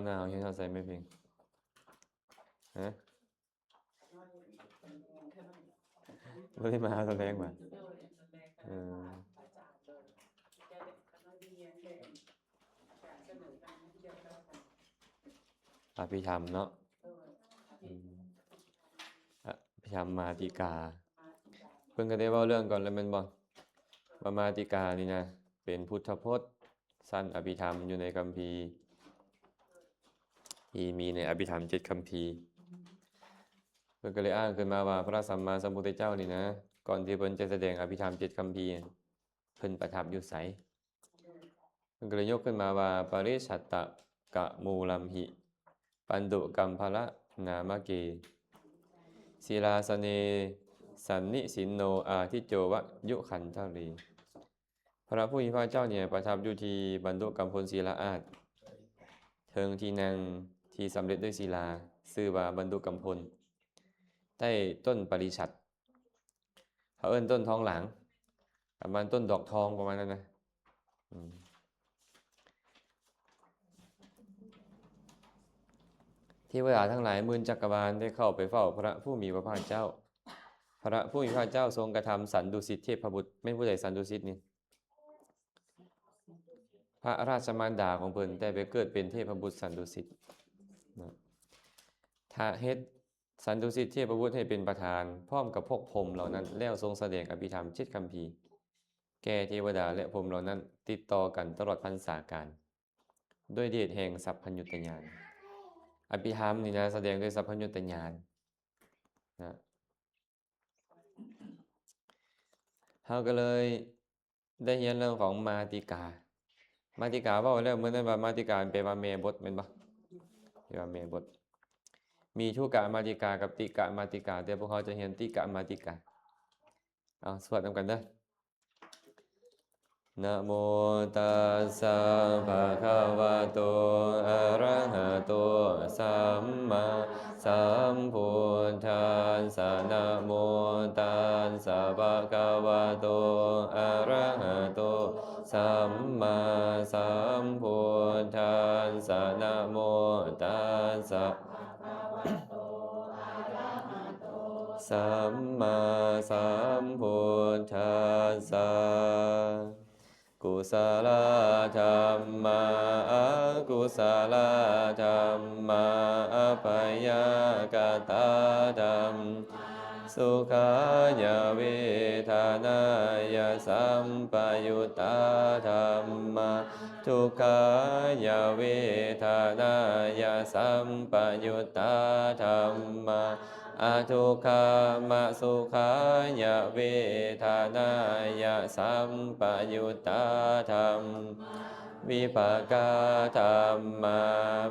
ໜ້າເຮົາຮຽນຮອດໃສແມ່ເພັງ? ຮະ? ບໍ່ໄດ້ມາຕອນແລງຫວາ? ເອີ ອະພິທຳເນາະ. ອະພິທຳມາຕິກາ ເພິ່ນກໍໄດ້ເວົ້າເລື່ອງກ່ອນແລ້ວແມ່ນບໍ່? ວ່າມາຕິການີ້ນະ ເປັນພຸດທະພົດ ຊັ້ນອະພິທຳຢູ່ໃນຄຳພີ ທີ່ມີໃນອະພິທຳເຈັດຄຳພີ. ເພິ່ນກໍເລີຍອ້າງຂຶ້ນມາວ່າ ພະສຳມາສຳພຸດທະເຈົ້ານີ້ນະ ກ່ອນທີ່ເພິ່ນຈະສະແດງອະພິທຳເຈັດຄຳພີ ເພິ່ນປະທັບຢູ່ໃສ? ເພິ່ນກໍເລີຍຍົກຂຶ້ນມາວ່າ ປະລິສັດຕະກະມູລັມຫິ ປັນດຸກຳພະລະນາມະເກ ສີລາສະເນ ສັນນິສິນໂນ ອາທິດໂຈວະຍຸຄັນທະລີ. ພະຜູ້ມີພະພາກເຈົ້ານີ້ປະທັບຢູ່ທີ່ບັນດຸກຳພົນສີລະອາດ ເທິງທີ່ນັ່ງທີ່ສຳເລັດດ້ວຍສີລາ ຊື່ວ່າບັນດຸກຳພົນ ໃຕ້ຕົ້ນປະລິສັດ ເຂົາເອີ້ນຕົ້ນທອງຫຼາງ ປະມານຕົ້ນດອກທອງປະມານນັ້ນນະ. ອືມ ເທວະດາທັງຫຼາຍໝື່ນຈັກກະວານໄດ້ເຂົ້າໄປເຝົ້າພະຜູ້ມີພະພາກເຈົ້າ. ພະຜູ້ມີພະພາກເຈົ້າຊົງກະທຳສັນດຸສິດເທບພະບຸດ. ແມ່ນຜູ້ໃດສັນດຸສິດນີ້? ພະລາຊະມານດາຂອງເພິ່ນ ແຕ່ໄປເກີດເປັນເທບພະບຸດສັນດຸສິດເນາະ. ຖ້າເຮັດ ສັນດຸສິດເທບພະບຸດໃຫ້ເປັນປະທານ ພ້ອມກັບພວກພົມເຫຼົ່ານັ້ນ ແລ້ວຊົງສະແດງອະພິທຳເຈັດຄຳພີ ແກ່ເທວະດາ ແລະ ພົມເຫຼົ່ານັ້ນ ຕິດຕໍ່ກັນຕະຫຼອດພັນສາການ ດ້ວຍເດດແຫ່ງສັບພະຍຸດຕະຍານ. ອະພິທຳນີ້ນະ ສະແດງດ້ວຍສັບພະຍຸດຕະຍານນະ. ເຮົາກໍເລີຍ ໄດ້ຮຽນເລື່ອງຂອງມາຕິກາ. ມາຕິກາເວົ້າແລ້ວມື້ນັ້ນວ່າ ມາຕິກາແປວ່າແມ່ບົດແມ່ນບໍ່? ແປວ່າແມ່ບົດ. ມີທຸກະມາຕິກາກັບຕິກະມາຕິກາ, ແຕ່ພວກເຮົາຈະຮຽນຕິກະມາຕິກາ. ເອົາ ສວດນຳກັນເດີ. ນະໂມຕັດສະ ພະຄະວະໂຕ ອະຣະຫະໂຕ ສຳມາ ສຳພຸດທັດສະ ນະໂມຕັດສະ ພະຄະວະໂຕ ອະຣະຫະໂຕ ສຳມາສຳພຸດທັດສະ ນະໂມຕັດສະ ສຳມາສຳພຸດທັດສະ. ກຸສະລະທຳມາ ອະກຸສະລະທຳມາ ອັບພະຍາກະຕາທຳມາ ສຸຂາຍະເວທະນາຍະ ສຳປະຍຸດຕາທຳມາ ທຸກຂາຍະເວທະນາຍະ ສຳປະຍຸດຕາທຳມາ ອະທຸກຂາມະສຸຂາຍະເວທະນາຍະ ສຳປະຍຸດຕາທຳມາ ວິປາກາທຳມາ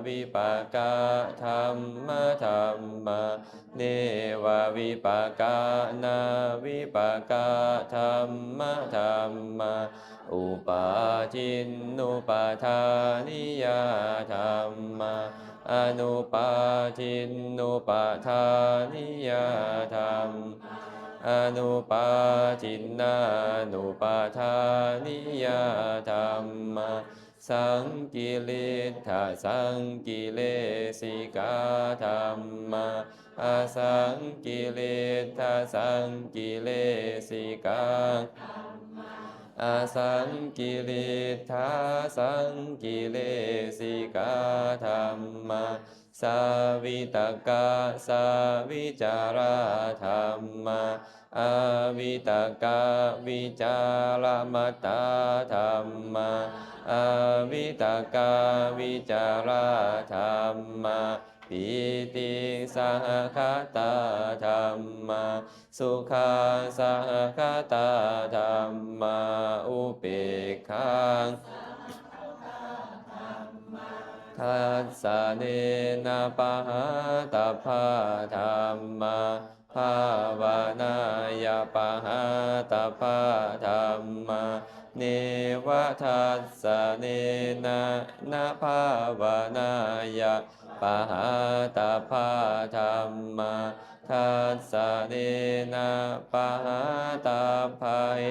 ວິປາກະທຳມະທຳມາ ເນວະວິປາການາ ວິປາກະທຳມະທຳມາ ອຸປາທິນນຸປາທານິຍາທຳມາ ອະນຸປາທິນນຸປາທານິຍາທຳມາ ອະນຸປາທິນນານຸປາທານິຍາທຳມາ ສັງກິລິດທະສັງກິເລສິກາທຳມາ ອະສັງກິລິດທະສັງກິເລສິກາ ອະສັງກິລິດທະສັງກິເລສິກາທຳມາ ສາວິຕະກະສາວິຈາລະທຳມາ ອາວິຕະກະວິຈາລະມັດຕາທຳມາ ອາວິຕະກະວິຈາລະທຳມາ ປີຕິສະຫະຄະຕາທຳມາ ສຸຂາສະຫະຄະຕາທຳມາ ອຸເປກຂາ ທັດສະເນນະປະຫາຕັບພະທຳມາ ພາວະນາຍະປະຫາຕັບພະທຳມາ ເນວະທັດສະເນນະນະພາວະນາຍະປະຫາຕັບພະທຳມາ ທັດສະເນນະປະຫາຕັບພະເຫ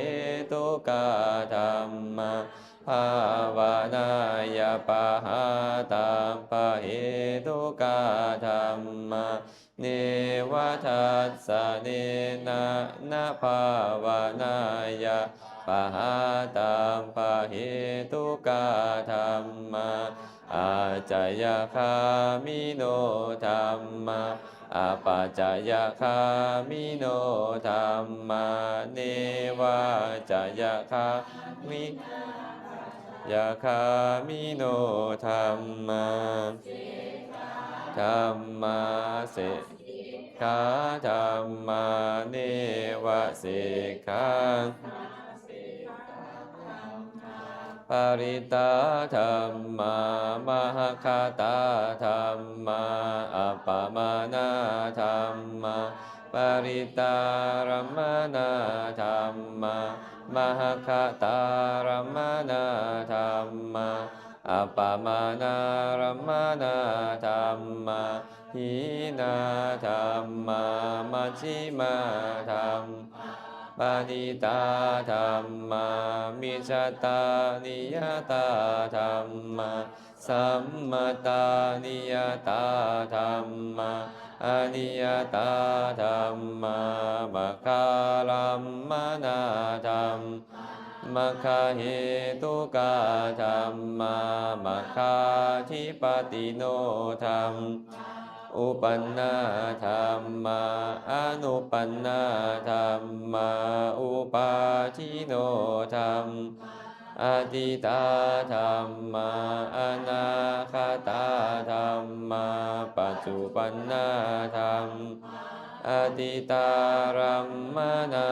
ຕຸກາທຳມາ ພາວະນາຍະ ປະຫາຕັບປະເຫຕຸກາ ທຳມາ ເນວະທັດສະເນນະ ນະພາວະນາຍະ ປະຫາຕັບປະເຫຕຸກາ ທຳມາ ອາຈະຍະຄາມິໂນ ທຳມາ ອະປະຈະຍະຄາມິໂນ ທຳມາ ເນວາຈະຍະຄາມິ ຍະຄາມິໂນ ທຳມາ ທຳມາ ເສ ຂາ ທຳມາ ເນວະ ເສຂາ ປະລິດຕາ ທຳມາ ມະຫະຄະຕາ ທຳມາ ອັບປະມານາ ທຳມາ ປະລິດຕາຣຳມະນາ ທຳມາ ມະຫະຄະຕາຣຳມະນາ ທຳມາ ອັບປະມານາຣຳມະນາ ທຳມາ ຫີນາ ທຳມາ ມັດຖິມາ ທຳ ປະນີຕາ ທຳມາ ມິດສະຕານິຍະຕາ ທຳມາ ສຳມະຕານິຍະຕາ ທຳມາ ອະນິຍະຕາ ທຳມາ ມັກຄາຣຳມະນາ ທຳ ມັກຄະເຫຕຸກາ ທຳມາ ມັກຄາທິປະຕິໂນ ທຳ ອຸປັນນາ ທຳມາ ອະນຸປັນນາ ທຳມາ ອຸປາທິໂນ ທຳ ອະຕິຕາ ທຳມາ ອະນາຄະຕາ ທຳມາ ປັດຈຸບັນນາ ທຳ ອະຕິຕາຣຳມະນາ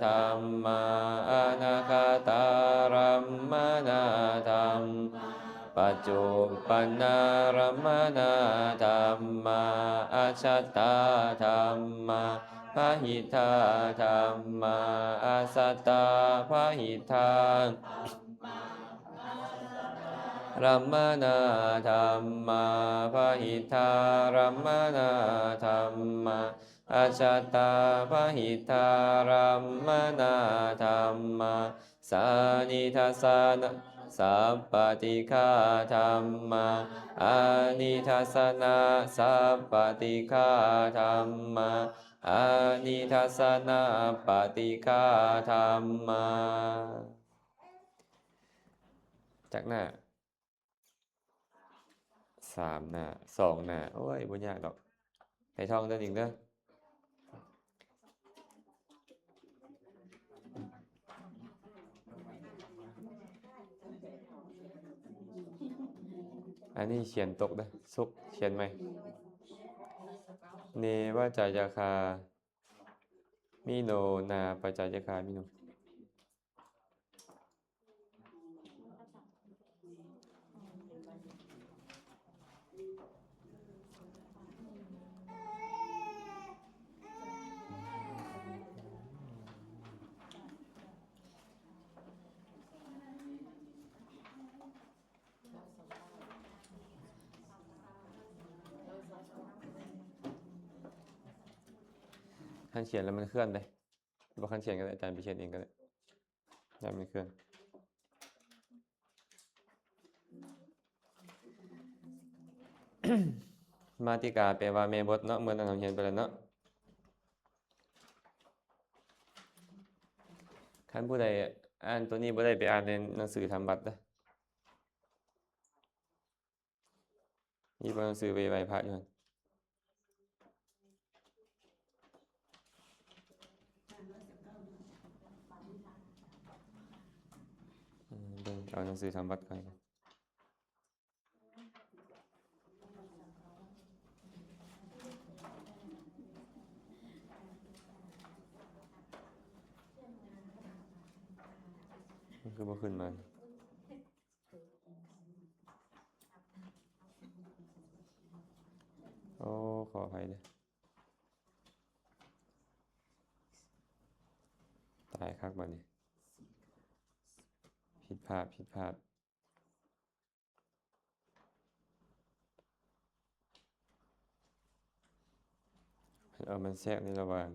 ທຳມາ ອະນາຄະຕາຣຳມະນາ ທຳ ປັດຈຸບັນນາຣຳມະນາ ທຳມາ ອັດສະຕາ ທຳມາ ພະຫິທາ ທຳມາ ອັດສະຕາພະຫິທາ ຣຳມະນາ ທຳມາ ພະຫິທາຣຳມະນາ ທຳມາ ອັດສະຕາພະຫິທາຣຳມະນາ ທຳມາ ສານິທັດສະນະ ສະປະຕິຄາ ທຳມາ ອານິທັດສະນະ ສະປະຕິຄາ ທຳມາ ອານິທັດສະນະ ປະຕິຄາ ທຳມາ ຈັກໜ້າ? ສາມໜ້າ ສອງໜ້າ. ໂອ້ຍ ບໍ່ຍາກດອກ. ໃຫ້ທ່ອງເດີ ນີ້ເດີ. ອັນນີ້ຂຽນຕົກເດີ. ສຸກ ຂຽນໃໝ່. ເນວະຈະຍະຄາມິໂນ ນາປະຈະຍະຄາມິໂນ. ຄັນຂຽນແລ້ວມັນເຄື່ອນເດ້. ບໍ່ ຄັນຂຽນກໍໄດ້ ອາຈານໄປຂຽນເອງກໍໄດ້ ຢ້ານມັນເຄື່ອນ. ມາຕິກາແປວ່າແມ່ບົດເນາະ, ເມື່ອນັ້ນເຮົາຮຽນໄປແລ້ວເນາະ. ຄັນຜູ້ໃດອ່ານຕົວນີ້ບໍ່ໄດ້ ໄປອ່ານໃນໜັງສືທຳວັດເດີ້. ມີບໍ່ໜັງສືໄວ້ໄຫວ້ພະຢູ່ຫັ້ນ? ເອີ ເບິ່ງ ເອົາໜັງສືທຳວັດກ່ອນ. ມັນຄືບໍ່ຂຶ້ນມາ? ໂອ້ ຂໍອະໄພເດີ້. ຕາຍຄັກບາດນີ້. ຜິດພາດ, ຜິດພາດ. ເອີ ມັນແຊກໃນລະຫວ່າງ.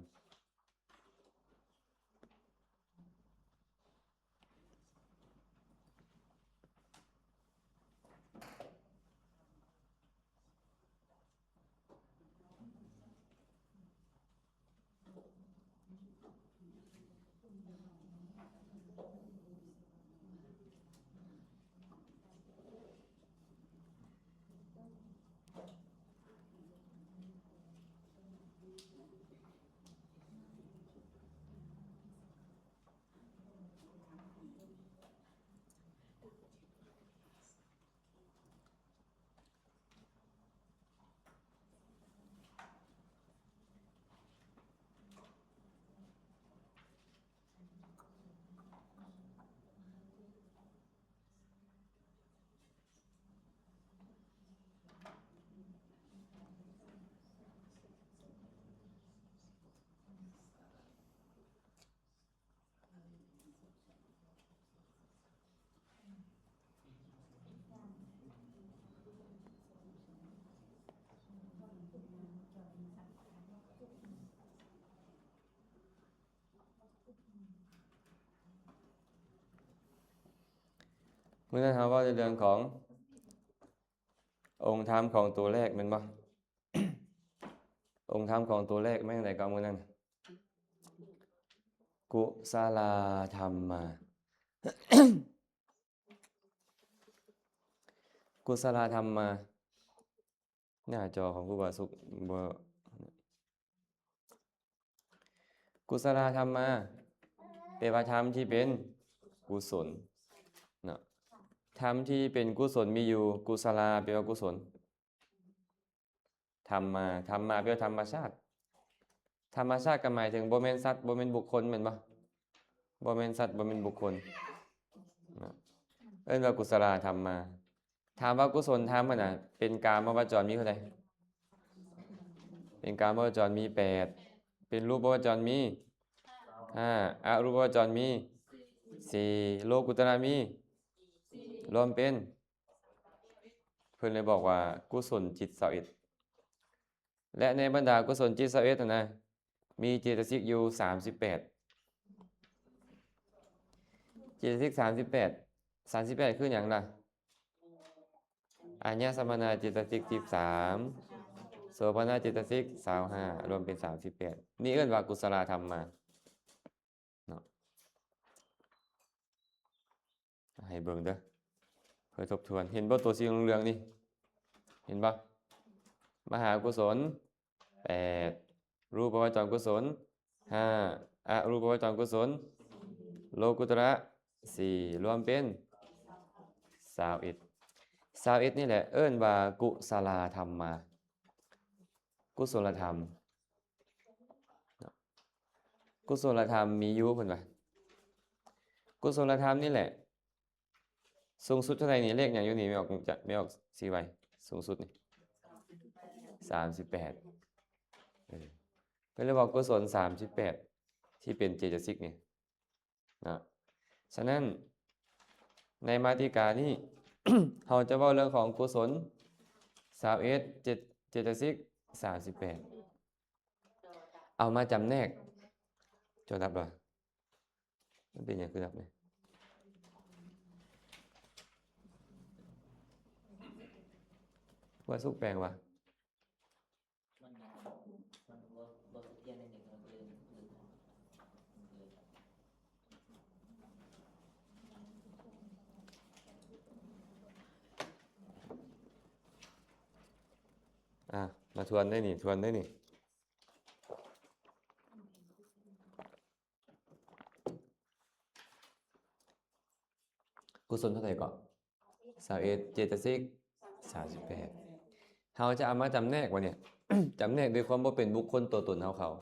ມື້ນັ້ນເຮົາເວົ້າໃນເລື່ອງຂອງອົງທຳຂອງຕົວແລກແມ່ນບໍ່? ອົງທຳຂອງຕົວແລກແມ່ນໃດກໍມື້ນັ້ນ? ກຸສະລາທຳມາ ກຸສະລາທຳມາ ໜ້າຈໍຂອງຄູບາສຸກບໍ່ ກຸສະລາທຳມາ ແປວ່າທຳທີ່ເປັນກຸສົນເນາະ. ທຳທີ່ເປັນກຸສົນມີຢູ່ ກຸສະລາແປວ່າກຸສົນ ທຳມາ ທຳມາແປວ່າທຳມະຊາດ ທຳມະຊາດກໍໝາຍເຖິງບໍ່ແມ່ນສັດ ບໍ່ແມ່ນບຸກຄົນແມ່ນບໍ່? ບໍ່ແມ່ນສັດ ບໍ່ແມ່ນບຸກຄົນເນາະ ເອີ້ນວ່າກຸສະລາທຳມາ. ຖາມວ່າກຸສົນທຳຫັ້ນນະ ເປັນກາມະວະຈອນມີເທົ່າໃດ? ເປັນກາມະວະຈອນມີແປດ ເປັນຮູບປະວະຈອນມີຫ້າ ອະຮູບປະວະຈອນມີສີ່ ໂລກຸດຕະລະມີ ລວມເປັນ ເພິ່ນເລີຍບອກວ່າກຸສົນຈິດຊາວເອັດ ແລະ ໃນບັນດາກຸສົນຈິດຊາວເອັດຫັ້ນນະ ມີເຈຕະສິກຢູ່ສາມສິບແປດ ເຈຕະສິກສາມສິບແປດ ສາມສິບແປດຄືຫຍັງລະ? ອາຍະສະມະນາເຈຕະສິກສິບສາມ ໂສພະນະເຈຕະສິກຊາວຫ້າ ລວມເປັນສາມສິບແປດ ນີ້ເອີ້ນວ່າກຸສະລາທຳມາເນາະ. ໃຫ້ເບິ່ງເດີ ເພື່ອທົບທວນ ເຫັນບໍ່ ຕົວສີເຫຼືອງໆນີ້ ເຫັນບໍ່? ມະຫາກຸສົນແປດ ຮູບປະວະຈອນກຸສົນຫ້າ ອະຮູບປະວະຈອນກຸສົນ ໂລກຸດຕະລະສີ່ ລວມເປັນຊາວເອັດ ຊາວເອັດນີ້ແຫຼະເອີ້ນວ່າກຸສະລາທຳມາ ກຸສົນລະທຳ ກຸສົນລະທຳມີຢູ່ ເພິ່ນວ່າ ກຸສົນລະທຳນີ້ແຫຼະ ສູງສຸດເທົ່າໃດນີ້? ເລກຫຍັງຢູ່ນີ້? ແມ່ອອກ ແມ່ອອກຊີ້ໄວ້ ສູງສຸດນີ້ ສາມສິບແປດ ເອີ ເພິ່ນເລີຍບອກກຸສົນສາມສິບແປດ ທີ່ເປັນເຈຕະສິກນີ້ເນາະ. ສະນັ້ນ ໃນມາຕິການີ້ ເຮົາຈະເວົ້າເລື່ອງຂອງກຸສົນຊາວເອັດ ເຈ ເຈຕະສິກສາມສິບແປດ ເອົາມາຈຳແນກ ເຈົ້ານັບບໍ່? ມັນເປັນຫຍັງຄືນັບນີ້? ວ່າສຸກແປງວະ? ອ່າ ມາທວນໄດ້ນີ້ ທວນໄດ້ນີ້. ກຸສົນເທົ່າໃດເກາະ? ຊາວເອັດ ເຈຕະສິກ ສາມສິບແປດ ເຮົາຈະເອົາມາຈຳແນກວ່ານີ້ ຈຳແນກໂດຍຄວາມບໍ່ເປັນບຸກຄົນຕົວຕົນເຮົາເຂົາ.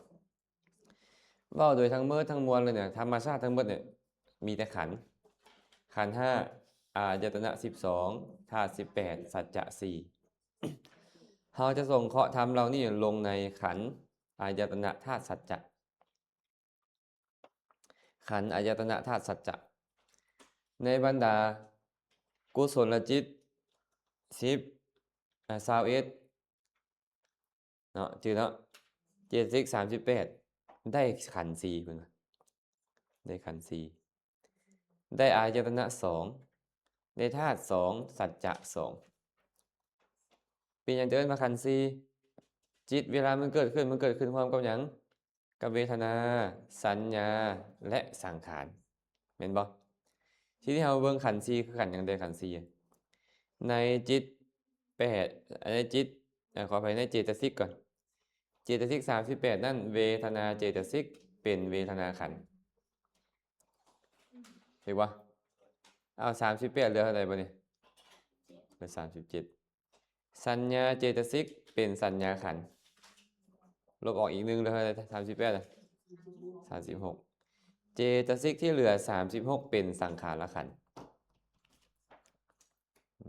ເວົ້າໂດຍທັງໝົດທັງມວນເລີຍເນຍ ທຳມະຊາດທັງໝົດເນຍ ມີແຕ່ຂັນ ຂັນຫ້າ ອາຍະຕະນະສິບສອງ ທາດສິບແປດ ສັດຈະສີ່ ເຮົາຈະສົງເຄາະທຳເຫຼົ່ານີ້ລົງໃນຂັນ ອາຍະຕະນະ ທາດ ສັດຈະ ຂັນ ອາຍະຕະນະ ທາດ ສັດຈະ ໃນບັນດາກຸສົນລະຈິດ ສິບ ອາ ຊາວເອັດ ເນາະ ຈື່ເນາະ ເຈຕະສິກ ສາມສິບແປດ ໄດ້ຂັນ ສີ່ ເພິ່ນວ່າ ໄດ້ຂັນ ສີ່ ໄດ້ອາຍະຕະນະ ສອງ ໄດ້ທາດ ສອງ ສັດຈະ ສອງ ເປັນຫຍັງຈະເອີ້ນວ່າຂັນ ສີ່? ຈິດເວລາມັນເກີດຂຶ້ນ ມັນເກີດຂຶ້ນພ້ອມກັບຫຍັງ? ກັບເວທະນາ ສັນຍາ ແລະ ສັງຂານ ແມ່ນບໍ່? ທີນີ້ເຮົາເບິ່ງຂັນ ສີ່ ຄືຂັນຫຍັງແດ່? ຂັນ ສີ່ ໃນຈິດ ແປດ ໃນຈິດ ອາ ຂໍອະໄພ ໃນເຈຕະສິກກ່ອນ ເຈຕະສິກ ສາມສິບແປດ ນັ້ນ ເວທະນາເຈຕະສິກ ເປັນເວທະນາຂັນ ຖືກບໍ່? ເອົາ ສາມສິບແປດ ເຫຼືອເທົ່າໃດບາດນີ້? ເຫຼືອ ສາມສິບເຈັດ ສັນຍາເຈຕະສິກ ເປັນສັນຍາຂັນ ລົບອອກອີກໜຶ່ງ ເຫຼືອເທົ່າໃດ? ສາມສິບແປດ ສາມສິບຫົກ ເຈຕະສິກທີ່ເຫຼືອ ສາມສິບຫົກ ເປັນສັງຂາລະຂັນ ອາ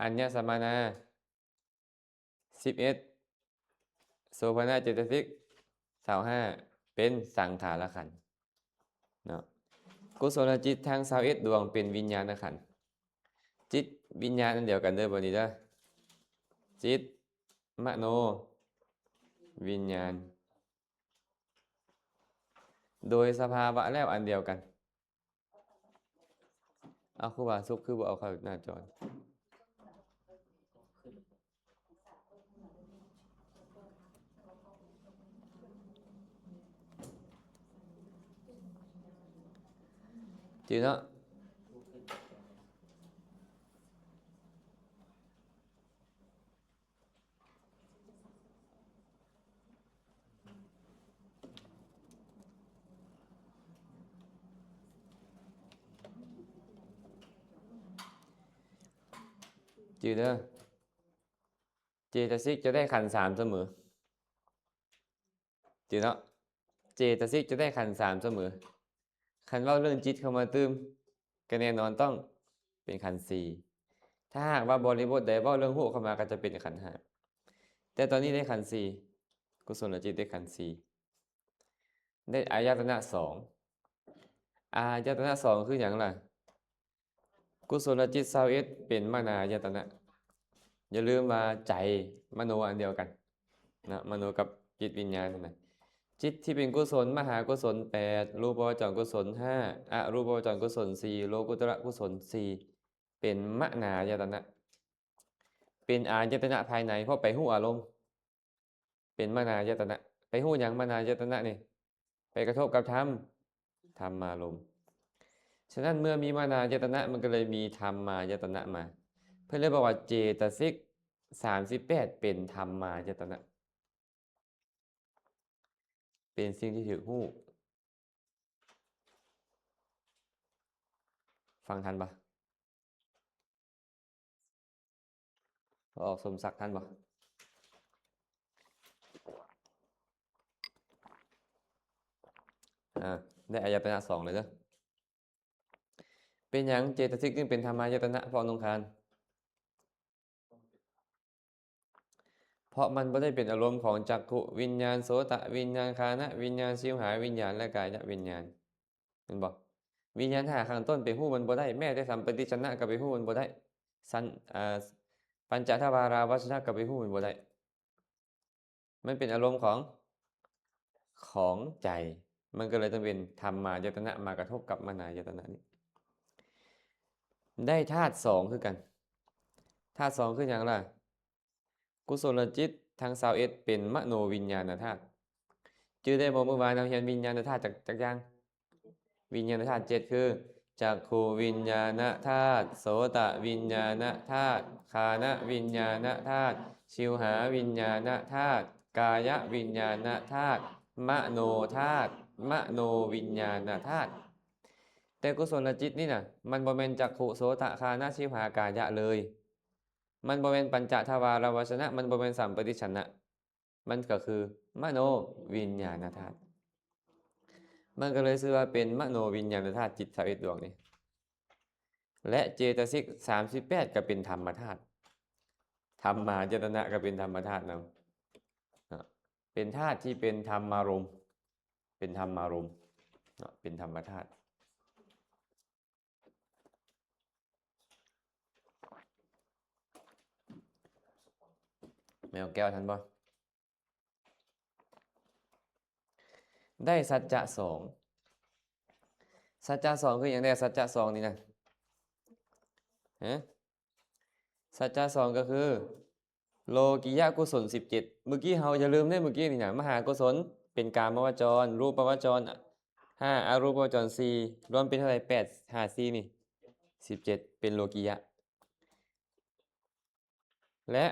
ອັນຍະສະມານາ ສິບເອັດ ໂສພະນະເຈຕະສິກ ຊາວຫ້າ ເປັນສັງຂາລະຂັນເນາະ. ກຸສົນລະຈິດທັງ ຊາວເອັດ ດວງເປັນວິນຍານະຂັນ ຈິດວິນຍານອັນດຽວກັນເດີ ບາດນີ້ເດີ ຈິດມະໂນວິນຍານ ໂດຍສະພາວະແລ້ວອັນດຽວກັນ ເອົາ ຄູບາສຸກຄືບໍ່ເອົາເຂົ້າໜ້າຈໍ? ຈື່ເນາະ? ຈື່ເດີ ເຈຕະສິກຈະໄດ້ຂັນສາມສະເໝີ. ຈື່ເນາະ ເຈຕະສິກຈະໄດ້ຂັນສາມສະເໝີ. ຄັນເວົ້າເລື່ອງຈິດເຂົ້າມາຕື່ມ ກໍແນ່ນອນຕ້ອງເປັນຂັນສີ່. ຖ້າຫາກວ່າບໍລິບົດໃດເວົ້າເລື່ອງຮູບເຂົ້າມາ ກໍຈະເປັນຂັນຫ້າ. ແຕ່ຕອນນີ້ໄດ້ຂັນສີ່ ກຸສົນລະຈິດໄດ້ຂັນສີ່ ໄດ້ອາຍະຕະນະສອງ. ອາຍະຕະນະສອງຄືຫຍັງລະ? ກຸສົນລະຈິດຊາວເອັດເປັນມະນາຍະຕະນະ. ຢ່າລືມວ່າໃຈມະໂນອັນດຽວກັນນະ, ມະໂນກັບຈິດວິນຍານຫັ້ນນະ. ຈິດທີ່ເປັນກຸສົນ ມະຫາກຸສົນແປດ, ຮູບະວະຈອນກຸສົນຫ້າ, ອະຮູບະວະຈອນກຸສົນສີ່, ໂລກຸດຕະລະກຸສົນສີ່ ເປັນມະນາຍະຕະນະ, ເປັນອາຍະຕະນະພາຍໃນ ເພາະໄປຮູ້ອາລົມ. ເປັນມະນາຍະຕະນະ. ໄປຮູ້ຫຍັງ? ມະນາຍະຕະນະນີ້ໄປກະທົບກັບທຳ ທຳມາລົມ. ສະນັ້ນເມື່ອມີມະນາຍະຕະນະ ມັນກໍເລີຍມີທຳມາຍະຕະນະມາ. ເພິ່ນເລີຍບອກວ່າເຈຕະສິກສາມສິບແປດເປັນທຳມາຍະຕະນະ, ເປັນສິ່ງທີ່ຖືກຮູ້. ຟັງທັນບໍ່? ອອກສົມສັກທັນບໍ່? ອາ ໄດ້ອາຍະຕະນະສອງເລີຍເດີ. ເປັນຫຍັງເຈຕະສິກຈຶ່ງເປັນທຳມາຍະຕະນະ? ເພາະອະນຸຄານ ເພາະມັນບໍ່ໄດ້ເປັນອາລົມຂອງຈັກຂຸວິນຍານ, ໂສຕະວິນຍານ, ຄານະວິນຍານ, ຊິວຫາວິນຍານ ແລະ ກາຍະວິນຍານ. ແມ່ນບໍ່? ວິນຍານຫ້າຂ້າງຕົ້ນໄປຮູ້ມັນບໍ່ໄດ້, ແມ້ແຕ່ສຳປະຕິດສັນນະກໍໄປຮູ້ມັນບໍ່ໄດ້, ສັນ ອາ ປັນຈະທະວາລາວັດຊະນະກໍໄປຮູ້ມັນບໍ່ໄດ້. ມັນເປັນອາລົມຂອງ ຂອງໃຈ, ມັນກໍເລີຍຕ້ອງເປັນທຳມາຍະຕະນະມາກະທົບກັບມະນາຍະຕະນະນີ້. ໄດ້ທາດສອງຄືກັນ. ທາດສອງຄືຫຍັງລະ? ກຸສົນລະຈິດທັງຊາວເອັດເປັນມະໂນວິນຍານະທາດ. ຈື່ໄດ້ບໍ່? ມື້ວານເຮົາຮຽນວິນຍານະທາດຈັກ ຈັກຢ່າງ? ວິນຍານະທາດເຈັດຄື ຈັກຂຸວິນຍານະທາດ, ໂສຕະວິນຍານະທາດ, ຄານະວິນຍານະທາດ, ຊິວຫາວິນຍານະທາດ, ກາຍະວິນຍານະທາດ, ມະໂນທາດ, ມະໂນວິນຍານະທາດ. ແຕ່ກຸສົນລະຈິດນີ້ນະ ມັນບໍ່ແມ່ນຈັກຂຸ, ໂສຕະ, ຄານະ, ຊິວຫາ, ກາຍະເລີຍ. ມັນບໍ່ແມ່ນປັນຈະທະວາລະວັດຊະນະ, ມັນບໍ່ແມ່ນສຳປະຕິດສັນນະ. ມັນກໍຄືມະໂນວິນຍານະທາດ. ມັນກໍເລີຍຊື່ວ່າເປັນມະໂນວິນຍານະທາດ, ຈິດຊາວເອັດດວງນີ້. ແລະ ເຈຕະສິກສາມສິບແປດກໍເປັນທຳມະທາດ, ທຳມາຍະຕະນະກໍເປັນທຳມະທາດນຳ, ເປັນທາດທີ່ເປັນທຳມາລົມ, ເປັນທຳມາລົມ, ເປັນທຳມະທາດ. ແມວແກ້ວທັນບໍ່? ໄດ້ສັດຈະສອງ. ສັດຈະສອງຄືຫຍັງແດ່? ສັດຈະສອງນີ້ນະ ຮະ? ສັດຈະສອງກໍຄື ໂລກິຍະກຸສົນສິບເຈັດ. ມື້ກີ້ເຮົາ ຢ່າລືມເດ້ ມື້ກີ້ນີ້ນະ ມະຫາກຸສົນເປັນກາມະວະຈອນ, ຮູບປະວະຈອນຫ້າ, ອະຮູບປະວະຈອນສີ່, ລວມເປັນເທົ່າໃດ? ແປດຫາສີ່ນີ້ ສິບເຈັດ ເປັນໂລກິຍະ. ແລະ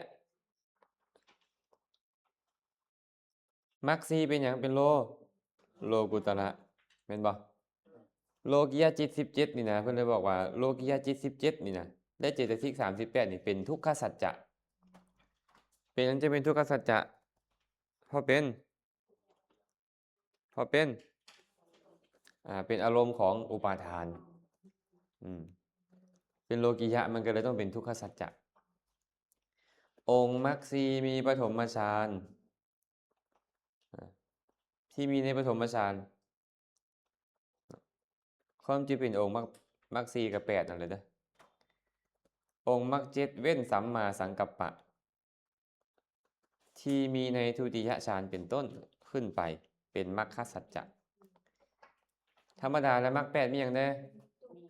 ມັກສີ່ເປັນຫຍັງ? ເປັນໂລ ໂລກຸດຕະລະ ແມ່ນບໍ່? ໂລກິຍະຈິດສິບເຈັດນີ້ນະ ເພິ່ນເລີຍບອກວ່າໂລກິຍະຈິດສິບເຈັດນີ້ນະ ແລະ ເຈຕະສິກສາມສິບແປດນີ້ເປັນທຸກຂະສັດຈະ. ເປັນຫຍັງຈຶ່ງເປັນທຸກຂະສັດຈະ? ເພາະເປັນ ເພາະເປັນ ອາ ເປັນອາລົມຂອງອຸປາທານ. ອືມ ເປັນໂລກິຍະ ມັນກໍເລີຍຕ້ອງເປັນທຸກຂະສັດຈະ. ອົງມັກສີ່ມີປະຖົມມະຊານ ອາ ທີ່ມີໃນປະຖົມມະຊານ ຄວາມຈິງເປັນອົງມັກ ມັກສີ່ກັບແປດນັ້ນແຫຼະເດີ. ອົງມັກເຈັດເວັ້ນສຳມາສັງກັບປະ ທີ່ມີໃນທຸຕິຍະຊານເປັນຕົ້ນຂຶ້ນໄປ ເປັນມັກຂະສັດຈະ. ທຳມະດາແລະມັກແປດມີຫຍັງແດ່?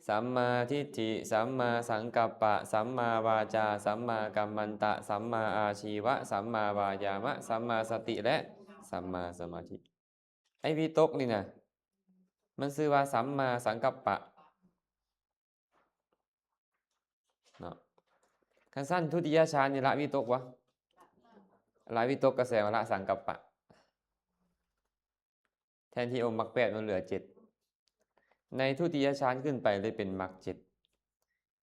ສຳມາທິດຖິ, ສຳມາສັງກັບປະ, ສຳມາວາຈາ, ສຳມາກັມມັນຕະ, ສຳມາອາຊີວະ, ສຳມາວາຍາມະ, ສຳມາສະຕິ ແລະ ສຳມາສະມາທິ. ໄອ້ວິຕົກນີ້ນະ ມັນຊື່ວ່າສຳມາສັງກັບປະເນາະ. ຄັນຊັ້ນທຸຕິຍະຊານນີ້ລະວິຕົກບໍ່? ລະວິຕົກກໍແສດງວ່າລະສັງກັບປະ. ແທນທີ່ອົງມັກແປດມັນເຫຼືອເຈັດ ໃນທຸຕິຍະຊານຂຶ້ນໄປເລີຍເປັນມັກເຈັດ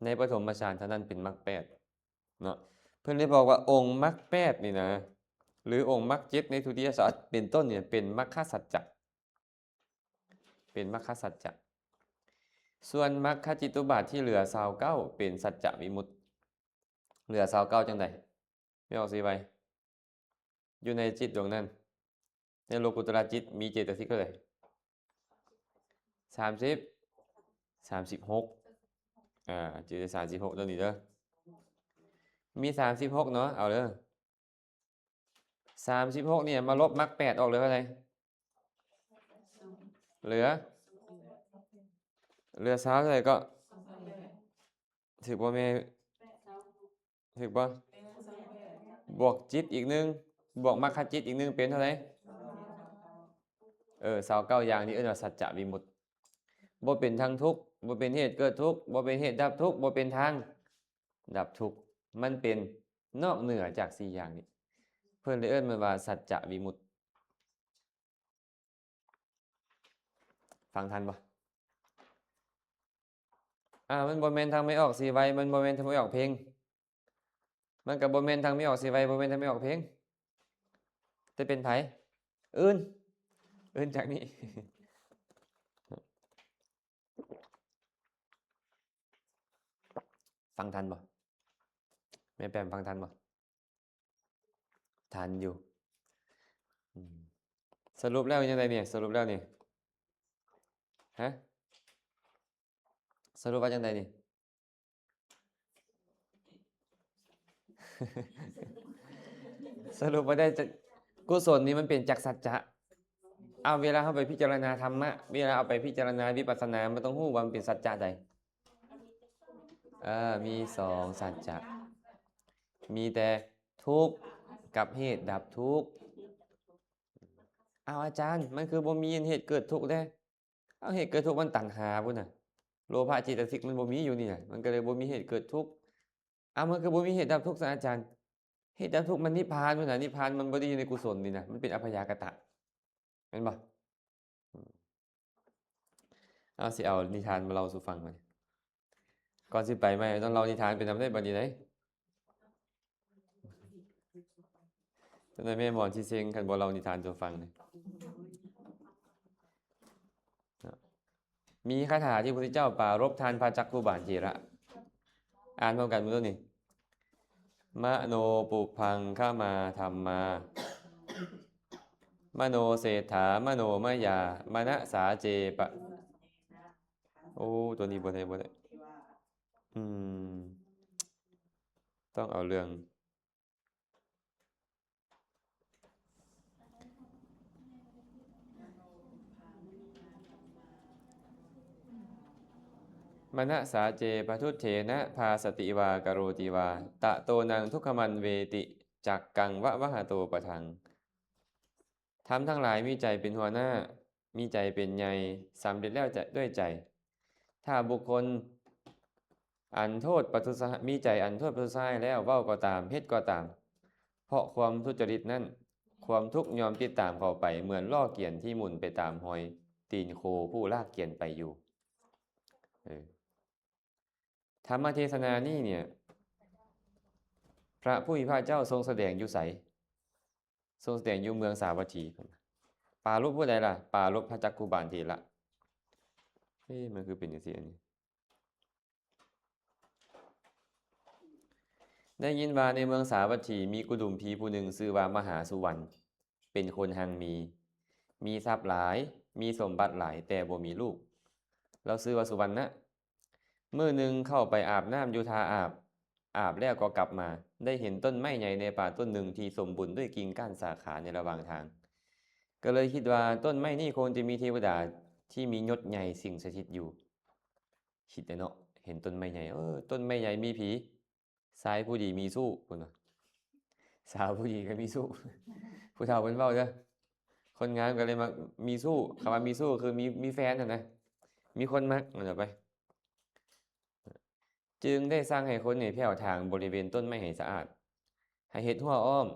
ໃນປະຖົມມະຊານເທົ່ານັ້ນເປັນມັກແປດເນາະ. ເພິ່ນເລີຍບອກວ່າອົງມັກແປດນີ້ນະ ຫຼືອົງມັກເຈັດໃນທຸຕິຍະຊານເປັນຕົ້ນນີ້ເປັນມັກຄະສັດຈະ ເປັນມັກຄະສັດຈະ. ສ່ວນມັກຄະຈິດຕຸບາດທີ່ເຫຼືອຊາວເກົ້າເປັນສັດຈະວິມຸດ. ເຫຼືອຊາວເກົ້າຈັ່ງໃດ? ແມ່ນອອກຊິໄວ ຢູ່ໃນຈິດດວງນັ້ນ ໃນໂລກຸດຕະລະຈິດມີເຈດຕະສິກເທົ່າໃດ? ສາມສິບ ສາມສິບຫົກ ອ່າ ເຈດສາມສິບຫົກຕົວນີ້ເດີ ມີສາມສິບຫົກເນາະ ເອົາເດີ ສາມສິບຫົກນີ້ມາລົບມັກແປດອອກເຫຼືອເທົ່າໃດ? ເຫຼືອ ເຫຼືອຊາວເທົ່າໃດເກາະ? ຖືກບໍ່ແມ່? ຖືກບໍ່? ບວກຈິດອີກໜຶ່ງ ບວກມັກຄະຈິດອີກໜຶ່ງເປັນເທົ່າໃດ? ເອີ ຊາວເກົ້າຢ່າງນີ້ເອີ້ນວ່າສັດຈະວິມຸດ. ບໍ່ເປັນທັງທຸກ ບໍ່ເປັນເຫດເກີດທຸກ ບໍ່ເປັນເຫດດັບທຸກ ບໍ່ເປັນທາງດັບທຸກ ມັນເປັນນອກເໜືອຈາກສີ່ຢ່າງນີ້ ເພິ່ນເລີຍເອີ້ນມັນວ່າສັດຈະວິມຸດ. ຟັງທັນບໍ່? ອ່າ ມັນບໍ່ແມ່ນທາງໄມ້ອອກສີໄວ ມັນບໍ່ແມ່ນທາງໄມ້ອອກເພັງ ມັນກໍບໍ່ແມ່ນທາງໄມ້ອອກສີໄວ ບໍ່ແມ່ນທາງໄມ້ອອກເພັງ ແຕ່ເປັນໃຜ? ອື່ນ ອື່ນຈາກນີ້. ຟັງທັນບໍ່? ແມ່ແປມຟັງທັນບໍ່? ທັນຢູ່. ອືມ ສະຫຼຸບແລ້ວຈັ່ງໃດນີ້? ສະຫຼຸບແລ້ວນີ້ ຮະ? ສະຫຼຸບວ່າຈັ່ງໃດນີ້? ສະຫຼຸບວ່າໄດ້ ຈະ ກຸສົນນີ້ມັນເປັນຈັກສັດຈະ. ເອົາ ເວລາເຮົາໄປພິຈາລະນາທຳມະ ເວລາເອົາໄປພິຈາລະນາວິປັດສະນາ ມັນຕ້ອງຮູ້ວ່າມັນເປັນສັດຈະໃດ? ເອີ ມີສອງສັດຈະ ມີແຕ່ທຸກກັບເຫດດັບທຸກ. ເອົາ ອາຈານ ມັນຄືບໍ່ມີເຫດເກີດທຸກເດ້? ເອົາ ເຫດເກີດທຸກມັນຕັນຫາພຸ້ນນະ ໂລພະເຈດຕະສິກມັນບໍ່ມີຢູ່ນີ້ນະ ມັນກໍເລີຍບໍ່ມີເຫດເກີດທຸກ. ເອົາ ມັນຄືບໍ່ມີເຫດດັບທຸກຊະອາຈານ? ເຫດດັບທຸກມັນນິບພານພຸ້ນນະ ນິບພານມັນບໍ່ໄດ້ຢູ່ໃນກຸສົນນີ້ນະ ມັນເປັນອັບພະຍາກະຕະ ແມ່ນບໍ່? ເອົາ ຊິເອົານິທານມາເລົ່າສູ່ຟັງບັດນີ້ ກ່ອນຊິໄປໃໝ່ ຕ້ອງເລົ່ານິທານໄປນຳໄດ້ບັດນີ້ໄດ໋. ຈັ່ງໃດແມ່ໝອນຊິເຊັງ ຄັນບໍ່ເລົ່ານິທານສູ່ຟັງນີ້. ມີຄາຖາທີ່ພະພຸດທະເຈົ້າປາລົບທ່ານພະຈັກຂຸບານເຖລະ ອ່ານພ້ອມກັນເບິ່ງດູນີ້ ມະໂນປຸບພັງຄະມາທຳມາ ມະໂນເສດຖາ ມະໂນມະຍາ ມະນະສາເຈປະ ໂອ້ ຕົວນີ້ບໍ່ໄດ້ ບໍ່ໄດ້ ອືມ ຕ້ອງເອົາເລື່ອງ ມະນະສາເຈປະທຸດເຖນະ ພາສະຕິວາ ກະໂຣຕິວາ ຕະໂຕນັງທຸກຂະມັນເວຕິ ຈັກກັງວະວະຫະໂຕປະທັງ. ທຳທັງຫຼາຍມີໃຈເປັນຫົວໜ້າ ມີໃຈເປັນໃຫຍ່ ສຳເລັດແລ້ວຈະ ດ້ວຍໃຈ. ຖ້າບຸກຄົນອັນໂທດປະທຸດສະ ມີໃຈອັນໂທດປະທຸດສະຮ້າຍແລ້ວເວົ້າກໍຕາມ ເຮັດກໍຕາມ ເພາະຄວາມທຸຈະລິດນັ້ນ ຄວາມທຸກຍ່ອມຕິດຕາມເຂົ້າໄປ ເໝືອນລໍ້ກຽນທີ່ໝູນໄປຕາມຮອຍຕີນໂຄຜູ້ລາກກຽນໄປຢູ່. ເອີ ທຳມະເທສະນານີ້ເນຍ ພະຜູ້ມີພະເຈົ້າຊົງສະແດງຢູ່ໃສ? ຊົງສະແດງຢູ່ເມືອງສາວັດຖີ. ປາລົບຜູ້ໃດລະ? ປາລົບພະຈັກຂຸບານເຖລະ. ເອ ມັນຄືເປັນຈັ່ງຊີ້ອັນນີ້? ໄດ້ຍິນວ່າໃນເມືອງສາວັດຖີມີກຸດຸມພີຜູ້ໜຶ່ງຊື່ວ່າມະຫາສຸວັນ ເປັນຄົນຮັ່ງມີ ມີຊັບຫຼາຍ ມີສົມບັດຫຼາຍ ແຕ່ບໍ່ມີລູກ. ລາວຊື່ວ່າສຸວັນນະ. ມື້ໜຶ່ງເຂົ້າໄປອາບນ້ຳຢູ່ທ່າອາບ ອາບແລ້ວກໍກັບມາ ໄດ້ເຫັນຕົ້ນໄມ້ໃຫຍ່ໃນປ່າຕົ້ນໜຶ່ງທີ່ສົມບູນດ້ວຍກິ່ງກ້ານສາຂາໃນລະຫວ່າງທາງ ກໍເລີຍຄິດວ່າຕົ້ນໄມ້ນີ້ຄົງຈະມີເທວະດາທີ່ມີຍົດໃຫຍ່ສິງສະຖິດຢູ່. ຄິດແດ່ເນາະ ເຫັນຕົ້ນໄມ້ໃຫຍ່ ເອີ ຕົ້ນໄມ້ໃຫຍ່ມີຜີ ຊາຍຜູ້ດີມີຊູ້ ເພິ່ນວ່າ ສາວຜູ້ດີກໍມີຊູ້ ຜູ້ເຖົ້າເພິ່ນເວົ້າເດີ. ຄົນງາມກໍເລີຍມັກມີຊູ້ ຄຳວ່າມີຊູ້ຄືມີ ມີແຟນຫັ້ນນະ ມີຄົນມັກ ວ່າໄປ. ຈຶ່ງໄດ້ສັ່ງໃຫ້ຄົນນີ້ແຜ່ວຖາງບໍລິເວນຕົ້ນໄມ້ໃຫ້ສະອາດ, ໃຫ້ເຮັດຮົ້ວອ້ອມ,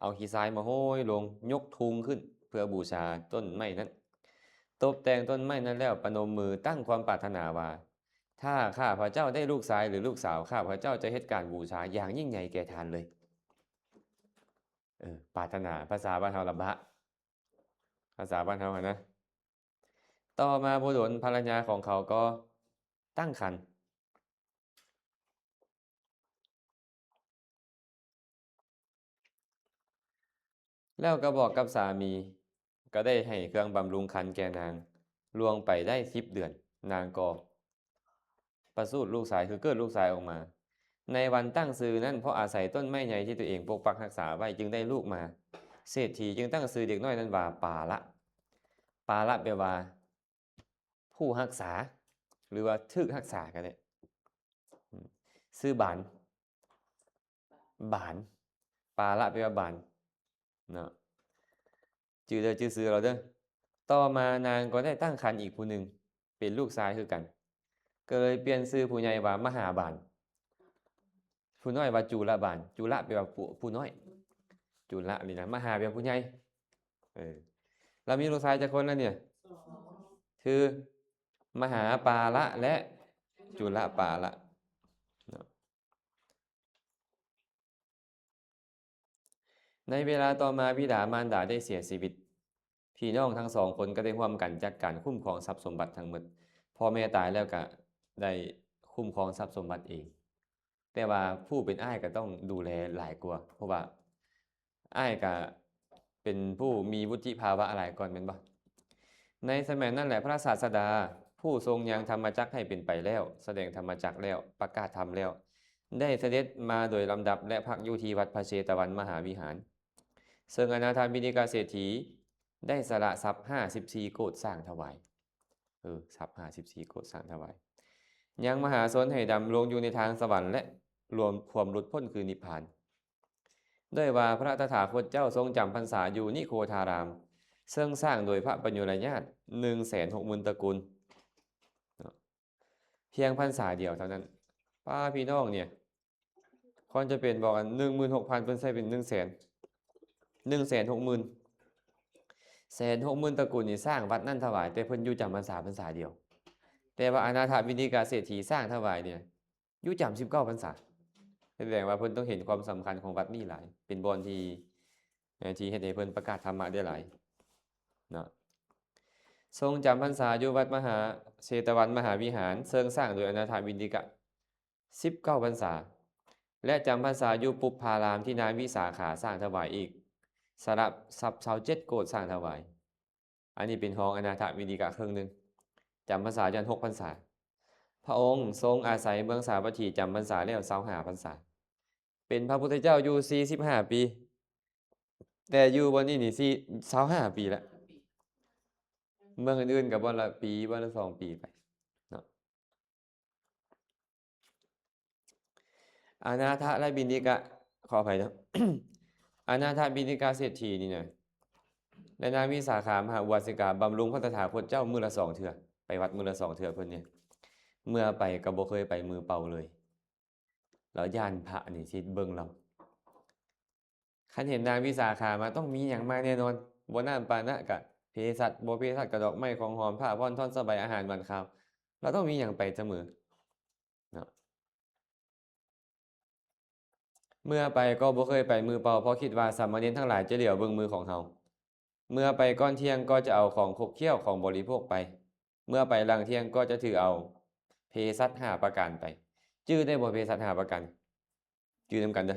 ເອົາຂີ້ຊາຍມາໂຮຍລົງ, ຍົກທຸງຂຶ້ນເພື່ອບູຊາຕົ້ນໄມ້ນັ້ນ, ຕົບແຕ່ງຕົ້ນໄມ້ນັ້ນແລ້ວ ປະນົມມືຕັ້ງຄວາມປາດຖະໜາວ່າ ຖ້າຂ້າພະເຈົ້າໄດ້ລູກຊາຍ ຫຼື ລູກສາວ, ຂ້າພະເຈົ້າຈະເຮັດການບູຊາຢ່າງຍິ່ງໃຫຍ່ແກ່ທ່ານເລີຍ. ເອີ ປາດຖະໜາ ພາສາບ້ານເຮົາລະບະ ພາສາບ້ານເຮົາຫັ້ນນະ. ຕໍ່ມາບໍ່ດົນ ພັນລະຍາຂອງເຂົາກໍຕັ້ງຄັນ ແລ້ວກໍບອກກັບສາມີ, ກໍໄດ້ໃຫ້ເຄື່ອງບຳລຸງຄັນແກ່ນາງ. ລ່ວງໄປໄດ້ສິບເດືອນ, ນາງກໍປະສູດລູກຊາຍ ຄືເກີດລູກຊາຍອອກມາ. ໃນວັນຕັ້ງຊື່ນັ້ນ, ເພາະອາໄສຕົ້ນໄມ້ໃຫຍ່ທີ່ຕົວເອງປົກປັກຮັກສາໄວ້ ຈຶ່ງໄດ້ລູກມາ. ເສດຖີຈຶ່ງຕັ້ງຊື່ເດັກນ້ອຍນັ້ນວ່າປາລະ. ປາລະແປວ່າ ຜູ້ຮັກສາ ຫຼືວ່າຖືກຮັກສາກໍໄດ້. ອືມ ຊື່ບານ ບານ ປາລະແປວ່າບານເນາະ ຈື່ເດີ ຈື່ຊື່ລາວເດີ. ຕໍ່ມານາງກໍໄດ້ຕັ້ງຄັນອີກຜູ້ໜຶ່ງ ເປັນລູກຊາຍຄືກັນ ກໍເລີຍປ່ຽນຊື່ຜູ້ໃຫຍ່ວ່າມະຫາບານ. ຜູ້ນ້ອຍວ່າຈຸລະບານ, ຈຸລະແປວ່າຜູ້ ຜູ້ນ້ອຍ ຈຸລະນີ້ນະ, ມະຫາແປວ່າຜູ້ໃຫຍ່. ເອີ ລາວມີລູກຊາຍຈັກຄົນລະນີ້? ຄືມະຫາປາລະ ແລະ ຈຸລະປາລະເນາະ. ໃນເວລາຕໍ່ມາບິດາມານດາໄດ້ເສຍຊີວິດ. ພີ່ນ້ອງທັງສອງຄົນກໍໄດ້ຮ່ວມກັນຈັດການຄຸ້ມຄອງຊັບສົມບັດທັງໝົດ. ພໍ່ແມ່ຕາຍແລ້ວກໍໄດ້ຄຸ້ມຄອງຊັບສົມບັດເອງ. ແຕ່ວ່າຜູ້ເປັນອ້າຍກໍຕ້ອງດູແລຫຼາຍກວ່າ, ເພາະວ່າອ້າຍກໍເປັນຜູ້ມີວຸດທິພາວະຫຼາຍກ່ອນແມ່ນບໍ່? ໃນສະໄໝນັ້ນແຫຼະ ພະສາສະດາຜູ້ຊົງຍ່າງທຳມະຈັກໃຫ້ເປັນໄປແລ້ວ, ສະແດງທຳມະຈັກແລ້ວ, ປະກາດທຳແລ້ວ, ໄດ້ສະເດັດມາໂດຍລຳດັບ ແລະ ພັກຢູ່ທີ່ວັດພະເຊຕະວັນມະຫາວິຫານ. ເຊິ່ງອະນາຖະບິນດິກະເສດຖີໄດ້ສະຫຼະຊັບຫ້າສິບສີ່ໂກດສ້າງຖວາຍ. ເອີ ຊັບຫ້າສິບສີ່ໂກດສ້າງຖວາຍ. ຍັງມະຫາຊົນໃຫ້ດຳລົງຢູ່ໃນທາງສະຫວັນ ແລະ ລວມຄວາມຫຼຸດພົ້ນຄືນິບພານ. ດ້ວຍວ່າພະຕະຖາຄົດເຈົ້າຊົງຈຳພັນສາຢູ່ນິໂຄທາລາມ, ເຊິ່ງສ້າງໂດຍພະປັນຍຸລະຍາດ ໜຶ່ງແສນຫົກໝື່ນຕະກຸນ. ພຽງພັນສາດຽວເທົ່ານັ້ນ. ປ້າ ພີ່ນ້ອງເນຍ ຄວາມຈຳເປັນບອກ ອັນ ໜຶ່ງໝື່ນຫົກພັນ ເພິ່ນໃສ່ເປັນ ໜຶ່ງແສນ ໜຶ່ງແສນຫົກໝື່ນ ແສນຫົກໝື່ນຕະກຸນນີ້ສ້າງວັດນັ້ນຖວາຍ, ແຕ່ເພິ່ນຢູ່ຈຳພັນສາພັນສາດຽວ. ແຕ່ວ່າອະນາຖະວິນດິກະເສດຖີສ້າງຖວາຍນີ້ ຢູ່ຈຳສິບເກົ້າພັນສາ. ສະແດງວ່າເພິ່ນຕ້ອງເຫັນຄວາມສຳຄັນຂອງວັດນີ້ຫຼາຍ, ເປັນບ່ອນທີ່ ທີ່ເຮັດໃຫ້ເພິ່ນປະກາດທຳມະໄດ້ຫຼາຍເນາະ. ຊົງຈຳພັນສາຢູ່ວັດມະຫາເຊຕະວັນມະຫາວິຫານ, ເຊິ່ງສ້າງໂດຍອະນາຖະວິນດິກະ ສິບເກົ້າພັນສາ ແລະ ຈຳພັນສາຢູ່ປຸບພາລາມທີ່ນາງວິສາຂາສ້າງຖວາຍອີກ, ສະຫຼະຊັບຊາວເຈັດໂກດສ້າງຖວາຍ. ອັນນີ້ເປັນຮອງອະນາຖະວິນດິກະເຄິ່ງໜຶ່ງ, ຈຳພັນສາຢູ່ຫັ້ນຫົກພັນສາ. ພະອົງຊົງອາໄສເມືອງສາວັດຖີ ຈຳພັນສາແລ້ວຊາວຫ້າພັນສາ. ເປັນພະພຸດທະເຈົ້າຢູ່ສີ່ສິບຫ້າປີ, ແຕ່ຢູ່ບ່ອນນີ້ນີ້ ຊາວຫ້າປີແລ້ວ. ເມືອງອື່ນໆກໍບ່ອນລະປີ ບ່ອນລະສອງປີໄປເນາະ. ອະນາຖະ ແລະ ບິນດິກະ ຂໍອະໄພເນາະ ອະນາຖະບິນດິກະເສດຖີນີ້ນະ ແລະ ນາງວິສາຂາມະຫາອຸບາສິກາ ບຳລຸງພະຕະຖາຄົດເຈົ້າມື້ລະສອງເທື່ອ, ໄປວັດມື້ລະສອງເທື່ອເພິ່ນນີ້. ເມື່ອໄປກໍບໍ່ເຄີຍໄປມືເປົ່າເລີຍ, ລາວຢ້ານພະນີ້ຊິເບິ່ງລາວ. ຄັນເຫັນນາງວິສາຂາມາ ຕ້ອງມີຫຍັງມາແນ່ນອນ, ບໍ່ນ້ຳປານະກະເພສັດ, ບໍ່ເພສັດກະດອກໄມ້ຂອງຫອມ, ຜ້າຜ່ອນທ່ອນສະໄບ, ອາຫານຫວານຄາວ, ລາວຕ້ອງມີຫຍັງໄປສະເໝີເນາະ. ເມື່ອໄປກໍບໍ່ເຄີຍໄປມືເປົ່າ, ເພາະຄິດວ່າສາມະເນນທັງຫຼາຍຈະຫຼຽວເບິ່ງມືຂອງເຮົາ. ເມື່ອໄປກ່ອນທ່ຽງກໍຈະເອົາຂອງຄົບຂ້ຽວຂອງບໍລິໂພກໄປ, ເມື່ອໄປຫຼັງທ່ຽງກໍຈະຖືເອົາເພສັດຫ້າປະການໄປ. ຈື່ໄດ້ບໍ່ເພສັດຫ້າປະການ? ຈື່ນຳກັນເດີ,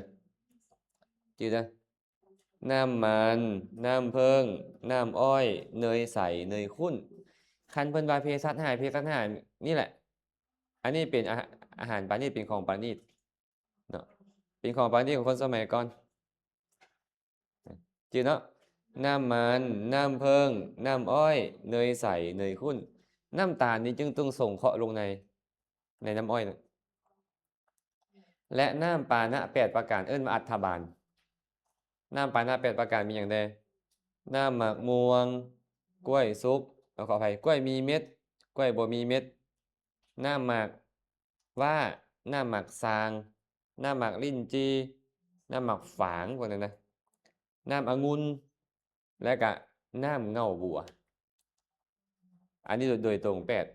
ຈື່ເດີ. ນ້ຳມັນ, ນ້ຳເຜິ້ງ, ນ້ຳອ້ອຍ, ເນີຍໃສ, ເນີຍຂຸ້ນ. ຄັນເພິ່ນວ່າເພສັດຫ້າ, ເພສັດຫ້ານີ້ແຫຼະ. ອັນນີ້ເປັນອາ ອາຫານປານີດ, ເປັນຂອງປານີດເນາະ, ເປັນຂອງປານີດຂອງຄົນສະໄໝກ່ອນ. ຈື່ເນາະ, ນ້ຳມັນ, ນ້ຳເຜິ້ງ, ນ້ຳອ້ອຍ, ເນີຍໃສ, ເນີຍຂຸ້ນ. ນ້ຳຕານນີ້ຈຶ່ງຕ້ອງສົງເຄາະລົງໃນ ໃນນ້ຳອ້ອຍນະ. ແລະ ນ້ຳປານະແປດປະການ ເອີ້ນວ່າອັດຖະບານ. ນ້ຳປານະແປດປະການມີຫຍັງແດ່? ນ້ຳໝາກມ່ວງ, ກ້ວຍສຸກ, ເອົາ ຂໍອະໄພ, ກ້ວຍມີເມັດ, ກ້ວຍບໍ່ມີເມັດ, ນ້ຳໝາກຫວ້າ, ນ້ຳໝາກຊາງ, ນ້ຳໝາກລິ້ນຈີ່, ນ້ຳໝາກຝາງ ພວກນັ້ນນະ, ນ້ຳອະງຸ່ນ ແລະກະນ້ຳເຫງົ້າບົວ. ອັນນີ້ໂດຍ ໂດຍຕົງແປດ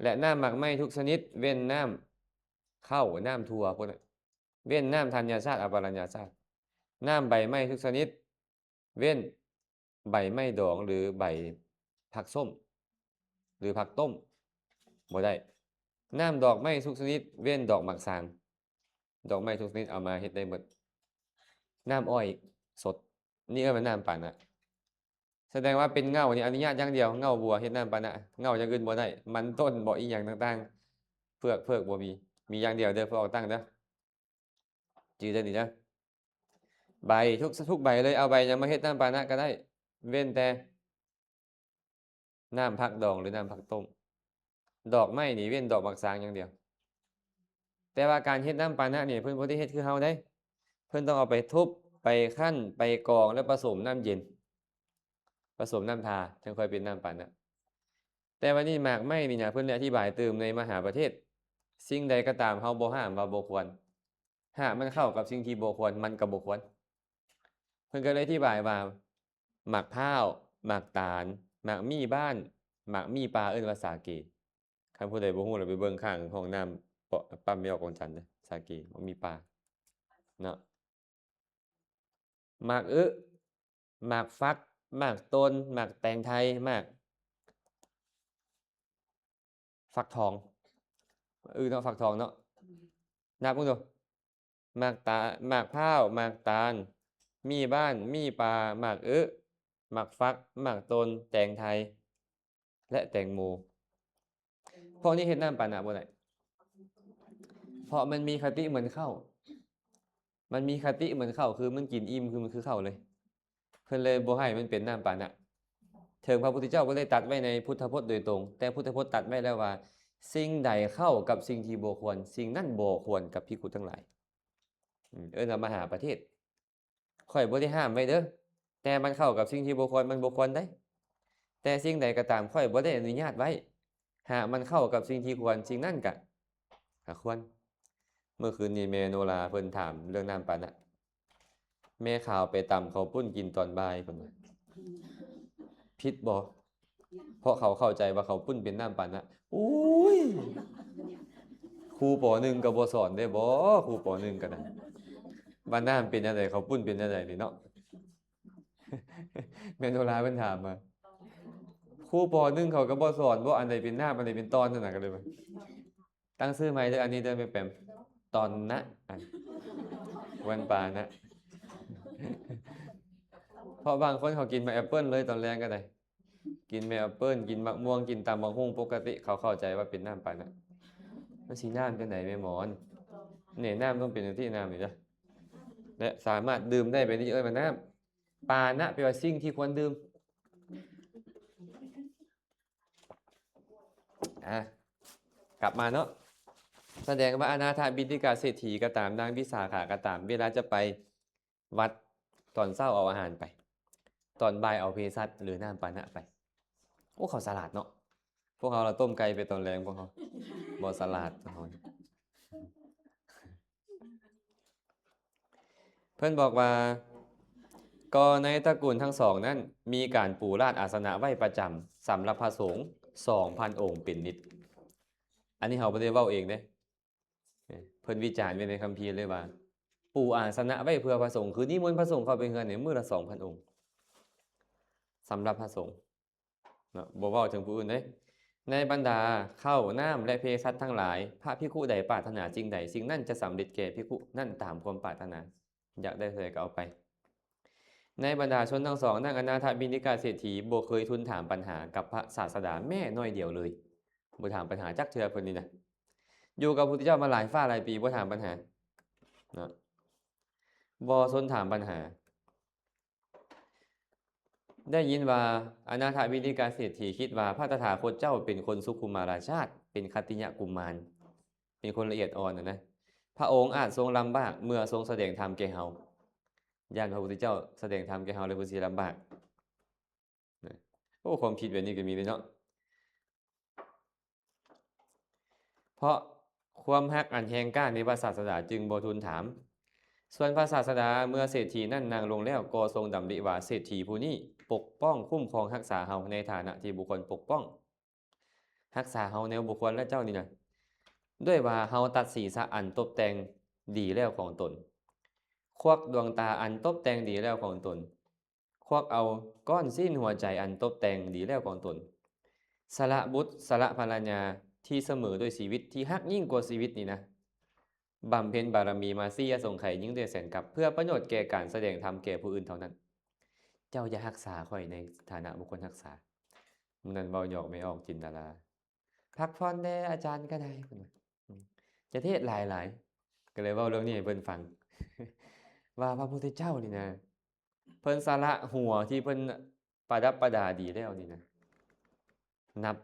ແລະ ນ້ຳໝາກໄມ້ທຸກຊະນິດ ເວັ້ນນ້ຳເຂົ້າ ນ້ຳຖົ່ວ ພວກນັ້ນ, ເວັ້ນນ້ຳທັນຍາຊາດ ອະປະລັນຍາຊາດ, ນ້ຳໃບໄມ້ທຸກຊະນິດ ເວັ້ນໃບໄມ້ດອງ ຫຼື ໃບຜັກສົ້ມ ຫຼື ຜັກຕົ້ມ ບໍ່ໄດ້, ນ້ຳດອກໄມ້ທຸກຊະນິດ ເວັ້ນດອກໝາກຊາງ. ດອກໄມ້ທຸກຊະນິດເອົາມາເຮັດໄດ້ໝົດ. ນ້ຳອ້ອຍສົດ ນີ້ເອີ້ນວ່ານ້ຳປານະ. ສະແດງວ່າເປັນເຫງົ້ານີ້ອະນຸຍາດຢ່າງດຽວ, ເຫງົ້າບົວເຮັດນ້ຳປານະ, ເຫງົ້າຢ່າງອື່ນບໍ່ໄດ້, ມັນຕົ້ນບໍ ອີ່ຫຍັງຕ່າງໆ ເຜືອກ ເຜືອກບໍ່ມີ, ມີຢ່າງດຽວເດີ ພວກອອກຕັ້ງເດີ, ຈື່ໄດ້ນີ້ເດີ. ໃບ ທຸກ ທຸກໃບເລີຍ, ເອົາໃບຫຍັງມາເຮັດນ້ຳປານະກໍໄດ້ ເວັ້ນແຕ່ ນ້ຳຜັກດອງ ຫຼື ນ້ຳຜັກຕົ້ມ. ດອກໄມ້ນີ້ເວັ້ນດອກໝາກຊາງຢ່າງດຽວ. ແຕ່ວ່າການເຮັດນ້ຳປານະນີ້ ເພິ່ນບໍ່ໄດ້ເຮັດຄືເຮົາເດ້, ເພິ່ນຕ້ອງເອົາໄປທຸບ ໄປຄັ້ນ ໄປກອງ ແລ້ວປະສົມນ້ຳເຢັນ ປະສົມນ້ຳທາ ຈັ່ງຄ່ອຍເປັນນ້ຳປານະ. ແຕ່ວ່ານີ້ໝາກໄມ້ນີ້ນະ ເພິ່ນໄດ້ອະທິບາຍຕື່ມໃນມະຫາປະເທດ, ສິ່ງໃດກໍຕາມເຮົາບໍ່ຫ້າມວ່າບໍ່ຄວນ, ຫາກມັນເຂົ້າກັບສິ່ງທີ່ບໍ່ຄວນ ມັນກໍບໍ່ຄວນ. ເພິ່ນກໍເລີຍອະທິບາຍວ່າ ໝາກພ້າວ, ໝາກຕານ, ໝາກມີ້ບ້ານ, ໝາກມີ້ປ່າ ເອີ້ນວ່າສາເກ. ຄັນຜູ້ໃດບໍ່ຮູ້ລະໄປເບິ່ງຂ້າງຫ້ອງນ້ຳ ປ້ຳແມ່ອອກວັງຈັນເດີ ສາເກ ໝາກມີ້ປ່າເນາະ. ໝາກອຶ, ໝາກຝັກ, ໝາກຕົ້ນ, ໝາກແຕງໄທ, ໝາກ ຝັກທອງ ອືເນາະ ຝັກທອງເນາະ. ນັບເບິ່ງດູ ໝາກຕາ ໝາກພ້າວ, ໝາກຕານ, ມີ້ບ້ານ, ມີ້ປ່າ, ໝາກອຶ, ໝາກຝັກ, ໝາກຕົ້ນ, ແຕງໄທ ແລະ ແຕງໂມ. ພວກນີ້ເຮັດນ້ຳປານະບໍ່ໄດ້ ເພາະມັນມີຄະຕິເໝືອນເຂົ້າ. ມັນມີຄະຕິເໝືອນເຂົ້າ ຄືມັນກິນອີ່ມ ຄືມັນຄືເຂົ້າເລີຍ. ເພິ່ນເລີຍບໍ່ໃຫ້ມັນເປັນນ້ຳປານະ. ເຖິງພະພຸດທະເຈົ້າບໍ່ໄດ້ຕັດໄວ້ໃນພຸດທະພົດໂດຍຕົງ, ແຕ່ພຸດທະພົດຕັດໄວ້ແລ້ວວ່າ ສິ່ງໃດເຂົ້າກັບສິ່ງທີ່ບໍ່ຄວນ, ສິ່ງນັ້ນບໍ່ຄວນກັບພິກຂຸທັງຫຼາຍ. ອືມ ເອີ້ນວ່າມະຫາປະເທດ. ຂ້ອຍບໍ່ໄດ້ຫ້າມໄວ້ເດີ, ແຕ່ມັນເຂົ້າກັບສິ່ງທີ່ບໍ່ຄວນ, ມັນບໍ່ຄວນໄດ໋. ແຕ່ສິ່ງໃດກໍຕາມ ຂ້ອຍບໍ່ໄດ້ອະນຸຍາດໄວ້. ຫາກມັນເຂົ້າກັບສິ່ງທີ່ຄວນ, ສິ່ງນັ້ນກະ ກະຄວນ. ເມື່ອຄືນນີ້ແມ່ໂນລາເພິ່ນຖາມເລື່ອງນ້ຳປານະ. ແມ່ຂາວໄປຕຳເຂົ້າປຸ້ນກິນຕອນບ່າຍ ເພິ່ນວ່າ ຜິດບໍ່? ເພາະເຂົາເຂົ້າໃຈວ່າເຂົ້າປຸ້ນເປັນນ້ຳປານະ. ໂອ້ຍ ຄູ ປໍໜຶ່ງ ກໍບໍ່ສອນໄດ້ບໍ? ຄູ ປໍໜຶ່ງ ກໍໄດ້ ວ່ານ້ຳເປັນແນວໃດ ເຂົ້າປຸ້ນເປັນແນວໃດນີ້ເນາະ. ແມ່ໂນລາເພິ່ນຖາມມາ, ຄູ ປໍໜຶ່ງ ເຂົາກໍບໍ່ສອນບໍ ອັນໃດເປັນນ້ຳ ອັນໃດເປັນຕອນຫັ້ນນະ. ກໍເລີຍວ່າ ຕັ້ງຊື່ໃໝ່ເດີ ອັນນີ້ເດີແມ່ແປມ, ຕອນນະ ອັນ ວັນປານະ. ເພາະບາງຄົນເຂົາກິນໝາກແອັບເປິ້ນເລີຍຕອນແລງກໍໄດ້, ກິນໝາກແອັບເປິ້ນ, ກິນໝາກມ່ວງ, ກິນຕຳບັກຫຸ່ງປົກກະຕິ, ເຂົາເຂົ້າໃຈວ່າເປັນນ້ຳປານະ. ມັນຊິນ້ຳຈັ່ງໃດແມ່ໝອນ? ນີ້ ນ້ຳຕ້ອງເປັນຈັ່ງຊີ້, ນ້ຳນີ້ເດີ ແລະ ສາມາດດື່ມໄດ້ ແບບນີ້ເອີ້ນວ່ານ້ຳ. ປານະແປວ່າສິ່ງທີ່ຄວນດື່ມ. ອ່ະ ກັບມາເນາະ, ສະແດງວ່າອະນາຖະບິນທິກາເສດຖີກໍຕາມ, ນາງວິສາຂາກໍຕາມ, ເວລາຈະໄປວັດຕອນເຊົ້າເອົາອາຫານໄປ, ຕອນບ່າຍເອົາເພສັດ ຫຼື ນ້ຳປານະໄປ. ໂອ້ ເຂົາສະຫຼາດເນາະ. ພວກເຮົາລະຕົ້ມໄກ່ໄປຕອນແລງ, ພວກເຮົາບໍ່ສະຫຼາດ ພວກເຮົາ. ເພິ່ນບອກວ່າ ກໍໃນຕະກຸນທັງສອງນັ້ນ ມີການປູລາດອາສະນະໄວ້ປະຈຳສຳລັບພະສົງສອງພັນອົງເປັນນິດ. ອັນນີ້ເຮົາບໍ່ໄດ້ເວົ້າເອງເດ້, ເພິ່ນວິຈານໄວ້ໃນຄຳພີເລີຍວ່າ ປູອາສະນະໄວ້ເພື່ອພະສົງ, ຄືນິມົນພະສົງເຂົ້າໄປເຮືອນນີ້ມື້ລະສອງພັນອົງ ສຳລັບພະສົງ. ເນາະ ບໍ່ເວົ້າເຖິງຜູ້ອື່ນເດ້. ໃນບັນດາເຂົ້ານ້ຳ ແລະ ເພສັດທັງຫຼາຍ, ພະພິກຂຸໃດປາດຖະໜາສິ່ງໃດ, ສິ່ງນັ້ນຈະສຳເລັດແກ່ພິກຂຸນັ້ນຕາມຄວາມປາດຖະໜາ, ຢາກໄດ້ເທົ່າໃດກໍເອົາໄປ. ໃນບັນດາຊົນທັງສອງນັ້ນ, ອະນາຖະບິນທິກາເສດຖີບໍ່ເຄີຍທູນຖາມບັນຫາກັບພະສາສະດາແມ້ໜ້ອຍດຽວເລີຍ. ບໍ່ຖາມບັນຫາຈັກເທື່ອເພິ່ນນີ້ນະ. ຢູ່ກັບພຸດທະເຈົ້າມາຫຼາຍຟ້າຫຼາຍປີ, ບໍ່ຖາມບັນຫາເນາະ, ບໍ່ຊົນຖາມບັນຫາ. ໄດ້ຍິນວ່າອະນາຖະບິນທິກາເສດຖີຄິດວ່າພະຕະຖາຄົດເຈົ້າເປັນຄົນສຸຂຸມາລາຊາດ, ເປັນຂັດຕິຍະກຸມານ. ປັນຄົນລະອຽດອ່ອນນະ. ພະອົງອາດຊົງລຳບາກເມື່ອຊົງສະແດງທຳແກ່ເຮົາ. ຢ້ານພະພຸດທະເຈົ້າສະແດງທຳແກ່ເຮົາແລ້ວເພິ່ນຊິລຳບາກ. ນະ ໂອ້ ຄວາມຄິດແບບນີ້ກໍມີເດ້ເນາະ. ເພາະຄວາມຮັກອັນແຮງກ້າໃນພະສາສະດາຈຶ່ງບໍ່ທູນຖາມ. ສ່ວນພະສາສະດາເມື່ອເສດຖີນັ້ນນັ່ງລົງແລ້ວ ກໍຊົງດຳລິວ່າ ເສດຖີຜູ້ນີ້ປົກປ້ອງຄຸ້ມຄອງຮັກສາເຮົາໃນຖານະທີ່ບຸກຄົນປົກປ້ອງ ຮັກສາເຮົາແນວບຸກຄົນແລະເຈົ້ານີ້ນະ ດ້ວຍວ່າເຮົາຕັດສີສະອັນຕົບແຕ່ງດີແລ້ວຂອງຕົນ, ຄວັກດວງຕາອັນຕົບແຕ່ງດີແລ້ວຂອງຕົນ, ຄວັກເອົາກ້ອນຊີ້ນຫົວໃຈອັນຕົບແຕ່ງດີແລ້ວຂອງຕົນ, ສະຫຼະບຸດ ສະຫຼະພັນລະຍາທີ່ສະເໝີດ້ວຍຊີວິດ ທີ່ຮັກຍິ່ງກວ່າຊີວິດນີ້ນະ, ບຳເພັນບາລະມີມາສີ່ອະສົງໄຂຍິ່ງດ້ວຍແສນກັບ ເພື່ອປະໂຫຍດແກ່ການສະແດງທຳແກ່ຜູ້ອື່ນເທົ່ານັ້ນ. ເຈົ້າຢ່າຮັກສາຂ້ອຍໃນຖານະບຸກຄົນຮັກສາ. ມື້ນັ້ນເວົ້າຫຍອກແມ່ອອກຈິນດາລາ. ພັກຜ່ອນແດ່ອາຈານກໍໄດ້ ເພິ່ນວ່າ ອືມ ຈະເທດຫຼາຍໆ. ກໍເລີຍເວົ້າເລື່ອງນີ້ໃຫ້ເພິ່ນຟັງ ວ່າພະພຸດທະເຈົ້ານີ້ນະ ເພິ່ນສະຫຼະຫົວທີ່ເພິ່ນປະດັບປະດາດີແລ້ວນີ້ນະ ນັບ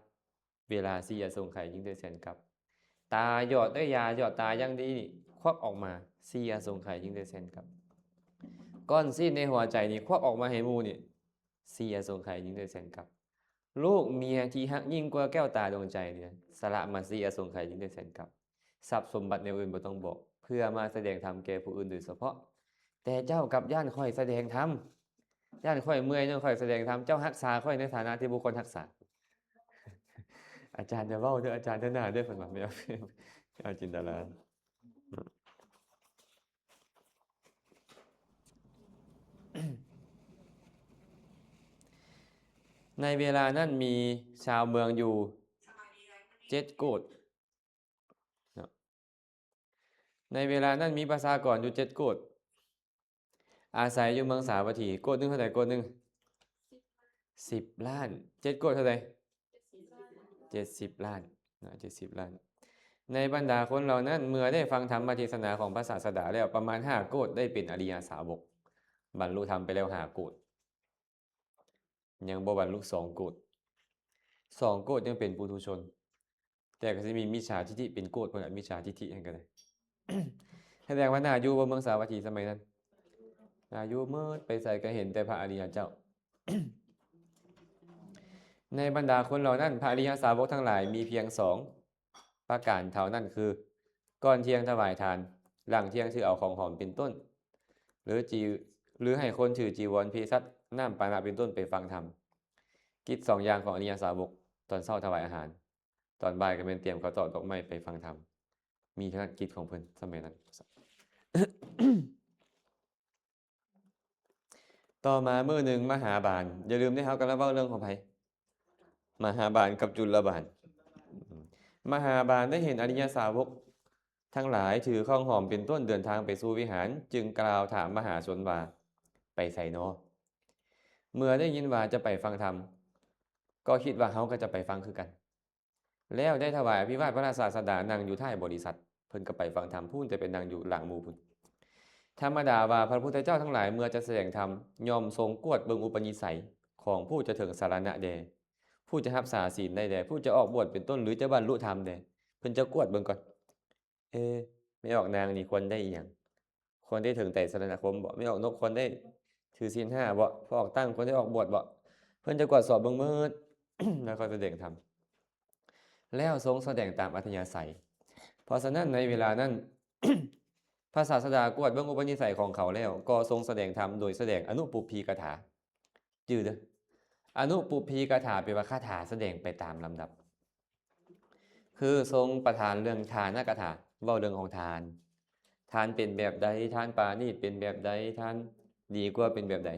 ເວລາສີ່ອະສົງໄຂຍິ່ງໄດ້ແສນກັບ. ຕາຢອດໄດ້ຢາຢອດຕາຢ່າງດີນີ້ ຄວັກອອກມາສີ່ອະສົງໄຂຍິ່ງໄດ້ແສນກັບ. ກ້ອນຊີ້ນໃນຫົວໃຈນີ້ ຄວັກອອກມາໃຫ້ໝູ່ນີ້ ສີ່ອະສົງໄຂຍິ່ງໄດ້ແສນກັບ. ລູກເມຍທີ່ຮັກຍິ່ງກວ່າແກ້ວຕາດວງໃຈນີ້ ສະຫຼະມາສີ່ອະສົງໄຂຍິ່ງໄດ້ແສນກັບ. ຊັບສົມບັດແນວອື່ນບໍ່ຕ້ອງບອກ ເພື່ອມາສະແດງທຳແກ່ຜູ້ອື່ນໂດຍສະເພາະ. ແຕ່ເຈົ້າກັບຢ້ານຂ້ອຍສະແດງທຳ, ຢ້ານຂ້ອຍເມື່ອຍຍ້ອນຂ້ອຍສະແດງທຳ, ເຈົ້າຮັກສາຂ້ອຍໃນຖານະທີ່ບຸກຄົນຮັກສາ. ອາຈານຢ່າເວົ້າເດີ ອາຈານເດີໜ້າເດີ ເພິ່ນວ່າ ແມ່ອອກ ແມ່ອອກຈິນດາລາ. ໃນເວລານັ້ນມີຊາວເມືອງຢູ່ເຈັດໂກດເນາະ. ໃນເວລານັ້ນມີປະຊາກອນຢູ່ເຈັດໂກດ ອາໄສຢູ່ເມືອງສາວັດຖີ. ໂກດໜຶ່ງເທົ່າໃດ? ໂກດໜຶ່ງ ສິບລ້ານ. ເຈັດໂກດເທົ່າໃດ? ເຈັດສິບລ້ານເນາະ ເຈັດສິບລ້ານ. ໃນບັນດາຄົນເຫຼົ່ານັ້ນ ເມື່ອໄດ້ຟັງທຳມະເທດສະໜາຂອງພະສາສະດາແລ້ວ ປະມານຫ້າໂກດໄດ້ເປັນອະລິຍະສາວົກ, ບັນລຸທຳໄປແລ້ວຫ້າໂກດ. ຍັງບໍ່ບັນລຸສອງໂກດ, ສອງໂກດຍັງເປັນປຸຖຸຊົນ, ແຕ່ກໍຊິມີມິດສາທິດຖິເປັນໂກດພຸ້ນລະ, ມິດສາທິດຖິຫັ້ນກໍໄດ້. ສະແດງວ່າໜ້າຢູ່ບໍ່ເມືອງສາວັດຖີສະໄໝນັ້ນ? ໜ້າຢູ່ໝົດ, ໄປໃສກໍເຫັນແຕ່ພະອະລິຍະເຈົ້າ. ໃນບັນດາຄົນເຫຼົ່ານັ້ນ ພະອະລິຍະສາວົກທັງຫຼາຍມີພຽງສອງ ປະການເທົ່ານັ້ນຄື ກ່ອນທ່ຽງຖວາຍທານ, ຫຼັງທ່ຽງຖືເອົາຂອງຫອມເປັນຕົ້ນ ຫຼືຈີ ຫຼືໃຫ້ຄົນຖືຈີວອນເພສັດ, ນ້ຳປານະເປັນຕົ້ນໄປຟັງທຳ. ກິດສອງຢ່າງຂອງອະລິຍະສາວົກ, ຕອນເຊົ້າຖວາຍອາຫານ, ຕອນບ່າຍກໍແມ່ນຕຽມເຂົ້າຕອກດອກໄມ້ໄປຟັງທຳ. ມີເທົ່ານັ້ນກິດຂອງເພິ່ນສະໄໝນັ້ນ. ຕໍ່ມາມື້ໜຶ່ງ ມະຫາບານ, ຢ່າລືມເດ້ ເຮົາກຳລັງເວົ້າເລື່ອງຂອງໃຜ? ມະຫາບານກັບຈຸລະບານ. ມະຫາບານໄດ້ເຫັນອະລິຍະສາວົກທັງຫຼາຍຖືຂອງຫອມເປັນຕົ້ນເດີນທາງໄປສູ່ວິຫານ, ຈຶ່ງກ່າວຖາມມະຫາຊົນວ່າ, ໄປໃສນໍ? ເມື່ອໄດ້ຍິນວ່າຈະໄປຟັງທຳ, ກໍຄິດວ່າເຮົາກໍຈະໄປຟັງຄືກັນ. ແລ້ວໄດ້ຖວາຍອະພິວາດພະລາຊາສະດາ, ນັ່ງຢູ່ທ້າຍບໍລິສັດ, ເພິ່ນກໍໄປຟັງທຳພຸ້ນ, ແຕ່ໄປນັ່ງຢູ່ຫຼັງໝູ່ພຸ້ນ. ທຳມະດາວ່າພະພຸດທະເຈົ້າທັງຫຼາຍເມື່ອຈະສະແດງທຳ ຍ່ອມຊົງກວດເບິ່ງອຸປະນິໄສຂອງຜູ້ຈະເຖິງສາລະນະແດ່, ຜູ້ຈະຮັກສາສິນໄດ້ແດ່, ຜູ້ຈະອອກບວດເປັນຕົ້ນ ຫຼື ຈະບັນລຸທຳແດ່, ເພິ່ນຈະກວດເບິ່ງກ່ອນ. ເອ ແມ່ອອກນາງນີ້ຄວນໄດ້ອີ່ຫຍັງ? ຄວນໄດ້ເຖິງໄຕສະລະນະຄົມບໍ? ແມ່ອອກນົກຄວນໄດ້ຖືສິນຫ້າບໍ? ພໍ່ອອກຕັ້ງຄວນໄດ້ອອກບວດບໍ? ເພິ່ນຈະກວດສອບເບິ່ງໝົດ ແລ້ວຄ່ອຍສະແດງທຳ. ແລ້ວຊົງສະແດງຕາມອັດທະຍາໄສ. ເພາະສະນັ້ນໃນເວລານັ້ນ ພະສາສະດາກວດເບິ່ງອຸປະນິໄສຂອງເຂົາແລ້ວ ກໍຊົງສະແດງທຳໂດຍສະແດງອະນຸປຸບພີກະຖາ. ຈື່ເດີ ອະນຸປຸບພີກະຖາແປວ່າຄາຖາສະແດງໄປຕາມລຳດັບ. ຄືຊົງປະທານເລື່ອງທານະກະຖາ, ເວົ້າເລື່ອງຂອງທານ, ທານເປັນແບບໃດ, ທານປານີດເປັນແບບໃດ, ທານດີກວ່າເປັນແບບໃດ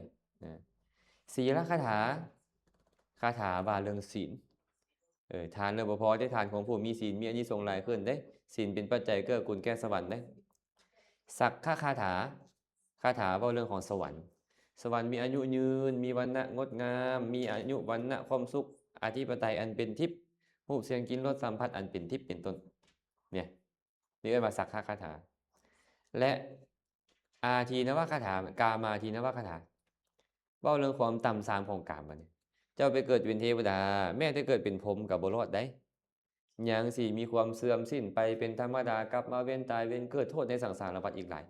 ນະ. ສີລະຄາຖາ, ຄາຖາວ່າເລື່ອງສິນ. ເອີ ທານແລ້ວບໍ່ພໍເດ້, ທານຂອງຜູ້ມີສິນມີອານິສົງຫຼາຍຂຶ້ນເດ້, ສິນເປັນປັດໄຈເກື້ອກູນແກ່ສະຫວັນເດ້. ສັກຂະຄາຖາ, ຄາຖາເວົ້າເລື່ອງຂອງສະຫວັນ. ສະຫວັນມີອາຍຸຍືນ, ມີວັນນະງົດງາມ, ມີອາຍຸວັນນະຄວາມສຸກ, ອະທິປະໄຕອັນເປັນທິບ, ຮູບສຽງກິ່ນລົດສຳຜັດອັນເປັນທິບ ເປັນຕົ້ນ. ເນຍ ນີ້ເອີ້ນວ່າສັກຂະຄາຖາ. ແລະ ອາທີນະວະຄາຖາ, ກາມາທີນະວະຄາຖາ, ເວົ້າເລື່ອງຄວາມຕ່ຳຊາມຂອງກາມ. ບັດນີ້ ເຈົ້າໄປເກີດເປັນເທວະດາ, ແມ້ແຕ່ເກີດເປັນພົມກໍບໍ່ລອດໄດ໋. ຍັງຊິມີຄວາມເສື່ອມສິ້ນໄປເປັນທຳມະດາ, ກັບມາເວນຕາຍເວນເກີດ ໂທດໃນສັງສາລະວັດອີກຫຼາຍ.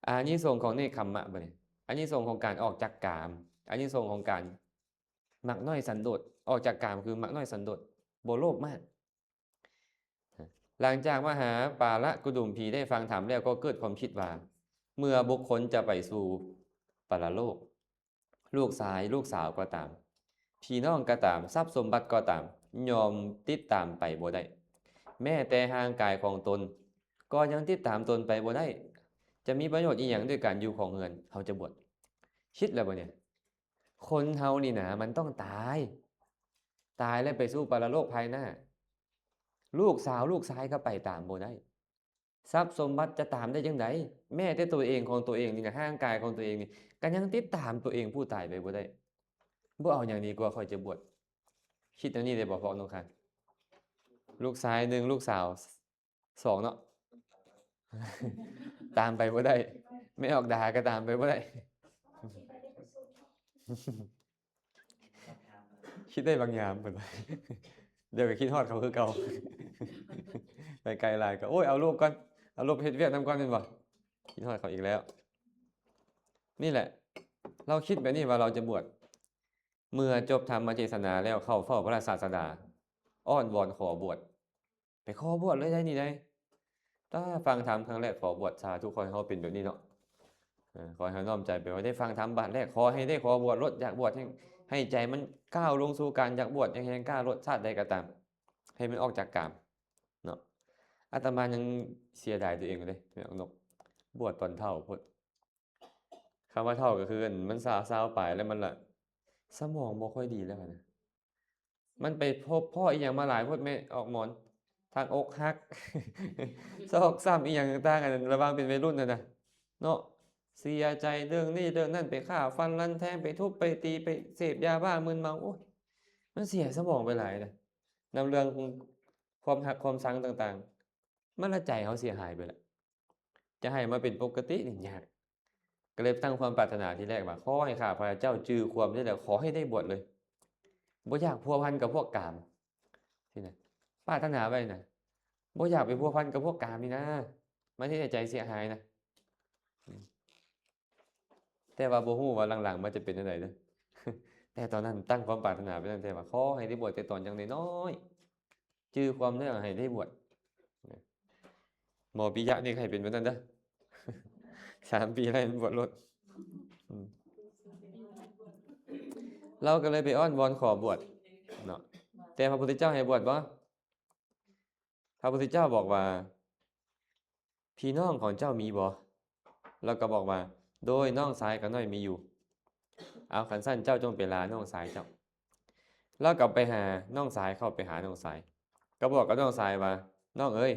ອານິສົງຂອງເນກຂຳມະ ບັດນີ້ ອານິສົງຂອງການອອກຈາກກາມ, ອານິສົງຂອງການມັກນ້ອຍສັນໂດດ, ອອກຈາກກາມຄືມັກນ້ອຍສັນໂດດ, ບໍ່ໂລບມາກ. ຫຼັງຈາກມະຫາປາລະກຸດຸມພີໄດ້ຟັງທຳແລ້ວ ກໍເກີດຄວາມຄິດວ່າ ເມື່ອບຸກຄົນຈະໄປສູ່ປະລະໂລກ, ລູກຊາຍລູກສາວກໍຕາມ, ພີ່ນ້ອງກໍຕາມ, ຊັບສົມບັດກໍຕາມ, ຍ່ອມຕິດຕາມໄປບໍ່ໄດ້. ແມ້ແຕ່ຮ່າງກາຍຂອງຕົນກໍຍັງຕິດຕາມຕົນໄປບໍ່ໄດ້. ຈະມີປະໂຫຍດອີ່ຫຍັງດ້ວຍການຢູ່ຄອງເຮືອນ? ເຮົາຈະບວດ. ຄິດແລ້ວບໍ່ນີ້? ຄົນເຮົານີ້ນະ ມັນຕ້ອງຕາຍ, ຕາຍແລ້ວໄປສູ່ປະລະໂລກພາຍໜ້າ. ລູກສາວລູກຊາຍກໍໄປຕາມບໍ່ໄດ້. ຊັບສົມບັດຈະຕາມໄດ້ຈັ່ງໃດ? ແມ້ແຕ່ຕົວເອງຂອງຕົວເອງນີ້ນະ, ຮ່າງກາຍຂອງຕົວເອງນີ້ ກໍຍັງຕິດຕາມຕົວເອງຜູ້ຕາຍໄປບໍ່ໄດ້. ບໍ່ເອົາຫຍັງດີກວ່າ ຂ້ອຍຈະບວດ. ຄິດແນວນີ້ໄດ້ບໍ່ ພວກນ້ອງຄານ? ລູກຊາຍໜຶ່ງ, ລູກສາວສອງເນາະ, ຕາມໄປບໍ່ໄດ້. ແມ່ອອກດາກໍຕາມໄປບໍ່ໄດ້. ຄິດໄດ້ບາງຍາມ ເພິ່ນວ່າ ດຽວກໍຄິດຮອດເຂົາຄືເກົ່າ. ໄປໄກຫຼາຍກໍ ໂອ້ຍ ເອົາລູກກ່ອນ, ເອົາລູກໄປເຮັດວຽກນຳກ່ອນ ແມ່ນບໍ່? ຄິດຮອດເຂົາອີກແລ້ວ. ນີ້ແຫຼະ ລາວຄິດແບບນີ້ວ່າລາວຈະບວດ. ເມື່ອຈົບທຳມະເທດສະນາແລ້ວ ເຂົ້າເຝົ້າພະສາສະດາ, ອ້ອນວອນຂໍບວດ. ໄປຂໍບວດເລີຍໄດ໋ນີ້ໄດ໋. ຖ້າຟັງທຳຄັ້ງແລກຂໍບວດ, ສາທຸ ຂໍໃຫ້ເຮົາເປັນແບບນີ້ເນາະ. ເອີ ຂໍໃຫ້ເຮົານ້ອມໃຈໄປວ່າໄດ້ຟັງທຳບາດແລກ, ຂໍໃຫ້ໄດ້ຂໍບວດໂລດ, ຢາກບວດແຮງ, ໃຫ້ໃຈມັນກ້າວລົງສູ່ການຢາກບວດແຮງໆ, ກ້າໂລດ, ຊາດໃດກໍຕາມ ໃຫ້ມັນອອກຈາກກາມເນາະ. ອາດຕະມາຍັງເສຍດາຍຕົວເອງເດ້ ແມ່ອອກນົກ, ບວດຕອນເຖົ້າໂພດ. ຄຳວ່າເຖົ້າກໍຄື ອັນ ມັນຊາວ ຊາວປາຍແລ້ວ ມັນລະສະໝອງບໍ່ຄ່ອຍດີແລ້ວນະ. ມັນໄປພົບພໍ້ອີ່ຫຍັງມາຫຼາຍໂພດ ແມ່ອອກມອນ, ທັງອົກຫັກ ຊອກຊ້ຳອີ່ຫຍັງຕ່າງໆ ອັນ ລະຫວ່າງເປັນໄວລຸ້ນຫັ້ນນະເນາະ. ເສຍໃຈເລື່ອງນີ້ເລື່ອງນັ້ນ, ໄປຂ້າຟັນລັນແທງ, ໄປທຸບໄປຕີ, ໄປເສບຢາບ້າມຶນເມົາ. ໂອ້ຍ ມັນເສຍສະໝອງໄປຫຼາຍນະ, ນຳເລື່ອງຄວາມຮັກຄວາມຊັງຕ່າງໆ. ມັນລະໃຈເຮົາເສຍຫາຍໄປລະ. ຈະໃຫ້ມາເປັນປົກກະຕິນີ້ຍາກ. ກໍເລີຍຕັ້ງຄວາມປາດຖະໜາທີແລກວ່າ ຂໍໃຫ້ຂ້າພະເຈົ້າຈື່ຄວາມນີ້ແລ້ວ ຂໍໃຫ້ໄດ້ບວດເລີຍ, ບໍ່ຢາກພົວພັນກັບພວກກາມຊີ້ນະ. ປາດຖະໜາໄວ້ນະ, ບໍ່ຢາກໄປພົວພັນກັບພວກກາມນີ້ນະ, ມັນເຮັດໃຫ້ໃຈເສຍຫາຍນະ. ແຕ່ວ່າບໍ່ຮູ້ວ່າຫຼັງໆມາຈະເປັນຈັ່ງໃດເດີ້. ແຕ່ຕອນນັ້ນຕັ້ງຄວາມປາດຖະໜາໄວ້ຕັ້ງແຕ່ວ່າ ຂໍໃຫ້ໄດ້ບວດແຕ່ຕອນຍັງນ້ອຍໆ, ຈື່ຄວາມແລ້ວໃຫ້ໄດ້ບວດ. ໝໍປິຍະນີ້ໃຫ້ເປັນແບບນັ້ນເດີ້, ສາມປີແລ້ວບວດໂລດ. ອືມ ລາວກໍເລີຍໄປອ້ອນວອນຂໍບວດເນາະ, ແຕ່ພະພຸດທະເຈົ້າໃຫ້ບວດບໍ່? ພະພຸດທະເຈົ້າບອກວ່າ ພີ່ນ້ອງຂອງເຈົ້າມີບໍ່? ລາວກໍບອກວ່າ ໂດຍ ນ້ອງຊາຍຂ້ານ້ອຍມີຢູ່. ເອົາ ຄັນຊັ້ນເຈົ້າຈົ່ງໄປລານ້ອງຊາຍເຈົ້າ. ລາວກໍໄປຫານ້ອງຊາຍ, ເຂົ້າໄປຫານ້ອງຊາຍ, ກໍບອກກັບນ້ອງຊາຍວ່າ ນ້ອງເອີຍ,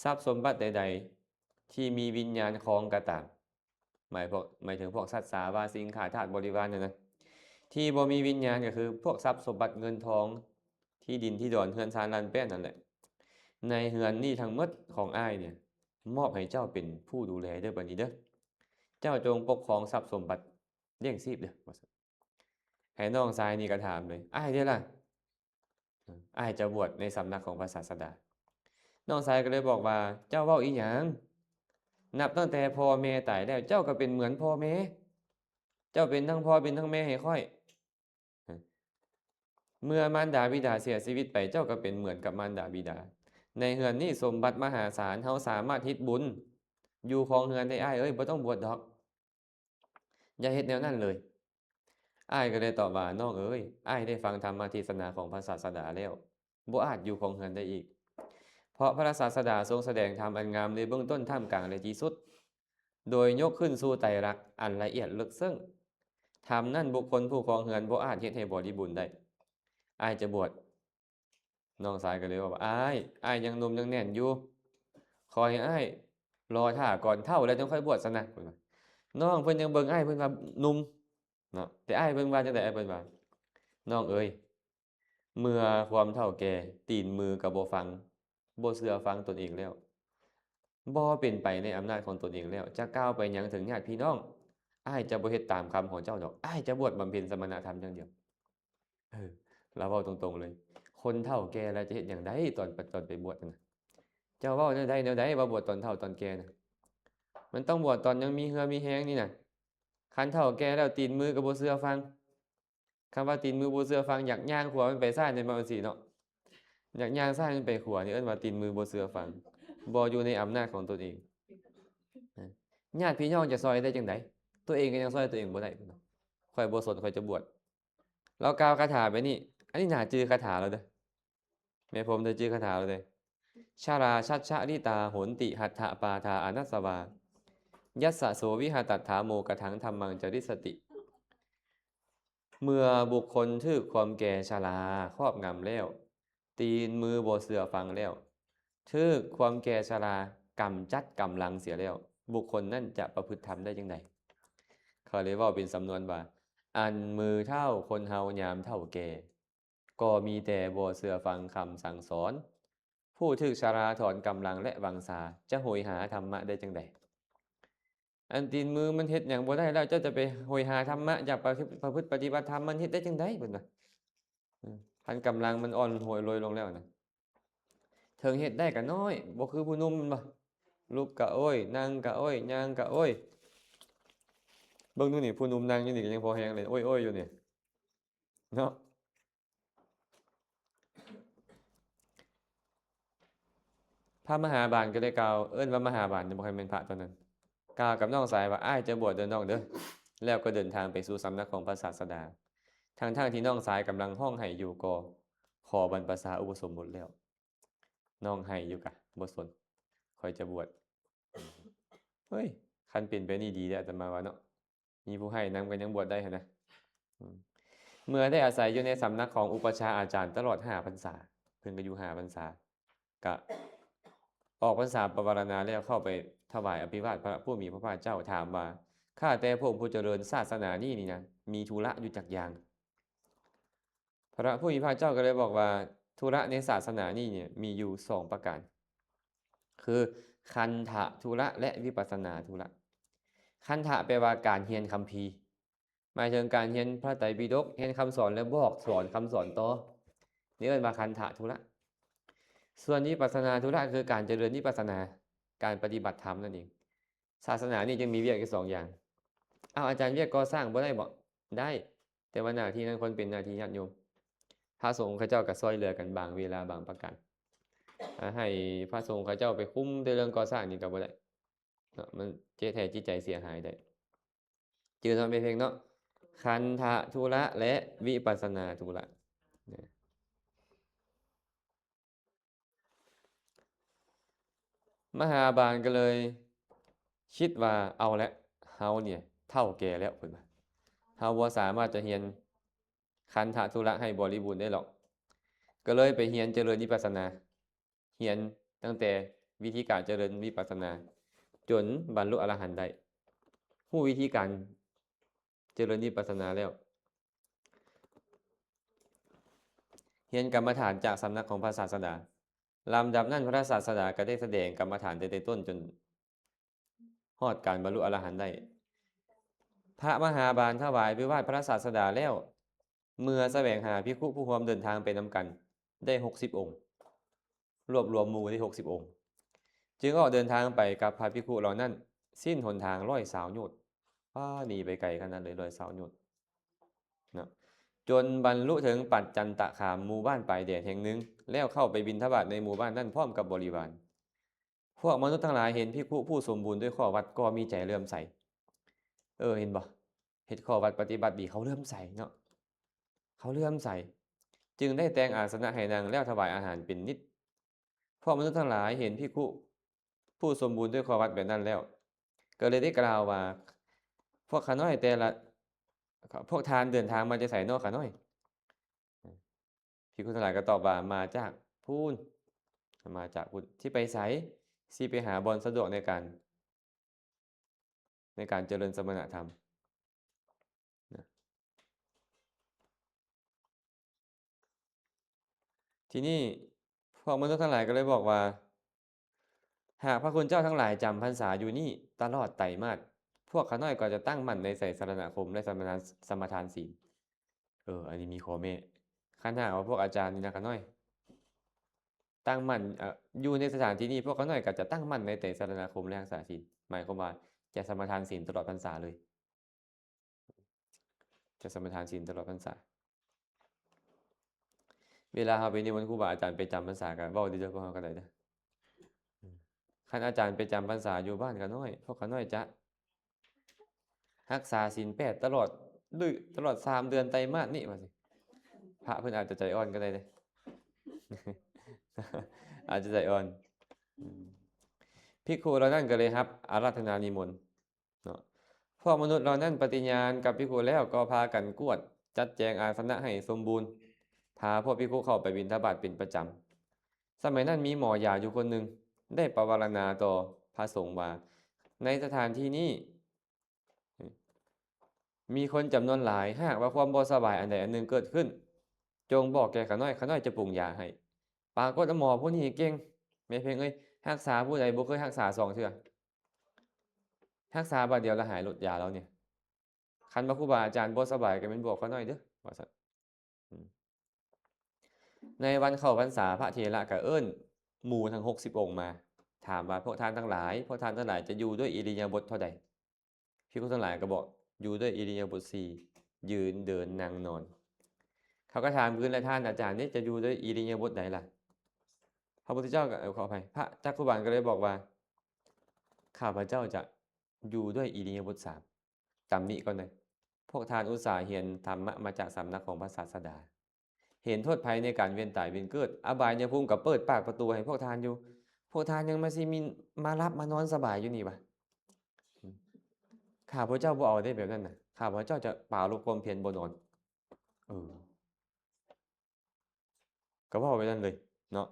ຊັບສົມບັດໃດໆທີ່ມີວິນຍານຄອງກໍຕາມ, ໝາຍພວກ ໝາຍເຖິງພວກສັດສາວາສິ່ງຂ້າທາດບໍລິວານນັ້ນນະ, ທີ່ບໍ່ມີວິນຍານກໍຄືພວກຊັບສົມບັດເງິນທອງ ທີ່ດິນທີ່ດອນ ເຮືອນຊານລານແປ້ນນັ້ນແຫຼະ. ໃນເຮືອນນີ້ທັງໝົດຂອງອ້າຍນີ້ ມອບໃຫ້ເຈົ້າເປັນຜູ້ດູແລເດີ້ ບັດນີ້ເດີ້. ເຈົ້າຈົ່ງປົກຄອງຊັບສົມບັດລ້ຽງຊີບເດີ້ ວ່າຊັ້ນ. ໃຫ້ນ້ອງຊາຍນີ້ກໍຖາມເລີຍ, ອ້າຍເດລະ? ອ້າຍຈະບວດໃນສຳນັກຂອງພະສາສະດາ. ນ້ອງຊາຍກໍເລີຍບອກວ່າ ເຈົ້າເວົ້າອີ່ຫຍັງ? ນັບຕັ້ງແຕ່ພໍ່ແມ່ຕາຍແລ້ວ ເຈົ້າກໍເປັນເໝືອນພໍ່ແມ່, ເຈົ້າເປັນທັງພໍ່ເປັນທັງແມ່ໃຫ້ຂ້ອຍ. ເມື່ອມານດາບິດາເສຍຊີວິດໄປ ເຈົ້າກໍເປັນເໝືອນກັບມານດາບິດາ. ໃນເຮືອນນີ້ສົມບັດມະຫາສານ, ເຮົາສາມາດເຮັດບຸນຢູ່ຄອງເຮືອນໄດ້ ອ້າຍເອີຍ, ບໍ່ຕ້ອງບວດດອກ. ຢ່າເຮັດແນວນັ້ນເລີຍ. ອ້າຍກໍໄດ້ຕອບວ່າ ນ້ອງເອີຍ, ອ້າຍໄດ້ຟັງທຳມະເທດສະໜາຂອງພະສາສະດາແລ້ວ, ບໍ່ອາດຢູ່ຄອງເຮືອນໄດ້ອີກ. ເພາະພະສາສະດາຊົງສະແດງທຳອັນງາມໃນເບື້ອງຕົ້ນ, ທ່າມກາງ ແລະ ທີ່ສຸດ, ໂດຍຍົກຂຶ້ນສູ່ໄຕລັກອັນລະອຽດເລິກເຊິ່ງ. ທຳນັ້ນບຸກຄົນຜູ້ຄອງເຮືອນບໍ່ອາດເຮັດໃຫ້ບໍລິບູນໄດ້. ອ້າຍຈະບວດ. ນ້ອງຊາຍກໍເລີຍວ່າ ອ້າຍ, ອ້າຍຍັງໜຸ່ມຍັງແໜ້ນຢູ່, ຂໍໃຫ້ອ້າຍລໍຖ້າກ່ອນເຖົ້າແລ້ວຈັ່ງຄ່ອຍບວດຊະນະ. ນ້ອງເພິ່ນຍັງເບິ່ງອ້າຍເພິ່ນວ່າໜຸ່ມເນາະ, ແຕ່ອ້າຍເພິ່ນວ່າຈັ່ງໃດ? ອ້າຍເພິ່ນວ່າ ນ້ອງເອີຍ, ເມື່ອຄວາມເຖົ້າແກ່, ຕີນມືກໍບໍ່ຟັງ, ບໍ່ເຊື່ອຟັງຕົນເອງແລ້ວ, ບໍ່ເປັນໄປໃນອຳນາດຂອງຕົນເອງແລ້ວ, ຈະກ່າວໄປຫຍັງເຖິງຍາດພີ່ນ້ອງ? ອ້າຍຈະບໍ່ເຮັດຕາມຄຳຂອງເຈົ້າດອກ, ອ້າຍຈະບວດບຳເພັນສະມະນະທຳຢ່າງດຽວ. ເອີ ລາວເວົ້າຕົງໆເລີຍ, ຄ ຄົນເຖົ້າແກ່ແລ້ວຈະເຮັດຫຍັງໄດ້ ຕອນ ຕອນໄປບວດຫັ້ນນະ? ເຈົ້າເວົ້າແນວໃດ ແນວໃດ ວ່າບວດຕອນເຖົ້າຕອນແກ່ນະ? ມັນຕ້ອງບວດຕອນຍັງມີເຫື່ອມີແຮງນີ້ນະ. ຄັນເຖົ້າແກ່ແລ້ວ ຕີນມືກໍບໍ່ເຊື່ອຟັງ. ຄຳວ່າຕີນມືບໍ່ເຊື່ອຟັງ ຢາກຍ່າງຂວາມັນໄປຊ້າຍ ແມ່ນບໍ່? ຈັ່ງຊີ້ເນາະ. ຢາກຍ່າງຊ້າຍມັນໄປຂວາ ນີ້ເອີ້ນວ່າຕີນມືບໍ່ເຊື່ອຟັງ, ບໍ່ຢູ່ໃນອຳນາດຂອງຕົນເອງ. ນະ ຍາດພີ່ນ້ອງຈະຊ່ອຍໄດ້ຈັ່ງໃດ? ຕົວເອງກໍຍັງຊ່ອຍຕົວເອງບໍ່ໄດ້. ຂ້ອຍບໍ່ສົນ ຂ້ອຍຈະບວດ. ລາວກ່າວຄາຖາແບບນີ້, ອັນນີ້ໜ້າຈື່ຄາຖາລາວເດີ້. ແມ່ພົມໄດ້ຈື່ຄາຖາລາວເດ້. ຊະລາສັດສະລິຕາໂຫນຕິ ຫັດຖະປາທາອະນັດສະວາ ຍັດສະໂສວິຫະຕັດຖາ ໂມກະທັງທຳມັງຈະລິດສະຕິ. ເມື່ອບຸກຄົນຖືກຄວາມແກ່ຊະລາຄອບງຳແລ້ວ, ຕີນມືບໍ່ເຊື່ອຟັງແລ້ວ, ຖືກຄວາມແກ່ຊະລາກຳຈັດກຳລັງເສຍແລ້ວ, ບຸກຄົນນັ້ນຈະປະພຶດທຳໄດ້ຈັ່ງໃດ? ເຂົາເລີຍເວົ້າເປັນສຳນວນວ່າ ອັນມືເຖົ້າຄົນເຮົາຍາມເຖົ້າແກ່ ກໍມີແຕ່ບໍ່ເຊື່ອຟັງຄຳສັ່ງສອນ. ຜູ້ຖືກຊະລາຖອນກຳລັງ ແລະ ວັງຊາ ຈະໂຫຍຫາທຳມະໄດ້ຈັ່ງໃດ? ອັນຕີນມືມັນເຮັດຫຍັງບໍ່ໄດ້ແລ້ວ ເຈົ້າຈະໄປໂຫຍຫາທຳມະ ຢາກປະ ປະພຶດປະຕິບັດທຳ ມັນເຮັດໄດ້ຈັ່ງໃດ? ເພິ່ນວ່າ ອືມ ຄັນກຳລັງມັນອ່ອນໂຫຍໂລຍລົງແລ້ວນະ. ເຖິງເຮັດໄດ້ກໍນ້ອຍ ບໍ່ຄືຜູ້ໜຸ່ມແມ່ນບໍ່? ລຸກກະໂອ້ຍ ນັ່ງກະໂອ້ຍ ຍ່າງກະໂອ້ຍ. ເບິ່ງດູນີ້ ຜູ້ໜຸ່ມນັ່ງຢູ່ນີ້ກໍຍັງພໍແຮງເລີຍ ໂອ້ຍໆຢູ່ນີ້ເນາະ. ພະມະຫາບານກໍໄດ້ກ່າວ, ເອີ້ນວ່າມະຫາບານ ບໍ່ແມ່ນພະຕອນນັ້ນ, ກ່າວກັບນ້ອງຊາຍວ່າ ອ້າຍຈະບວດເດີນ້ອງເດີ, ແລ້ວກໍເດີນທາງໄປສູ່ສຳນັກຂອງພະສາສະດາ. ທັງໆທີ່ນ້ອງຊາຍກຳລັງຮ້ອງໄຫ້ຢູ່ ກໍຂໍບັນພະຊາອຸປະສົມບົດແລ້ວ. ນ້ອງໄຫ້ຢູ່ກະບໍ່ສົນ, ຂ້ອຍຈະບວດ. ເຮີ້ຍ ຄັນເປັນແບບນີ້ດີເດ້ ອາດຕະມາວ່າເນາະ. ມີຜູ້ໃຫ້ນຳກໍຍັງບວດໄດ້ຫັ້ນນະ. ອືມ ເມື່ອໄດ້ອາໄສຢູ່ໃນສຳນັກຂອງອຸປັດຊາອາຈານຕະຫຼອດຫ້າພັນສາ, ເພິ່ນກໍຢູ່ຫ້າພັນສາ, ກະອອກພັນສາປະວາລະນາແລ້ວ ເຂົ້າໄປຖວາຍອະພິວາດພະຜູ້ມີພະພາກເຈົ້າ, ຖາມວ່າ ຂ້າແຕ່ພະອົງຜູ້ຈະເລີນ, ສາສະໜານີ້ນີ້ນະ ມີທຸລະຢູ່ຈັກຢ່າງ? ພະຜູ້ມີພະພາກເຈົ້າກໍເລີຍບອກວ່າ ທຸລະໃນສາສະໜານີ້ເນຍ ມີຢູ່ສອງປະການ ຄື ຄັນທະທຸລະ ແລະ ວິປັດສະນາທຸລະ. ຄັນທະແປວ່າການຮຽນຄຳພີ, ໝາຍເຖິງການຮຽນພະໄຕປິດົກ, ຮຽນຄຳສອນ ແລະ ບອກສອນຄຳສອນຕໍ່, ນີ້ເອີ້ນວ່າຄັນທະທຸລະ. ສ່ວນວິປັດສະນາທຸລະ ຄືການຈະເລີນວິປັດສະນາ, ການປະຕິບັດທຳນັ້ນເອງ. ສາສະໜານີ້ຈຶ່ງມີວຽກຢູ່ສອງຢ່າງ. ເອົາ ອາຈານ ວຽກກໍ່ສ້າງບໍ່ໄດ້ບໍ? ໄດ້, ແຕ່ວ່າໜ້າທີ່ນັ້ນຄວນເປັນໜ້າທີ່ຍາດໂຍມ. ພະສົງເຂົາເຈົ້າກໍຊ່ວຍເຫຼືອກັນບາງເວລາບາງປະການ. ອາ ໃຫ້ພະສົງເຂົາເຈົ້າໄປຄຸມແຕ່ເລື່ອງກໍ່ສ້າງນີ້ກໍບໍ່ໄດ້ເນາະ, ມັນເຈແທ້ຈິດໃຈເສຍຫາຍໄດ້. ຈື່ເນາະ ແມ່ເພັງເນາະ, ຄັນທະທຸລະ ແລະ ວິປັດສະນາທຸລະ. ມະຫາບານກໍເລີຍຄິດວ່າ ເອົາແຫຼະ ເຮົານີ້ເຖົ້າແກ່ແລ້ວ ເພິ່ນວ່າ ເຮົາບໍ່ສາມາດຈະຮຽນຄັນທະທຸລະໃຫ້ບໍລິບູນໄດ້ຫຼອກ, ກໍເລີຍໄປຮຽນຈະເລີນວິປັດສະນາ, ຮຽນຕັ້ງແຕ່ວິທີການຈະເລີນວິປັດສະນາ ຈົນບັນລຸອະລະຫັນໄດ້, ຮູ້ວິທີການຈະເລີນວິປັດສະນາແລ້ວ. ຮຽນກຳມະຖານຈາກສຳນັກຂອງພະສາສະດາ. ລຳດັບນັ້ນ ພະສາສະດາກໍໄດ້ສະແດງກຳມະຖານແຕ່ ແຕ່ຕົ້ນຈົນຮອດການບັນລຸອະລະຫັນໄດ້. ພະມະຫາບານຖວາຍອະພິວາດພະສາສະດາແລ້ວ, ເມືອສະແຫວງຫາພິກຂຸຜູ້ຮ່ວມເດີນທາງໄປນຳກັນໄດ້ຫົກສິບອົງ, ລວບລວມໝູ່ໄດ້ຫົກສິບອົງ, ຈຶ່ງອອກເດີນທາງໄປກັບພະພິກຂຸເຫຼົ່ານັ້ນ ສິ້ນຫົນທາງຮ້ອຍຊາວໂຍດ. ປ້າ ໜີໄປໄກຂະໜາດເລີຍ ຮ້ອຍຊາວໂຍດເນາະ, ຈົນບັນລຸເຖິງປັດຈັນຕະຄາມ, ໝູ່ບ້ານປາຍແດນແຫ່ງໜຶ່ງ, ແລ້ວເຂົ້າໄປບິນທະບາດໃນໝູ່ບ້ານນັ້ນພ້ອມກັບບໍລິວານ. ພວກມະນຸດທັງຫຼາຍເຫັນພິກຂຸຜູ້ສົມບູນດ້ວຍຂໍ້ວັດກໍມີໃຈເຫຼື້ອມໃສ. ເອີ ເຫັນບໍ່? ເຮັດຂໍ້ວັດປະຕິບັດດີ, ເຂົາເຫຼື້ອມໃສເນາະ, ເຂົາເຫຼື້ອມໃສ, ຈຶ່ງໄດ້ແຕ່ງອາສະນະໃຫ້ນັ່ງ ແລ້ວຖວາຍອາຫານເປັນນິດ. ພວກມະນຸດທັງຫຼາຍເຫັນພິກຂຸຜູ້ສົມບູນດ້ວຍຂໍ້ວັດແບບນັ້ນແລ້ວ, ກໍເລີຍໄດ້ກ່າວວ່າ ພວກຂ້ານ້ອຍແຕ່ລະ ພວກທ່ານເດີນທາງມາແຕ່ໃສນໍຂ້ານ້ອຍ? ພິກຂຸທັງຫຼາຍກໍຕອບວ່າ ມາຈາກພຸ້ນ, ມາຈາກພຸ້ນ. ຊິໄປໃສ? ຊິໄປຫາບ່ອນສະດວກໃນການ ໃນການຈະເລີນສະມະນະທຳນະ. ທີນີ້ພວກມະນຸດທັງຫຼາຍກໍເລີຍບອກວ່າ ຫາກພະຄຸນເຈົ້າທັງຫຼາຍຈຳພັນສາຢູ່ນີ້ຕະຫຼອດໄຕມາດ, ພວກຂ້ານ້ອຍກໍຈະຕັ້ງໝັ້ນໃນໄຕສະລະນະຄົມ ແລະ ສະມະທານ ສະມາທານສິນ. ເອີ ອັນນີ້ມີຂໍ້ແມ້, ຄັນຫາກວ່າພວກອາຈານນີ້ນະ ຂ້ານ້ອຍ ຕັ້ງໝັ້ນ ເອີ ຢູ່ໃນສະຖານທີ່ນີ້ ພວກຂ້ານ້ອຍກໍຈະຕັ້ງໝັ້ນໃນໄຕສະລະນະຄົມ ແລະ ຮັກສາສິນ, ໝາຍຄວາມວ່າຈະສະມາທານສິນຕະຫຼອດພັນສາເລີຍ. ຈະສະມາທານສິນຕະຫຼອດພັນສາ. ເວລາເຮົາໄປນິມົນຄູບາອາຈານໄປຈຳພັນສາ ກໍເວົ້າເດີ ພວກເຮົາກໍໄດ້ເດີ. ຄັນອາຈານໄປຈຳພັນສາຢູ່ບ້ານຂ້ານ້ອຍ ພວກຂ້ານ້ອຍຈະຮັກສາສິນແປດຕະຫຼອດ ຫຼື ຕະຫຼອດສາມເດືອນໄຕມາດນີ້ວ່າຊີ້. ພະເພິ່ນອາດຈະໃຈອ່ອນກໍໄດ້ເດ້ ອາດຈະໃຈອ່ອນ. ອືມ ພິກຂຸເຫຼົ່ານັ້ນກໍເລີຍຮັບອາລາທະນານິມົນເນາະ. ພວກມະນຸດເຫຼົ່ານັ້ນປະຕິຍານກັບພິກຂຸແລ້ວ ກໍພາກັນກວດຈັດແຈງອາສະນະໃຫ້ສົມບູນ, ພາພວກພິກຂຸເຂົ້າໄປບິນທະບາດເປັນປະຈຳ. ສະໄໝນັ້ນມີໝໍຢາຢູ່ຄົນໜຶ່ງ ໄດ້ປະວາລະນາຕໍ່ພະສົງວ່າ ໃນສະຖານທີ່ນີ້ ມີຄົນຈຳນວນຫຼາຍ, ຫາກວ່າຄວາມບໍ່ສະບາຍອັນໃດອັນໜຶ່ງເກີດຂຶ້ນ ຈົ່ງບອກແກ່ຂ້ານ້ອຍ, ຂ້ານ້ອຍຈະປຸງຢາໃຫ້. ປາກົດວ່າໝໍຜູ້ນີ້ເກັ່ງ, ແມ່ເພັງເອີຍ, ຮັກສາຜູ້ໃດບໍ່ເຄີຍຮັກສາສອງເທື່ອ, ຮັກສາບາດດຽວລະຫາຍໂລດຢາລາວນີ້. ຄັນວ່າຄູບາອາຈານບໍ່ສະບາຍກໍແມ່ນບອກຂ້ານ້ອຍເດີ ວ່າຊັ້ນ. ອືມ ໃນວັນເຂົ້າພັນສາ ພະເຖລະກໍເອີ້ນໝູ່ທັງຫົກສິບອົງມາ ຖາມວ່າ ພວກທ່ານທັງຫຼາຍ ພວກທ່ານທັງຫຼາຍຈະຢູ່ດ້ວຍອິລິຍາບົດເທົ່າໃດ? ພິກຂຸທັງຫຼາຍກໍບອກ ຢູ່ດ້ວຍອິລິຍາບົດສີ່ ຢືນ ເດີນ ນັ່ງ ນອນ. ເຂົາກໍຖາມຄືນ ແລະ ທ່ານອາຈານນີ້ຈະຢູ່ດ້ວຍອິລິຍາບົດໃດລະ? ພະພຸດທະເຈົ້າກໍ ເອີ ຂໍອະໄພ ພະຈັກຂຸບານກໍເລີຍບອກວ່າ ຂ້າພະເຈົ້າຈະຢູ່ດ້ວຍອິລິຍາບົດສາມ. ຕຳໜິກ່ອນເດີ ພວກທ່ານອຸດສາຮຽນທຳມະມາຈາກສຳນັກຂອງພະສາສະດາ ເຫັນໂທດໄພໃນການວຽນຕາຍວຽນເກີດ, ອະບາຍຍະພູມກໍເປີດປາກປະຕູໃຫ້ພວກທ່ານຢູ່, ພວກທ່ານຍັງມາຊິມີ ມາຫຼັບມານອນສະບາຍຢູ່ນີ້ຫວາ? ຂ້າພະເຈົ້າບໍ່ເອົາເດ້ແບບນັ້ນນະ, ຂ້າພະເຈົ້າຈະປາລົບຄວາມພຽນບໍ່ນອນ. ເອີ ກໍເວົ້າໄປນັ້ນເລີຍເນາະ.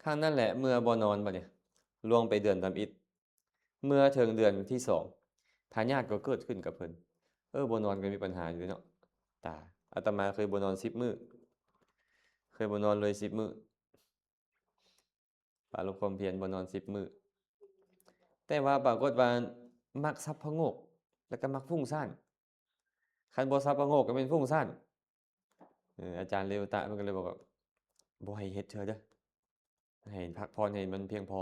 ຄັ້ງນັ້ນແຫຼະ ເມື່ອບໍ່ນອນບັດນີ້ ລ່ວງໄປເດືອນທຳອິດ. ເມື່ອເຖິງເດືອນທີສອງ ພະຍາດກໍເກີດຂຶ້ນກັບເພິ່ນ. ເອີ ບໍ່ນອນກໍມີປັນຫາຢູ່ເນາະ ຕາ. ອາດຕະມາເຄີຍບໍ່ນອນສິບມື້, ເຄີຍບໍ່ນອນເລີຍສິບມື້. ປາລົບຄວາມພຽນບໍ່ນອນສິບມື້. ແຕ່ວ່າປາກົດວ່າມັກສັບພະໂງກ ແລ້ວກໍມັກຟຸ້ງສ້ານ. ຄັນບໍ່ສັບພະໂງກກໍແມ່ນຟຸ້ງສ້ານ. ເອີ ອາຈານເລວຕະເພິ່ນກໍເລີຍບອກວ່າ ບໍ່ໃຫ້ເຮັດເທື່ອເດີ, ໃຫ້ພັກຜ່ອນໃຫ້ມັນພຽງພໍ.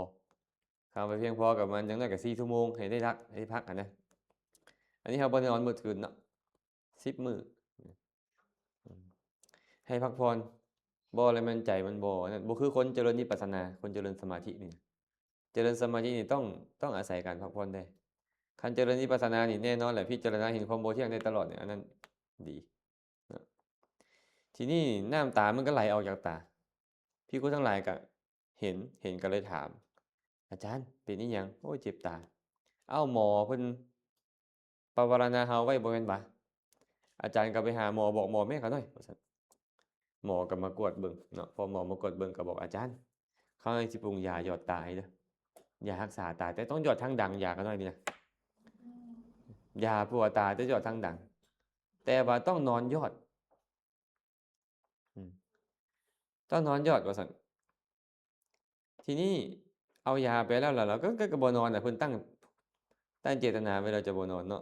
ຄັນວ່າພຽງພໍກໍປະມານຢ່າງໜ້ອຍກໍສີ່ຊົ່ວໂມງ ໃຫ້ໄດ້ພັກ ໃຫ້ໄດ້ພັກຫັ້ນນະ. ອັນນີ້ເຮົາບໍ່ໄດ້ນອນມື້ຄືນເນາະ ສິບມື້. ໃຫ້ພັກຜ່ອນ ບໍ່ແລ້ວແມ່ນໃຈມັນບໍ່ນັ້ນ. ບໍ່ຄືຄົນຈະເລີນວິປັດສະນາ, ຄົນຈະເລີນສະມາທິນີ້ ຈະເລີນສະມາທິນີ້ຕ້ອງ ຕ້ອງອາໄສການພັກຜ່ອນເດ້. ຄັນຈະເລີນວິປັດສະນານີ້ແນ່ນອນແຫຼະ, ພິຈາລະນາເຫັນຄວາມບໍ່ທ່ຽງໄດ້ຕະຫຼອດນີ້ ອັນນັ້ນດີເນາະ. ທີນີ້ນ້ຳຕາມັນກໍໄຫຼອອກຈາກຕາ. ພິກຂຸທັງຫຼາຍກໍເຫັນ, ເຫັນກໍເລີຍຖາມ, ອາຈານ ເປັນອີ່ຫຍັງ? ໂອ້ຍ ເຈັບຕາ. ເອົ້າ ໝໍເພິ່ນ ປະວາລະນາເຮົາໄວ້ບໍ່ແມ່ນຫວາ? ອາຈານກໍໄປຫາໝໍ, ບອກໝໍແມ່ຂ້ານ້ອຍ ວ່າຊັ້ນ. ໝໍກໍມາກວດເບິ່ງເນາະ. ພໍໝໍມາກວດເບິ່ງກໍບອກອາຈານ, ຂ້ານ້ອຍຊິປຸງຢາຢອດຕາໃຫ້ເດີ, ຢາຮັກສາຕາ, ແຕ່ຕ້ອງຢອດທາງດັງ ຢາຂ້ານ້ອຍນີ້ນະ, ຢາປົວຕາ ແຕ່ຢອດທາງດັງ, ແຕ່ວ່າຕ້ອງນອນຢອດ. ອືມ ຕ້ອງນອນຢອດ ວ່າຊັ້ນ. ທີນີ້ເອົາຢາໄປແລ້ວ ແລ້ວ ແລ້ວກໍ ກໍ ກໍບໍ່ນອນນະ, ເພິ່ນຕັ້ງ ຕັ້ງເຈດຕະນາໄວ້ແລ້ວຈະບໍ່ນອນເນາະ.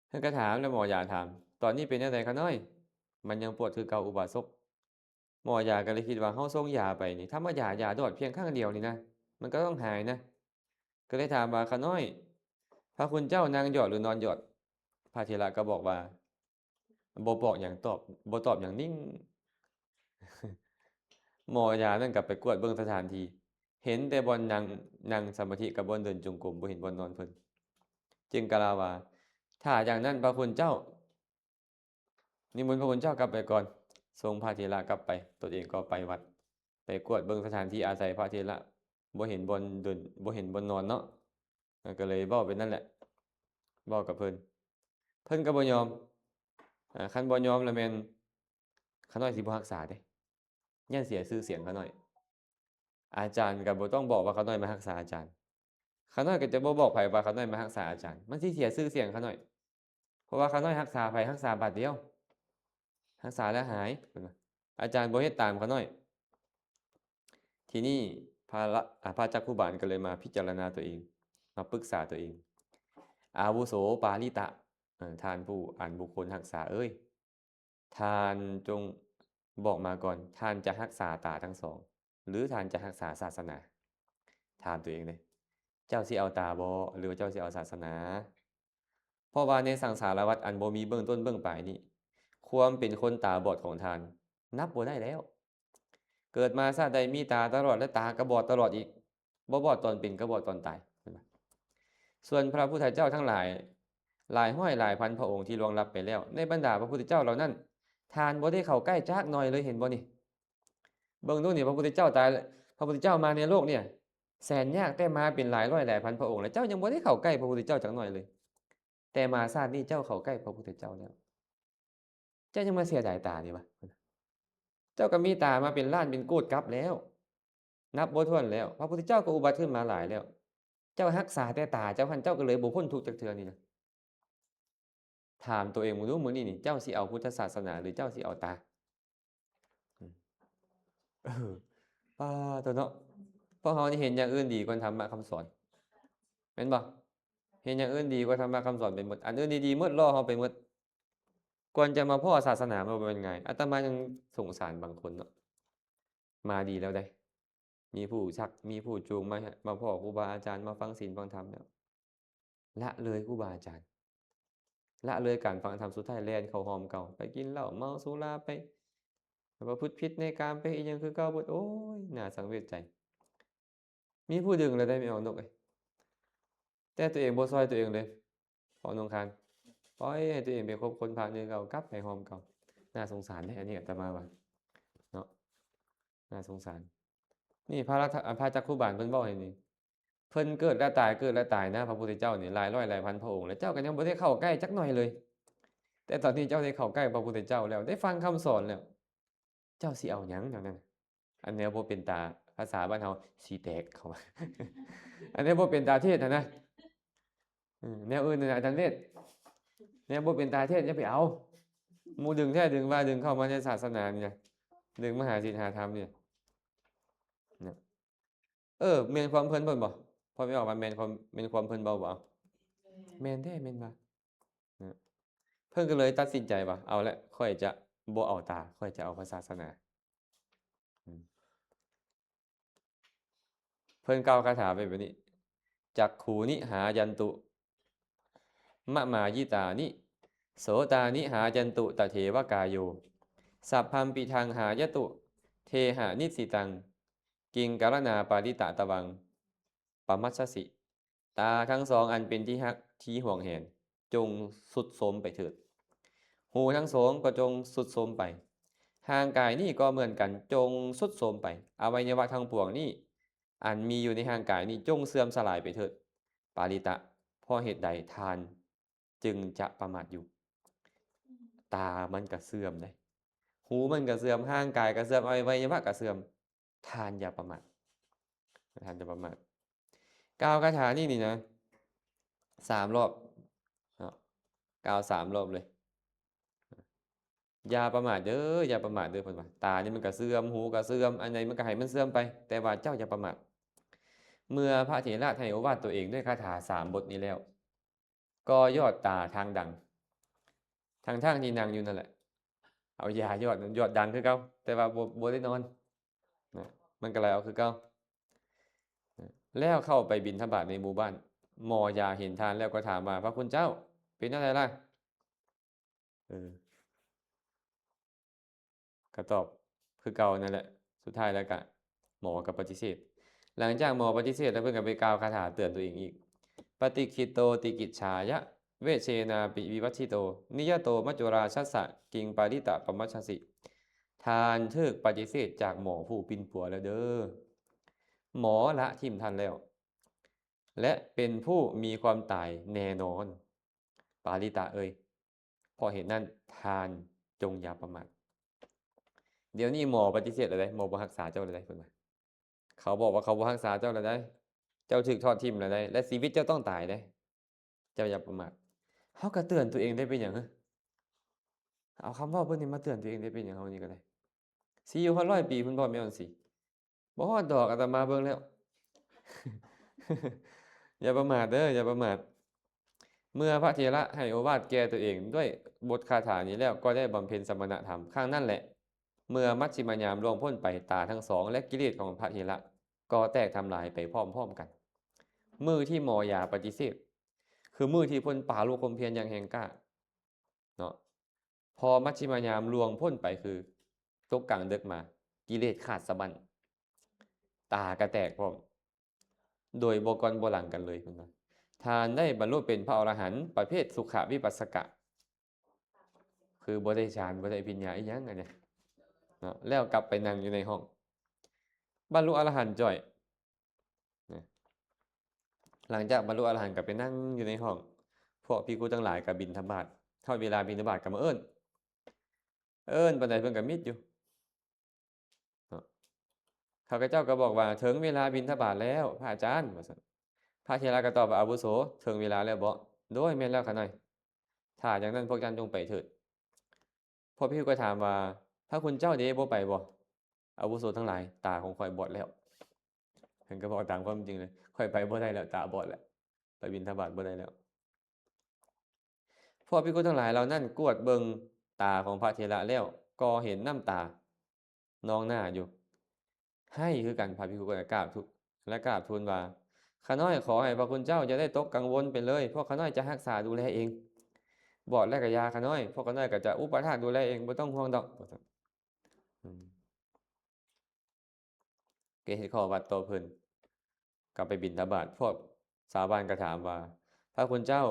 ເພິ່ນກໍຖາມ ແລ້ວໝໍຢາຖາມ, ຕອນນີ້ເປັນແນວໃດຂ້ານ້ອຍ? ມັນຍັງປວດຄືເກົ່າ ອຸບາສົກ. ໝໍຢາກໍເລີຍຄິດວ່າ ເຮົາສົ່ງຢາໄປນີ້ ທຳມະດາຢາດອດພຽງຄັ້ງດຽວນີ້ນະ ມັນກໍຕ້ອງຫາຍນະ. ກໍເລີຍຖາມວ່າ ຂ້ານ້ອຍ ພະຄຸນເຈົ້ານັ່ງຢອດ ຫຼື ນອນຢອດ? ພະເຖລະກໍບອກວ່າ ບໍ່ບອກຫຍັງຕອບ ບໍ່ຕອບຫຍັງ ນິ່ງ. ໝໍຢານັ້ນກໍໄປກວດເບິ່ງສະຖານທີ່ ເຫັນແຕ່ບ່ອນນັ່ງ ນັ່ງສະມາທິກັບບ່ອນເດີນຈົງກົມ, ບໍ່ເຫັນບ່ອນນອນເພິ່ນ, ຈຶ່ງກ່າວວ່າ ຖ້າຢ່າງນັ້ນພະຄຸນເຈົ້າ ນິມົນພະຄຸນເຈົ້າກັບໄປກ່ອນ. ສົ່ງພະເຖລະກັບໄປ, ຕົນເອງກໍໄປວັດ ໄປກວດເບິ່ງສະຖານທີ່ອາໄສພະເຖລະ, ບໍ່ເຫັນບ່ອນເດີນ ບໍ່ເຫັນບ່ອນນອນເນາະ. ກໍເລີຍເວົ້າໄປນັ້ນແຫຼະ ເວົ້າກັບເພິ່ນ, ເພິ່ນກໍບໍ່ຍອມ. ອາ ຄັນບໍ່ຍອມລະແມ່ນຂ້ານ້ອຍຊິບໍ່ຮັກສາເດ້, ຢ້ານເສຍຊື່ສຽງຂ້ານ້ອຍ. ອາຈານກໍບໍ່ຕ້ອງບອກວ່າຂ້ານ້ອຍມາຮັກສາອາຈານ, ຂ້ານ້ອຍກໍຈະບໍ່ບອກໃຜວ່າຂ້ານ້ອຍມາຮັກສາອາຈານ, ມັນຊິເສຍຊື່ສຽງຂ້ານ້ອຍ. ເພາະວ່າຂ້ານ້ອຍຮັກສາໃຜ? ຮັກສາບາດດຽວ, ຮັກສາແລ້ວຫາຍ. ອາຈານບໍ່ເຮັດຕາມຂ້ານ້ອຍ. ທີນີ້ພະລະ ອາ ພະຈັກຂຸບານກໍເລີຍມາພິຈາລະນາຕົວເອງ, ມາປຶກສາຕົວເອງ. ອາວຸໂສປາລິຕະ ເອີ ທ່ານຜູ້ອັນບຸກຄົນຮັກສາເອີຍ, ທ່ານຈົ່ງບອກມາກ່ອນ, ທ່ານຈະຮັກສາຕາທັງສອງ ຫຼື ທ່ານຈະຮັກສາສາສະໜາ? ຖາມຕົວເອງເດ້, ເຈົ້າຊິເອົາຕາບໍ ຫຼືວ່າເຈົ້າຊິເອົາສາສະໜາ? ເພາະວ່າໃນສັງສາລະວັດອັນບໍ່ມີເບື້ອງຕົ້ນເບື້ອງປາຍນີ້, ຄວາມເປັນຄົນຕາບອດຂອງທ່ານນັບບໍ່ໄດ້ແລ້ວ. ເກີດມາຊາດໃດມີຕາຕະຫຼອດ ແລະ ຕາກໍບອດຕະຫຼອດອີກ, ບໍ່ບອດຕອນເປັນກໍບອດຕອນຕາຍ. ສ່ວນພະພຸດທະເຈົ້າທັງຫຼາຍ ຫຼາຍຮ້ອຍຫຼາຍພັນພະອົງທີ່ລ່ວງລັບໄປແລ້ວ, ໃນບັນດາພະພຸດທະເຈົ້າເຫຼົ່ານັ້ນ, ທ່ານບໍ່ໄດ້ເຂົ້າໃກ້ຈັກໜ້ອຍເລີຍ, ເຫັນບໍ່ນີ້? ເບິ່ງດູນີ້, ພະພຸດທະເຈົ້າຕາຍ, ພະພຸດທະເຈົ້າມາໃນໂລກນີ້ ແສນຍາກ, ແຕ່ມາເປັນຫຼາຍຮ້ອຍຫຼາຍພັນພະອົງແລ້ວ, ເຈົ້າຍັງບໍ່ໄດ້ເຂົ້າໃກ້ພະພຸດທະເຈົ້າຈັກໜ້ອຍເລີຍ. ແຕ່ມາຊາດນີ້ເຈົ້າເຂົ້າໃກ້ພະພຸດທະເຈົ້າແລ້ວ, ເຈົ້າຍັງມາເສຍດາຍຕານີ້ວະ? ເຈົ້າກໍມີຕາມາເປັນລ້ານເປັນໂກດກັບແລ້ວ, ນັບບໍ່ຖ້ວນແລ້ວ. ພະພຸດທະເຈົ້າກໍອຸບັດຂຶ້ນມາຫຼາຍແລ້ວ. ເຈົ້າຮັກສາແຕ່ຕາເຈົ້າຫັ້ນ, ເຈົ້າກໍເລີຍບໍ່ພົ້ນທຸກຈັກເທື່ອນີ້ນະ. ຖາມຕົວເອງເບິ່ງດູ, ມື້ນີ້ນີ້ ເຈົ້າຊິເອົາພຸດທະສາສະໜາ ຫຼື ເຈົ້າຊິເອົາຕາ? ເອີ ປາໂຕເນາະ, ພວກເຮົານີ້ເຫັນຢ່າງອື່ນດີກວ່າທຳມະຄຳສອນ ແມ່ນບໍ່? ເຫັນຢ່າງອື່ນດີກວ່າທຳມະຄຳສອນໄປໝົດ, ອັນອື່ນດີໆໝົດ, ລໍ້ເຮົາໄປໝົດ. ກ່ອນຈະມາພໍ້ສາສະໜາມັນບໍ່ແມ່ນງ່າຍ. ອາດຕະມາຍັງສົງສານບາງຄົນເນາະ, ມາດີແລ້ວເດ້, ມີຜູ້ຊັກ ມີຜູ້ຈູງມາ ມາພໍ້ຄູບາອາຈານ, ມາຟັງສິນຟັງທຳແລ້ວ ລະເລີຍຄູບາອາຈານ, ລະເລີຍການຟັງທຳ, ສຸດທ້າຍແລ່ນເຂົ້າຮ່ອມເກົ່າ, ໄປກິນເຫຼົ້າເມົາສຸລາ, ໄປປະພຶດຜິດໃນກາມ, ໄປເຮັດຫຍັງຄືເກົ່າເບິດ. ໂອ້ຍ ໜ້າສັງເວດໃຈ. ມີຜູ້ດຶງແລ້ວໄດ້ ແມ່ອອກນົກເອີຍ, ແຕ່ຕົວເອງບໍ່ຊ່ອຍຕົວເອງເລີຍ. ພໍໜຸ່ງຄານ ປ່ອຍໃຫ້ຕົວເອງໄປຄົບຄົນພາກໜຶ່ງເກົ່າ, ກັບໄປຮ່ອມເກົ່າ. ໜ້າສົງສານເດ້ ອັນນີ້ອາດຕະມາວ່າເນາະ, ໜ້າສົງສານ. ນີ້ພະລັດ ພະຈັກຂຸບານເພິ່ນເວົ້າໃຫ້ນີ້, ເພິ່ນເກີດແລະຕາຍ ເກີດແລະຕາຍນະ ພະພຸດທະເຈົ້ານີ້ ຫຼາຍຮ້ອຍຫຼາຍພັນພະອົງແລ້ວ, ເຈົ້າກໍຍັງບໍ່ໄດ້ເຂົ້າໃກ້ຈັກໜ້ອຍເລີຍ. ແຕ່ຕອນນີ້ເຈົ້າໄດ້ເຂົ້າໃກ້ພະພຸດທະເຈົ້າແລ້ວ, ໄດ້ຟັງຄຳສອນແລ້ວ, ເຈົ້າຊິເອົາຫຍັງແນວນັ້ນ? ອັນແນວບໍ່ເປັນຕາ, ພາສາບ້ານເຮົາ ສີແຕກ ເຂົາວ່າ. ອັນແນວບໍ່ເປັນຕາເທດຫັ້ນນະ. ເອີ ແນວອື່ນນັ້ນນະ ອາຈານເວດ, ແນວບໍ່ເປັນຕາເທດຢ່າໄປເອົາ. ໝູ່ດຶງແທ້ດຶງວ່າດຶງເຂົ້າມາໃນສາສະໜານີ້ນະ, ດຶງມາຫາສິນຫາທຳນີ້ນະ. ເອີ ແມ່ນຄວາມເພິ່ນບໍ່? ພໍ່ແມ່ອອກມາແມ່ນຄວາມ, ແມ່ນຄວາມເພິ່ນເວົ້າບໍ່? ແມ່ນແທ້ແມ່ນວ່າ. ເພິ່ນກໍເລີຍຕັດສິນໃຈວ່າ ເອົາລະ, ຂ້ອຍຈະບໍ່ເອົາຕາ, ຂ້ອຍຈະເອົາພະສາສະໜາ. ເພິ່ນກ່າວຄາຖາໄປແບບນີ້, ຈັກຂູນິຫາຍັນຕຸ ມະມາຍິຕານິ ໂສຕານິຫາຍັນຕຸ ຕະເທວະກາໂຍ ສັບພັມປິທັງຫາຍະຕຸ ເທຫະນິດສິຕັງ ກິງກະລະນາປາລິຕະຕະວັງ ປະມັດຊະສິ. ຕາທັງສອງອັນເປັນທີ່ຮັກທີ່ຫວງແຫນ ຈົ່ງຊຸດໂຊມໄປເຖີດ. ຫູທັງສອງກໍຈົ່ງຊຸດໂຊມໄປ. ຮ່າງກາຍນີ້ກໍເໝືອນກັນ, ຈົ່ງຊຸດໂຊມໄປ. ອະໄວຍະວະທັງປວງນີ້ ອັນມີຢູ່ໃນຮ່າງກາຍນີ້ ຈົ່ງເສື່ອມສະຫຼາຍໄປເຖີດ. ປາລິຕະ, ເພາະເຫດໃດທ່ານຈຶ່ງຈະປະໝາດຢູ່? ຕາມັນກະເສື່ອມເດ້, ຫູມັນກະເສື່ອມ, ຮ່າງກາຍກະເສື່ອມ, ອະໄວຍະວະກະເສື່ອມ. ທ່ານຢ່າປະໝາດ, ທ່ານຢ່າປະໝາດ. ກ່າວຄາຖານີ້ນີ້ນະ ສາມລອບເນາະ, ກ່າວສາມລອບເລີຍ. ຢ່າປະໝາດເດີ, ຢ່າປະໝາດເດີ, ເພິ່ນວ່າ ຕານີ້ມັນກະເສື່ອມ, ຫູກະເສື່ອມ, ອັນໃດມັນກະໃຫ້ມັນເສື່ອມໄປ, ແຕ່ວ່າເຈົ້າຢ່າປະໝາດ. ເມື່ອພະເຖລະໃຫ້ໂອວາດຕົວເອງດ້ວຍຄາຖາສາມບົດນີ້ແລ້ວ, ກໍຢອດຕາທາງດັງ, ທັງໆທີ່ນັ່ງຢູ່ນັ້ນແຫຼະ, ເອົາຢາຢອດ, ຢອດດັງຄືເກົ່າ, ແຕ່ວ່າບໍ່, ບໍ່ໄດ້ນອນນະ, ມັນກໍໄຫຼອອກຄືເກົ່ານະ. ແລ້ວເຂົ້າໄປບິນທະບາດໃນໝູ່ບ້ານ, ໝໍຢາເຫັນທ່ານແລ້ວກໍຖາມວ່າ, ພະຄຸນເຈົ້າ ເປັນແນວໃດລະ? ເອີ ກໍຕອບຄືເກົ່ານັ້ນແຫຼະ, ສຸດທ້າຍແລ້ວກະໝໍກໍປະຕິເສດ. ຫຼັງຈາກໝໍປະຕິເສດແລ້ວ, ເພິ່ນກໍໄປກ່າວຄາຖາເຕືອນຕົວເອງອີກ, ປະຕິກຂິດໂຕຕິກິດສາຍະ ເວຊເຊນາປິວິວັດຖິໂຕ ນິຍະໂຕມັດຈຸລາສັດສະ ກິງປາລິຕະປະມັດຊະສິ. ທ່ານຖືກປະຕິເສດຈາກໝໍຜູ້ປິ່ນປົວແລ້ວເດີ. ໝໍລະຖິ້ມທ່ານແລ້ວ ແລະ ເປັນຜູ້ມີຄວາມຕາຍແນ່ນອນ. ປາລິຕະເອີຍ, ເພາະເຫດນັ້ນທ່ານຈົ່ງຢ່າປະໝາດ. ດຽວນີ້ໝໍປະຕິເສດແລ້ວເດ້, ໝໍບໍ່ຮັກສາເຈົ້າແລ້ວເດ້, ເພິ່ນວ່າ. ເຂົາບອກວ່າເຂົາບໍ່ຮັກສາເຈົ້າແລ້ວເດ້, ເຈົ້າຖືກທອດຖິ້ມແລ້ວເດ້, ແລະ ຊີວິດເຈົ້າຕ້ອງຕາຍເດ້. ເຈົ້າຢ່າປະໝາດ. ເຮົາກໍເຕືອນຕົວເອງໄດ້ເປັນຫຍັງ? ເອົາຄຳເວົ້າເພິ່ນນີ້ມາເຕືອນຕົວເອງໄດ້ເປັນຫຍັງ? ເຮົານີ້ກໍໄດ້. ຊິຢູ່ຮອດຮ້ອຍປີພຸ້ນບໍ່ ແມ່ອອນສີ? ບໍ່ຮອດດອກ, ອາດຕະມາເບິ່ງແລ້ວ. ຢ່າປະໝາດເດີ, ຢ່າປະໝາດ. ເມື່ອພະເຖລະໃຫ້ໂອວາດແກ່ຕົວເອງດ້ວຍບົດຄາຖານີ້ແລ້ວ ກໍໄດ້ບຳເພັນສະມະນະທຳ. ຄັ້ງນັ້ນແຫຼະ ເມື່ອມັດຊິມາຍາມລ່ວງພົ້ນໄປ, ຕາທັງສອງ ແລະ ກິເລດຂອງພະເຖລະກໍແຕກທຳລາຍໄປພ້ອມໆກັນ. ມື້ທີ່ໝໍຢາປະຕິເສດ ຄືມື້ທີ່ເພິ່ນປາລົມຄວາມພຽນຢ່າງແຮງກ້າເນາະ. ພໍມັດຊິມາຍາມລ່ວງພົ້ນໄປ ຄືຕົກກາງດຶກມາ, ກິເລດຂາດສະບັ້ນ, ຕາກະແຕກພ້ອມ ໂດຍບໍ່ກ່ອນບໍ່ຫຼັງກັນເລີຍ ເພິ່ນວ່າ. ທ່ານໄດ້ບັນລຸເປັນພະອໍລະຫັນປະເພດສຸຂະວິປັດສະກະ ຄືບໍ່ໄດ້ฌານ ບໍ່ໄດ້ອະພິນຍາອີ່ຫຍັງອັນນີ້ເນາະ ແລ້ວກັບໄປນັ່ງຢູ່ໃນຫ້ອງ ບັນລຸອະລະຫັນຈ້ອຍນະ. ຫຼັງຈາກບັນລຸອະລະຫັນກໍໄປນັ່ງຢູ່ໃນຫ້ອງ ພວກພິກຂຸທັງຫຼາຍກໍບິນທະບາດ, ຮອດເວລາບິນທະບາດກໍມາເອີ້ນ, ເອີ້ນປານໃດເພິ່ນກໍມິດຢູ່ເນາະ. ເຂົາເຈົ້າກໍບອກວ່າ ເຖິງເວລາບິນທະບາດແລ້ວ ພະອາຈານ ວ່າຊັ້ນ. ພະເຖລະກໍຕອບວ່າ ອາວຸໂສ ເຖິງເວລາແລ້ວບໍ? ໂດຍ ແມ່ນແລ້ວຂະນ້ອຍ. ຖ້າຢ່າງນັ້ນພວກທ່ານຈົ່ງໄປເຖີດ. ພວກພິກຂຸກໍຖາມວ່າ ພະຄຸນເຈົ້າເດ ບໍ່ໄປບໍ? ອາວຸໂສທັງຫຼາຍ ຕາຂອງຂ້ອຍບອດແລ້ວ. ເພິ່ນກໍບອກຕາມຄວາມຈິງເລີຍ ຂ້ອຍໄປບໍ່ໄດ້ແລ້ວ ຕາບອດແລ້ວ ໄປບິນທະບາດບໍ່ໄດ້ແລ້ວ. ພວກພິກຂຸທັງຫຼາຍເຫຼົ່ານັ້ນກວດເບິ່ງຕາຂອງພະເຖລະແລ້ວ ກໍເຫັນນ້ຳຕານອງໜ້າຢູ່ ໄຫ້ຄືກັນ. ພະພິກຂຸກໍກາບທູ- ແລະ ກາບທູນວ່າ ຂ້ານ້ອຍຂໍໃຫ້ພະຄຸນເຈົ້າຢ່າໄດ້ຕົກກັງວົນໄປເລີຍ ພວກຂ້ານ້ອຍຈະຮັກສາດູແລເອງ. ບອດແລ້ວກໍຢ່າ ຂ້ານ້ອຍ ພວກຂ້ານ້ອຍກໍຈະອຸປະຖາກດູແລເອງ ບໍ່ຕ້ອງຫ່ວງດອກ ວ່າຊັ້ນ. ອືມ ກໍເຮັດຂໍ້ວັດຕໍ່ເພິ່ນ ກັບໄປບິນທະບາດ. ພວກຊາວບ້ານກໍຖາມວ່າ ພະຄຸນເຈົ້າ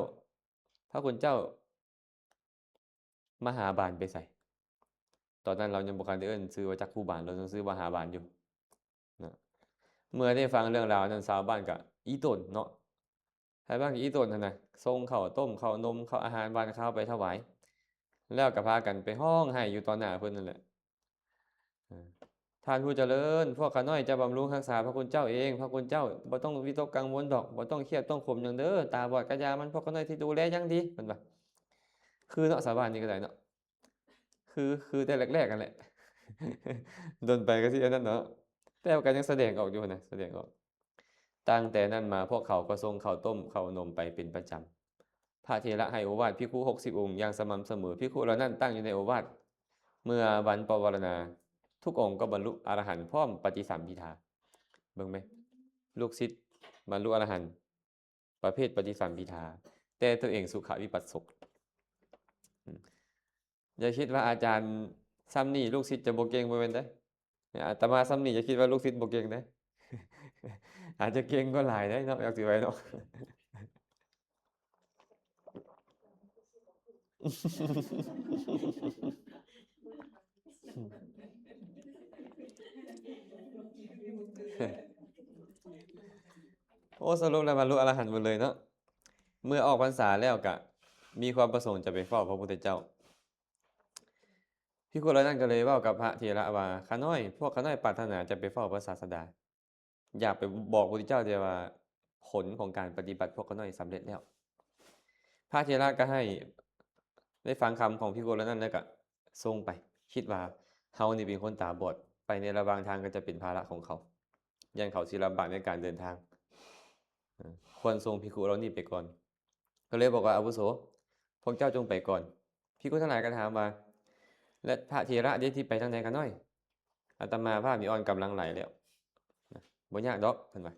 ພະຄຸນເຈົ້າມະຫາບານໄປໃສ? ຕອນນັ້ນລາວຍັງບໍ່ທັນໄດ້ເອີ້ນຊື່ວ່າຈັກຂຸບານ ລາວຍັງຊື່ມະຫາບານຢູ່ນະ. ເມື່ອໄດ້ຟັງເລື່ອງລາວນັ້ນ ຊາວບ້ານກໍອີ່ຕົນເນາະ ໃຜບ້ານກໍອີ່ຕົນຫັ້ນນະ ສົ່ງເຂົ້າຕົ້ມ ເຂົ້າໜົມ ເຂົ້າອາຫານຫວານຄາວໄປຖວາຍ ແລ້ວກໍພາກັນໄປຮ້ອງໄຫ້ຢູ່ຕໍ່ໜ້າເພິ່ນນັ້ນແຫຼະ. ທ່ານຜູ້ຈະເລີນ, ພວກຂ້ານ້ອຍຈະບຳລຸງຮັກສາພະຄຸນເຈົ້າເອງ. ພະຄຸນເຈົ້າບໍ່ຕ້ອງວິຕົກກັງວົນດອກ, ບໍ່ຕ້ອງຄຽດຕ້ອງຂົມຫຍັງເດີ. ຕາບອດກະຢ່າມັນ, ພວກຂ້ານ້ອຍຊິດູແລຢ່າງດີ, ເພິ່ນວ່າ. ຄືເນາະ, ຊາວບ້ານນີ້ກໍໄດ້ເນາະ. ຄື ຄືແຕ່ແລກໆ ຫັ້ນແຫຼະ. ດົນໄປກໍຊິອັນນັ້ນເນາະ. ແຕ່ວ່າກໍຍັງສະແດງອອກຢູ່ຫັ້ນນະ, ສະແດງອອກ. ຕັ້ງແຕ່ນັ້ນມາ ພວກເຂົາກໍສົ່ງເຂົ້າຕົ້ມເຂົ້າໜົມໄປເປັນປະຈຳ. ພະເຖລະໃຫ້ໂອວາດພິກຂຸຫົກສິບອົງຢ່າງສະໝ່ຳສະເໝີ. ພິກຂຸເຫຼົ່ານັ້ນຕັ້ງຢູ່ໃນໂອວາດ ເມື່ອວັນປະວາລະນາ ທຸກອົງກໍບັນລຸອະລະຫັນພ້ອມປະຕິສຳພິທາ. ເບິ່ງແມະ ລູກສິດບັນລຸອະລະຫັນປະເພດປະຕິສຳພິທາ ແຕ່ຕົວເອງສຸຂະວິປັດສົກ. ຢ່າຄິດວ່າອາຈານຊ່ຳນີ້ລູກສິດຈະບໍ່ເກັ່ງ, ບໍ່ແມ່ນເດ້. ອາດຕະມາຊ່ຳນີ້ຢ່າຄິດວ່າລູກສິດບໍ່ເກັ່ງເດ້. ອາດຈະເກັ່ງກວ່າຫຼາຍເດ້ເນາະ, ຢາກຊິໄວ້ເນາະ. ໂອ້ ສະຫຼຸບແລ້ວບັນລຸອະລະຫັນໝົດເລີຍເນາະ. ເມື່ອອອກພັນສາແລ້ວກະມີຄວາມປະສົງຈະໄປເຝົ້າພະພຸດທະເຈົ້າ. ພິກຂຸເຫຼົ່ານັ້ນກໍເລີຍເວົ້າກັບພະເຖລະວ່າ ຂ້ານ້ອຍ, ພວກຂ້ານ້ອຍປາດຖະໜາຈະໄປເຝົ້າພະສາສະດາ, ຢາກໄປບອກພະພຸດທະເຈົ້າແຕ່ວ່າ ຜົນຂອງການປະຕິບັດພວກຂ້ານ້ອຍສຳເລັດແລ້ວ. ພະເຖລະກໍໃຫ້ໄດ້ຟັງຄຳຂອງພິກຂຸເຫຼົ່ານັ້ນ ແລ້ວກໍສົ່ງໄປ, ຄິດວ່າເຮົານີ້ເປັນຄົນຕາບອດ, ໄປໃນລະຫວ່າງທາງກໍຈະເປັນພາລະຂອງເຂົາ, ຢ້ານເຂົາຊິລຳບາກໃນການເດີນທາງ. ຄວນສົ່ງພິກຂຸເຫຼົ່ານີ້ໄປກ່ອນ. ກໍເລີຍບອກວ່າ ອາວຸໂສ, ພວກເຈົ້າຈົ່ງໄປກ່ອນ. ພິກຂຸທັງຫຼາຍກໍຖາມວ່າ ແລະ ພະເຖລະເດ ທີ່ໄປທາງໃດຂ້ານ້ອຍ? ອາດຕະມາພາບນີ້ອ່ອນກຳລັງຫຼາຍແລ້ວ. ບໍ່ຍາກດອກ, ເພິ່ນວ່າ.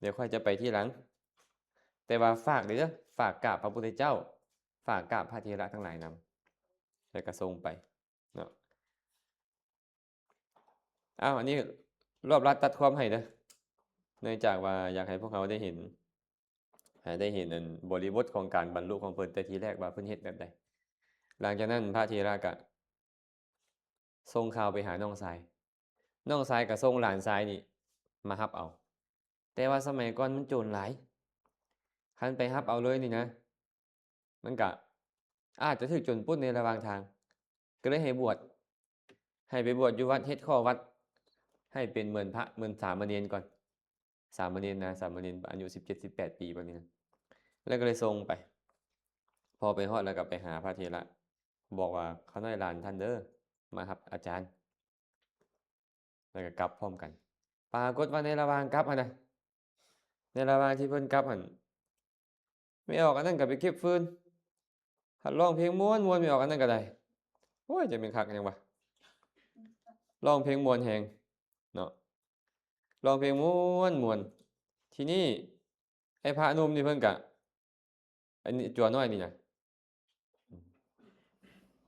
ດຽວຂ້ອຍຈະໄປທີຫຼັງ. ແຕ່ວ່າຝາກເດີ, ຝາກກາບພະພຸດທະເຈົ້າ, ຝາກກາບພະເຖລະທັງຫຼາຍນຳ. ແລ້ວກໍສົ່ງໄປເນາະ. ອ້າວ ອັນນີ້ລວບລັດຕັດຄວາມໃຫ້ເດີ, ເນື່ອງຈາກວ່າຢາກໃຫ້ພວກເຮົາໄດ້ເຫັນ, ໃຫ້ໄດ້ເຫັນອັນບໍລິບົດຂອງການບັນລຸຂອງເພິ່ນແຕ່ທີແລກວ່າເພິ່ນເຮັດແບບໃດ. ຫຼັງຈາກນັ້ນພະເຖລະກະສົ່ງຂ່າວໄປຫານ້ອງຊາຍ, ນ້ອງຊາຍກະສົ່ງຫຼານຊາຍນີ້ມາຮັບເອົາ. ແຕ່ວ່າສະໄໝກ່ອນມັນໂຈນຫຼາຍ, ຄັນໄປຮັບເອົາເລີຍນີ້ນະ ມັນກະອາດຈະຖືກໂຈນປຸ້ນໃນລະຫວ່າງທາງ, ກໍເລີຍໃຫ້ບວດ, ໃຫ້ໄປບວດຢູ່ວັດ, ເຮັດຂໍ້ວັດ ໃຫ້ເປັນເໝືອນພະ, ເໝືອນສາມະເນນກ່ອນ. ສາມະເນນນະ, ສາມະເນນອາຍຸສິບເຈັດ ສິບແປດປີປະມານນີ້ນະ. ແລ້ວກໍເລີຍສົ່ງໄປ. ພໍໄປຮອດແລ້ວກໍໄປຫາພະເຖລະ, ບອກວ່າ ຂ້ານ້ອຍຫຼານທ່ານເດີ ມາຮັບອາຈານ. ແລ້ວກໍກັບພ້ອມກັນ. ປາກົດວ່າໃນລະຫວ່າງກັບຫັ້ນນະ, ໃນລະຫວ່າງທີ່ເພິ່ນກັບຫັ້ນ, ແມ່ອອກອັນນັ້ນກໍໄປເກັບຟືນ ພັດຮ້ອງເພງມ່ວນໆ ແມ່ອອກອັນນັ້ນກໍໄດ້. ໂອ້ຍ ຈະແມ່ນຄັກຫຍັງວະ ຮ້ອງເພງມ່ວນແຮງເນາະ ຮ້ອງເພງມ່ວນໆ. ທີນີ້ ໄອ້ພະໜຸ່ມນີ້ເພິ່ນກະ ອັນນີ້ ຈົວນ້ອຍນີ້ນະ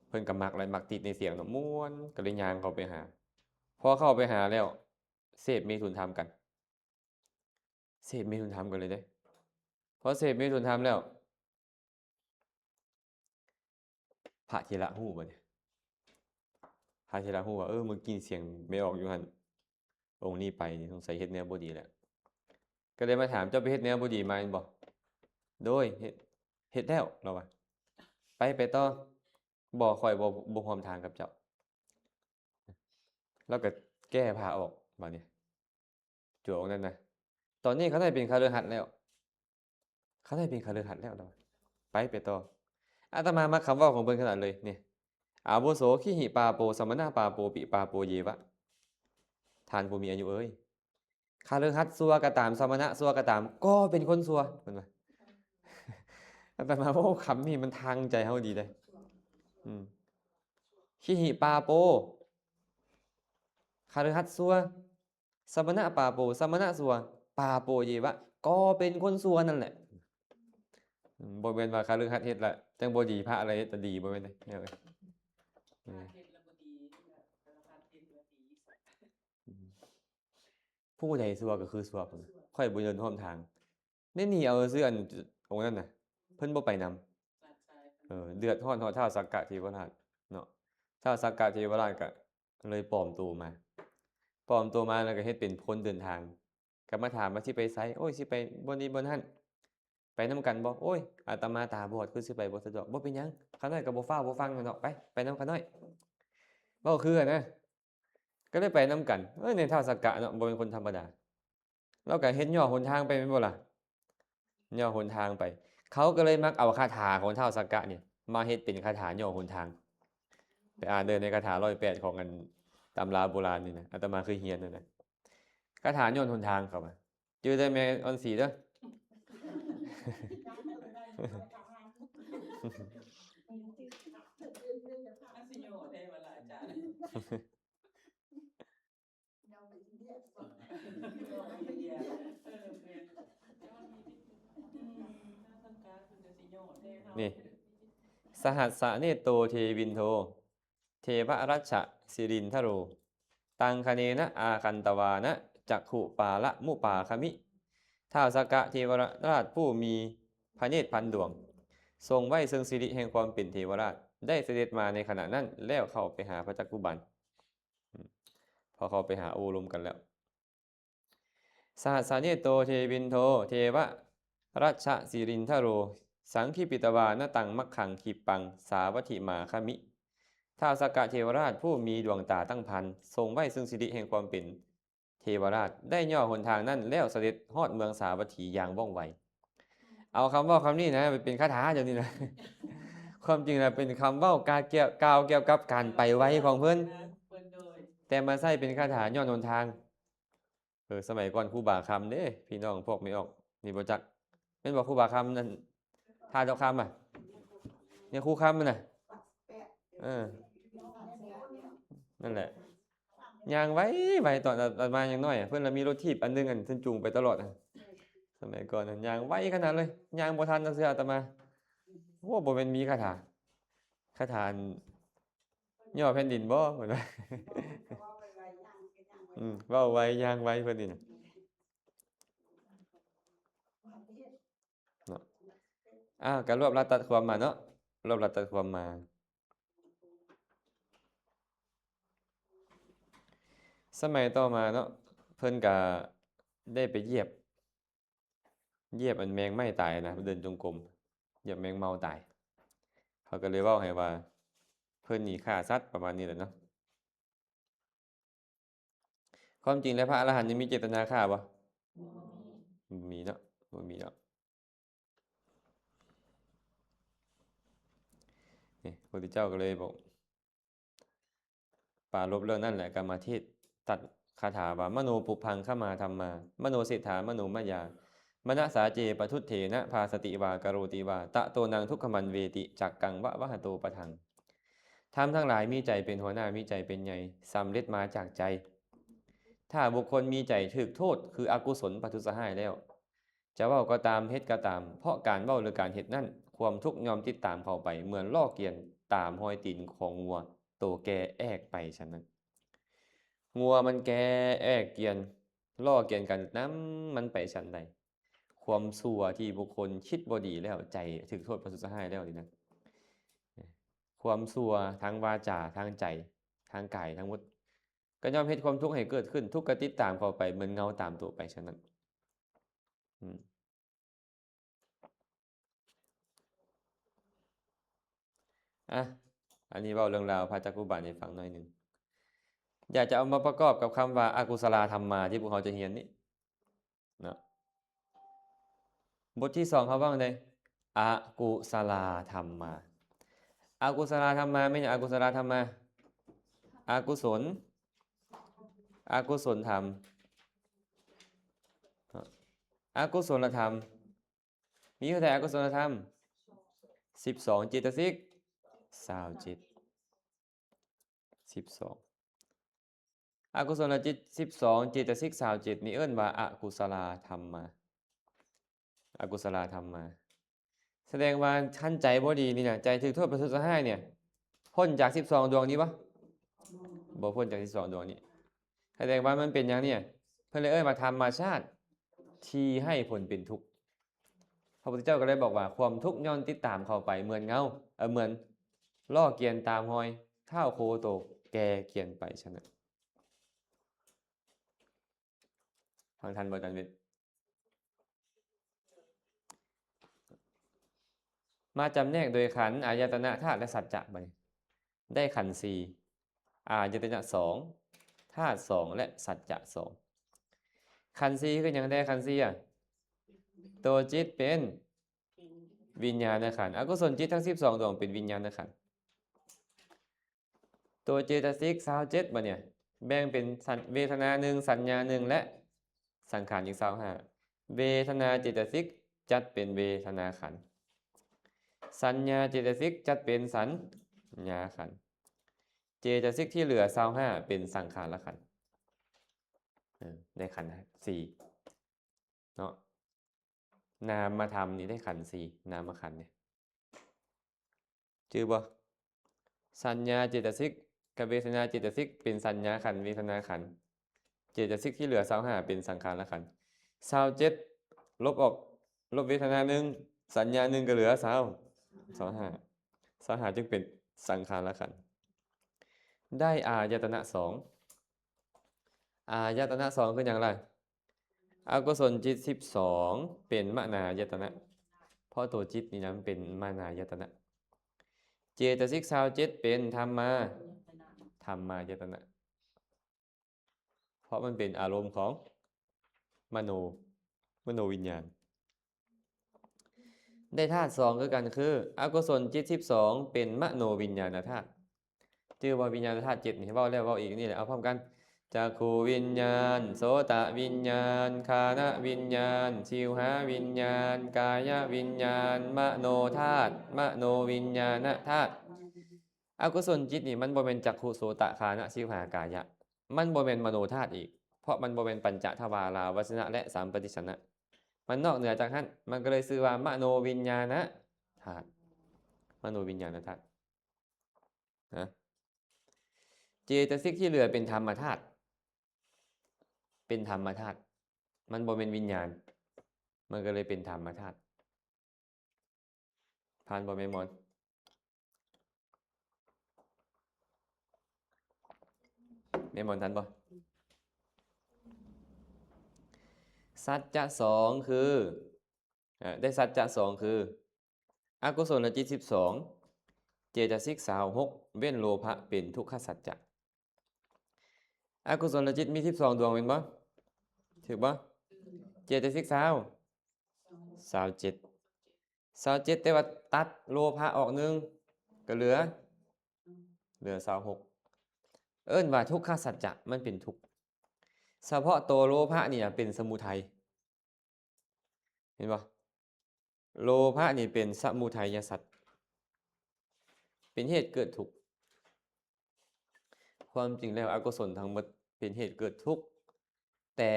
ເພິ່ນກະມັກແຫຼະ ມັກຕິດໃນສຽງເນາະ ມ່ວນ ກໍເລີຍຍ່າງເຂົ້າໄປຫາ. ພໍເຂົ້າໄປຫາແລ້ວ ເສບເມຖຸນທຳກັນ ເສບເມຖຸນທຳກັນເລີຍເດ້. ພໍເສບເມຕຸນທຳແລ້ວ ພະເຖລະຮູ້ບັດນີ້ ພະເຖລະຮູ້ວ່າ ເອີ ມື້ກີ້ສຽງແມ່ອອກຢູ່ຫັ້ນ ອົງນີ້ໄປນີ້ ສົງໄສເຮັດແນວບໍ່ດີແລ້ວ. ກໍເລີຍມາຖາມ ເຈົ້າໄປເຮັດແນວບໍ່ດີມາແມ່ນບໍ່? ໂດຍ ເຮັດ ເຮັດແລ້ວ ລາວວ່າ. ໄປ ໄປຕໍ່. ບໍ່ ຂ້ອຍບໍ່ ບໍ່ຮ່ວມທາງກັບເຈົ້າ. ລາວກໍແກ້ຜ້າອອກບາດນີ້ ຈົວອົງນັ້ນນະ. ຕອນນີ້ຂ້ານ້ອຍເປັນຄະລືຫັດແລ້ວ ຂ້ານ້ອຍເປັນຄະລືຫັດແລ້ວ ລາວວ່າ. ໄປ ໄປຕໍ່. ອາດຕະມາມັກຄຳເວົ້າຂອງເພິ່ນຂະໜາດເລີຍນີ້ ອາວຸໂສ ຄີຫິປາໂປ ສະມະນະປາໂປ ປິປາໂປເຍວະ. ທ່ານຜູ້ມີອາຍຸເອີຍ ຄະລືຫັດຊົ່ວກໍຕາມ ສະມະນະຊົ່ວກໍຕາມ ກໍເປັນຄົນຊົ່ວ ເພິ່ນວ່າ. ອາດຕະມາ ໂອ້ ຄຳນີ້ມັນທາງໃຈເຮົາດີເດ້. ອືມ ຄີຫິປາໂປ ຄະລືຫັດຊົ່ວ ສະມະນະປາໂປ ສະມະນະຊົ່ວ ປາໂປເຍວະ ກໍເປັນຄົນຊົ່ວນັ້ນແຫຼະ. ອືມ ບໍ່ແມ່ນວ່າຄະລືຫັດເຮັດລະຈັ່ງບໍ່ດີ ພະລະເຮັດລະດີ ບໍ່ແມ່ນເດ້ ເອີ ອືມ ຜູ້ໃດຊົ່ວກໍຄືຊົ່ວ ຂ້ອຍບໍ່ເດີນຮ່ວມທາງ. ໄດ້ໜີເອົາຊື່ໆ ອັນອົງນັ້ນນະ ເພິ່ນບໍ່ໄປນຳ. ເອີ ເດືອດຮ້ອນຮອດທ້າວສັກກະເທວະລາດເນາະ. ທ້າວສັກກະເທວະລາດກໍເລີຍປອມໂຕມາ ປອມໂຕມາແລ້ວກໍເຮັດເປັນຄົນເດີນທາງ ກໍມາຖາມວ່າຊິໄປໃສ? ໂອ້ຍ ຊິໄປບ່ອນນີ້ບ່ອນຫັ້ນ ໄປນຳກັນບໍ່? ໂອ້ຍ ອາດຕະມາຕາບອດ ຄືຊິໄປບໍ່ສະດວກ. ບໍ່ເປັນຫຍັງ ຂ້ານ້ອຍກໍບໍ່ຟ້າວບໍ່ຟັ່ງດອກ ໄປ ໄປນຳຂ້ານ້ອຍ. ເວົ້າຄືນະ ກໍເລີຍໄປນຳກັນ. ເອີ ໃນທ້າວສັກກະເນາະ ບໍ່ແມ່ນຄົນທຳມະດາ ລາວກໍເຮັດຫຍໍ້ຫົນທາງໄປແມ່ນບໍ່ລະ? ຫຍໍ້ຫົນທາງໄປ. ເຂົາກໍເລີຍມັກເອົາຄາຖາຂອງທ້າວສັກກະນີ້ມາເຮັດເປັນຄາຖາຫຍໍ້ຫົນທາງ. ໄປອ່ານເດີ ໃນຄາຖາຮ້ອຍແປດຂອງອັນຕຳລາໂບລານນີ້ນະ ອາດຕະມາເຄີຍຮຽນນັ້ນນະ ຄາຖາຫຍໍ້ຫົນທາງ ເຂົາວ່າ. ຈື່ໄດ້ແມ່ອອນສີເດີ. ນີ້ ສະຫັດສະເນດໂຕເທວິນໂທ ເທວະຣັດຊະສິລິນທະໂຣ ຕັງຄະເນນະອາຄັນຕະວານະ ຈັກຂຸປາລະມຸປາຄະມິ. ທ້າວສັກກະເທວະລາດຜູ້ມີພະເນດພັນດວງ ຊົງໄວ້ເຊິ່ງສິລິແຫ່ງຄວາມເປັນເທວະລາດ ໄດ້ສະເດັດມາໃນຂະນະນັ້ນ ແລ້ວເຂົ້າໄປຫາພະຈັກຂຸບານ. ອືມ ພໍເຂົ້າໄປຫາ ໂອ້ລົມກັນແລ້ວ. ສະຫັດສະເນດໂຕເທວິນໂທ ເທວະຣັດຊະສິລິນທະໂຣ ສັງຄີປິຕະວານະຕັງມັກຂັງຄີປັງສາວັດຖິມາຄະມິ. ທ້າວສັກກະເທວະລາດຜູ້ມີດວງຕາຕັ້ງພັນ ຊົງໄວ້ເຊິ່ງສິລິແຫ່ງຄວາມເປັນເທວະລາດ ໄດ້ຫຍໍ້ຫົນທາງນັ້ນແລ້ວສະເດັດຮອດເມືອງສາວັດຖີຢ່າງວ່ອງໄວ. ເອົາຄຳເວົ້າຄຳນີ້ນະ ໄປເປັນຄາຖາດຽວນີ້ນະ. ຄວາມຈິງນະ ເປັນຄຳເວົ້າກ່າວກ່ຽວ ກ່າວກ່ຽວກັບການໄປໄວຂອງເພິ່ນ ແຕ່ມາໃຊ້ເປັນຄາຖາຍ້ອນຫົນທາງ. ເອີ ສະໄໝກ່ອນຄູບາຄຳເດ້ ພີ່ນ້ອງພວກແມ່ອອກນີ້ບໍ່ຈັກ ແມ່ນບໍ່? ຄູບາຄຳນັ້ນ ທ່າດອກຄຳອະ ນີ້ຄູຄຳຫັ້ນນະ. ເອີ ນັ້ນແຫຼະ ຍ່າງໄວໆ ຕອນອາດຕະມາຍັງນ້ອຍ ເພິ່ນລະມີລົດຖີບອັນໜຶ່ງ ອັນເພິ່ນຈູງໄປຕະຫຼອດ. ສະໄໝກ່ອນຍ່າງໄວຂະໜາດເລີຍ ຍ່າງບໍ່ທັນເທື່ອອາດຕະມາ. ໂອ້ ບໍ່ແມ່ນມີຄາຖາ ຄາຖາ ຍໍ້ແຜ່ນດິນບໍ່ ເພິ່ນວ່າ. ອືມ ເວົ້າໄວຍ່າງໄວເພິ່ນນີ້ນະ ເນາະ. ອ່າ ກໍລວບລັດຕັດຄວາມມາເນາະ ລວບລັດຕັດຄວາມມາ. ສະໄໝຕໍ່ມາເນາະ ເພິ່ນກໍໄດ້ໄປຢຽບ ຢຽບອັນແມງໄມ້ຕາຍນະ ເດີນຈົງກົມ ຢຽບແມງເມົາຕາຍ. ເຂົາກໍເລີຍເວົ້າໃຫ້ວ່າ ເພິ່ນນີ້ຂ້າສັດ ປະມານນີ້ແຫຼະເນາະ. ຄວາມຈິງແລ້ວ ພະອະລະຫັນຍັງມີເຈດຕະນາຂ້າບໍ່? ບໍ່ມີເນາະ ບໍ່ມີເນາະ. ນີ້ ພະພຸດທະເຈົ້າກໍເລີຍບອກ ປາລົບເລື່ອງນັ້ນແຫຼະ ກໍມາເທດຕັດຄາຖາວ່າ ມະໂນປຸບພັງຄະມາທຳມາ ມະໂນເສດຖາ ມະໂນມະຍາ ມະນະສາເຈປະທຸດເຖນະ ພາສະຕິວາ ກະໂຣຕິວາ ຕະໂຕນັງທຸກຂະມັນເວຕິ ຈັກກັງວະວະຫະໂຕປະທັງ. ທຳທັງຫຼາຍມີໃຈເປັນຫົວໜ້າ ມີໃຈເປັນໃຫຍ່ ສຳເລັດມາຈາກໃຈ. ຖ້າບຸກຄົນມີໃຈຖືກໂທດ ຄືອະກຸສົນປະທຸດສະຮ້າຍແລ້ວ ຈະເວົ້າກໍຕາມ ເຮັດກໍຕາມ ເພາະການເວົ້າ ຫຼື ການເຮັດນັ້ນ ຄວາມທຸກຍ່ອມຕິດຕາມເຂົ້າໄປ ເໝືອນລໍ້ກຽນຕາມຮອຍຕີນຂອງງົວໂຕແກ່ແອກໄປສະນັ້ນ. ງົວມັນແກ່ແອກກຽນ ລໍ້ກຽນກັນນຳມັນໄປສັນໃດ, ຄວາມຊົ່ວທີ່ບຸກຄົນຄິດບໍ່ດີແລ້ວ ໃຈຖືກໂທດປະທຸດສະຮ້າຍແລ້ວນີ້ນະ, ຄວາມຊົ່ວທາງວາຈາ ທາງໃຈ ທາງກາຍທັງໝົດ ກໍຍ່ອມເຮັດຄວາມທຸກໃຫ້ເກີດຂຶ້ນ, ທຸກກໍຕິດຕາມເຂົ້າໄປເໝືອນເງົາຕາມຕົວໄປສະນັ້ນ. ອືມ ອ່ະ ອັນນີ້ເວົ້າເລື່ອງລາວພະຈັກຂຸບານໃຫ້ຟັງໜ້ອຍໜຶ່ງ. ຢາກຈະເອົາມາປະກອບກັບຄຳວ່າອະກຸສະລາທຳມາ ທີ່ພວກເຮົາຈະຮຽນນີ້ເນາະ. ບົດທີສອງເຮົາເວົ້າໃດ? ອະກຸສະລາທຳມາ. ອະກຸສະລາທຳມາແມ່ນຫຍັງ? ອະກຸສະລາທຳມາ ອະກຸສົນ ອະກຸສົນທຳ ອະກຸສົນລະທຳ. ມີເທົ່າໃດອະກຸສົນລະທຳ? ສິບສອງ. ເຈຕະສິກ ຊາວເຈັດ. ສິບສອງ ອະກຸສົນລະຈິດ ສິບສອງ, ເຈຕະສິກ ຊາວເຈັດ ນີ້ເອີ້ນວ່າອະກຸສະລາທຳມາ. ອະກຸສະລາທຳມາ ສະແດງວ່າຄັນໃຈບໍ່ດີນີ້ນະ, ໃຈຖືກໂທດປະທຸດສະຮ້າຍນີ້ ພົ້ນຈາກສິບສອງດວງນີ້ບໍ່? ບໍ່ພົ້ນຈາກສິບສອງດວງນີ້. ສະແດງວ່າມັນເປັນຫຍັງນີ້? ເພິ່ນເລີຍເອີ້ນວ່າທຳມະຊາດທີ່ໃຫ້ຜົນເປັນທຸກ. ພະພຸດທະເຈົ້າກໍເລີຍບອກວ່າ ຄວາມທຸກຍ່ອມຕິດຕາມເຂົ້າໄປເໝືອນເງົາ, ເອີ ເໝືອນລໍ້ກຽນຕາມຮອຍທ້າວໂຄໂຕແກ່ກຽນໄປສະນັ້ນ. ຟັງທັນບໍ່ ອາຈານເວັດ? ມາຈຳແນກໂດຍຂັນ, ອາຍະຕະນະ, ທາດ ແລະ ສັດຈະ. ບາດນີ້ໄດ້ຂັນສີ່, ອາຍະຕະນະສອງ, ທາດສອງ ແລະ ສັດຈະສອງ. ຂັນສີ່ຄືຫຍັງແດ່? ຂັນສີ່ອະ ໂຕຈິດເປັນວິນຍານະຂັນ, ອະກຸສົນຈິດທັງສິບສອງດວງເປັນວິນຍານະຂັນ. ໂຕເຈຕະສິກ ຊາວເຈັດ ບາດນີ້ແບ່ງເປັນສັນ ເວທະນາໜຶ່ງ, ສັນຍາໜຶ່ງ ແລະ ສັງຂານອີກ ຊາວຫ້າ. ເວທະນາເຈຕະສິກຈັດເປັນເວທະນາຂັນ, ສັນຍາເຈຕະສິກຈັດເປັນສັນຍາຂັນ, ເຈຕະສິກທີ່ເຫຼືອ ຊາວຫ້າ ເປັນສັງຂານລະຂັນ. ເອີ ໄດ້ຂັນສີ່ເນາະ. ນາມມະທຳນີ້ໄດ້ຂັນສີ່ ນາມມະຂັນນີ້ ຈື່ບໍ່? ສັນຍາເຈຕະສິກກັບເວທະນາເຈຕະສິກເປັນສັນຍາຂັນ ເວທະນາຂັນ, ເຈຕະສິກທີ່ເຫຼືອ ຊາວຫ້າ ເປັນສັງຂານລະຂັນ. ຊາວເຈັດ ລົບອອກ ລົບເວທະນາໜຶ່ງ ສັນຍາໜຶ່ງ ກໍເຫຼືອ ຊາວ ຊາວຫ້າ ຊາວຫ້າຈຶ່ງເປັນສັງຂານລະຂັນ. ໄດ້ອາຍະຕະນະສອງ, ອາຍະຕະນະສອງຄືຫຍັງລະ? ອະກຸສົນຈິດສິບສອງເປັນມະນາຍະຕະນະ, ເພາະໂຕຈິດນີ້ນະມັນເປັນມະນາຍະຕະນະ. ເຈຕະສິກຊາວເຈັດເປັນທຳມາ ທຳມາຍະຕະນະ, ເພາະມັນເປັນອາລົມຂອງມະໂນ ມະໂນວິນຍານ. ໄດ້ທາດສອງຄືກັນ ຄືອະກຸສົນຈິດສິບສອງເປັນມະໂນວິນຍານະທາດ. ຈື່ວ່າວິນຍານະທາດເຈັດນີ້ ເວົ້າແລ້ວເວົ້າອີກນີ້ແຫຼະ. ເອົາພ້ອມກັນ, ຈັກຂຸວິນຍານ ໂສຕະວິນຍານ ຄານະວິນຍານ ຊິວຫາວິນຍານ ກາຍະວິນຍານ ມະໂນທາດ ມະໂນວິນຍານະທາດ. ອະກຸສົນຈິດນີ້ມັນບໍ່ແມ່ນຈັກຂຸ ໂສຕະ ຄານະ ຊິວຫາ ກາຍະ, ມັນບໍ່ແມ່ນມະໂນທາດອີກ ເພາະມັນບໍ່ແມ່ນປັນຈະທະວາລາວະຈະນະ ແລະ ສຳປະຕິດສະນະ, ມັນນອກເໜືອຈາກຫັ້ນ, ມັນກໍເລີຍຊື່ວ່າມະໂນວິນຍານະທາດ ມະໂນວິນຍານະທາດນະ. ເຈຕະສິກທີ່ເຫຼືອເປັນທຳມະທາດ ເປັນທຳມະທາດ, ມັນບໍ່ແມ່ນວິນຍານ, ມັນກໍເລີຍເປັນທຳມະທາດ. ຜ່ານບໍ່ແມ່ໝອນ? ແມ່ໝອນທັນບໍ່? ສັດຈະສອງຄື ເອີ ໄດ້ສັດຈະສອງຄື ອະກຸສົນລະຈິດສິບສອງ ເຈຕະສິກຊາວຫົກ ເວັ້ນໂລພະເປັນທຸກຂະສັດຈະ. ອະກຸສົນລະຈິດມີສິບສອງດວງແມ່ນບໍ່? ຖືກບໍ່? ເຈຕະສິກຊາວ ຊາວເຈັດ ຊາວເຈັດ ແຕ່ວ່າຕັດໂລພະອອກໜຶ່ງ ກໍເຫຼືອ ເຫຼືອຊາວຫົກ. ເອີ້ນວ່າທຸກຂະສັດຈະ ມັນເປັນທຸກ. ສະເພາະໂຕໂລພະນີ້ນະເປັນສະມຸໄທ. ເຫັນບໍ່? ໂລພະນີ້ເປັນສະມຸໄທຍະສັດ ເປັນເຫດເກີດທຸກ. ຄວາມຈິງແລ້ວອະກຸສົນທັງໝົດເປັນເຫດເກີດທຸກ ແຕ່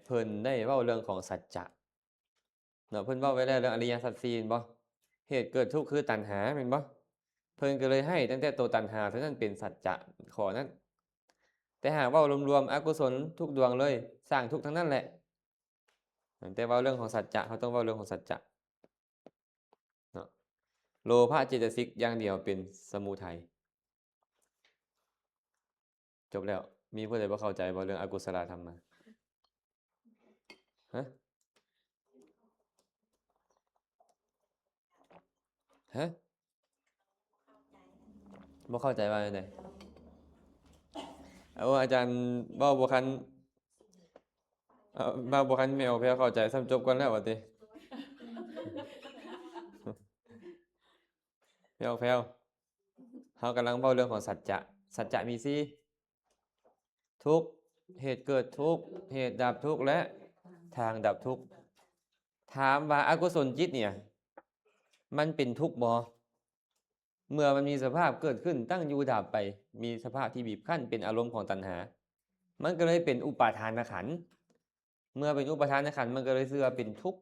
ເພິ່ນໄດ້ເວົ້າເລື່ອງຂອງສັດຈະເນາະ. ເພິ່ນເວົ້າໄວ້ແລ້ວເລື່ອງອະລິຍະສັດສີ່ແມ່ນບໍ່? ເຫດເກີດທຸກຄືຕັນຫາແມ່ນບໍ່? ເພິ່ນກໍເລີຍໃຫ້ຕັ້ງແຕ່ໂຕຕັນຫາເທົ່ານັ້ນເປັນສັດຈະຂໍ້ນັ້ນ. ແຕ່ຫາກເວົ້າລວມໆ ອະກຸສົນທຸກດວງເລີຍ ສ້າງທຸກທັງນັ້ນແຫຼະ. ແຕ່ເວົ້າເລື່ອງຂອງສັດຈະ ເຮົາຕ້ອງເວົ້າເລື່ອງຂອງສັດຈະເນາະ. ໂລພະເຈຕະສິກຢ່າງດຽວເປັນສະມຸໄທ. ຈົບແລ້ວ. ມີຜູ້ໃດບໍ່ເຂົ້າໃຈບໍ່ເລື່ອງອະກຸສະລະທຳມາ? ຮະ? ຮະ? ບໍ່ເຂົ້າໃຈວ່າຈັ່ງໃດ? ເອົາ ອາຈານເວົ້າບໍ່ຄັນ ເອົາ ເວົ້າບໍ່ຄັນແມ່ອອກແພວເຂົ້າໃຈ ຊ້ຳຈົບກ່ອນແລ້ວວ່າຕິ. ແມ່ອອກແພວ ເຮົາກຳລັງເວົ້າເລື່ອງຂອງສັດຈະ. ສັດຈະມີສີ່ ທຸກ, ເຫດເກີດທຸກ, ເຫດດັບທຸກ ແລະ ທາງດັບທຸກ. ຖາມວ່າອະກຸສົນຈິດເນີ້ຍ ມັນເປັນທຸກບໍ່? ເມື່ອມັນມີສະພາບເກີດຂຶ້ນ, ຕັ້ງຢູ່, ດັບໄປ, ມີສະພາບທີ່ບີບຄັ້ນ, ເປັນອາລົມຂອງຕັນຫາ, ມັນກໍເລີຍເປັນອຸປາທານະຂັນ. ເມື່ອເປັນອຸປາທານະຂັນ, ມັນກໍເລີຍຊື່ວ່າເປັນທຸກ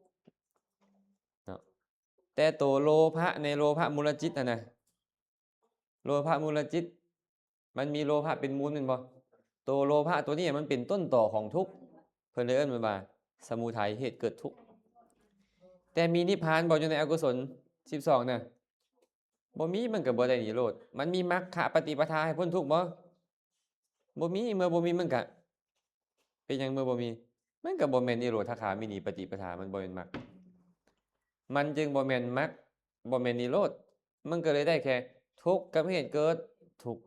ເນາະ. ແຕ່ໂຕໂລພະໃນໂລພະມູນລະຈິດຫັ້ນນະ, ໂລພະມູນລະຈິດ ມັນມີໂລພະເປັນມູນແມ່ນບໍ່? ໂຕໂລພະຕົວນີ້ມັນເປັນຕົ້ນຕໍຂອງທຸກ, ເພິ່ນເລີຍເອີ້ນມັນວ່າສະມຸໄທ ເຫດເກີດທຸກ. ແຕ່ມີນິບພານບໍ່ ຢູ່ໃນອະກຸສົນສິບສອງນະ? ບໍ່ມີ, ມັນກໍບໍ່ໄດ້ນິໂຣດ. ມັນມີມັກຄະປະຕິປະທາໃຫ້ພົ້ນທຸກບໍ່? ບໍ່ມີ. ເມື່ອບໍ່ມີ ມັນກະເປັນຫຍັງ? ເມື່ອບໍ່ມີ ມັນກໍບໍ່ແມ່ນນິໂຣດຄາມິນີປະຕິປະທາ, ມັນບໍ່ແມ່ນມັກ, ມັນຈຶ່ງບໍ່ແມ່ນມັກ, ບໍ່ແມ່ນນິໂຣດ. ມັນກໍເລີຍໄດ້ແຄ່ທຸກກັບເຫດເກີດທຸກ.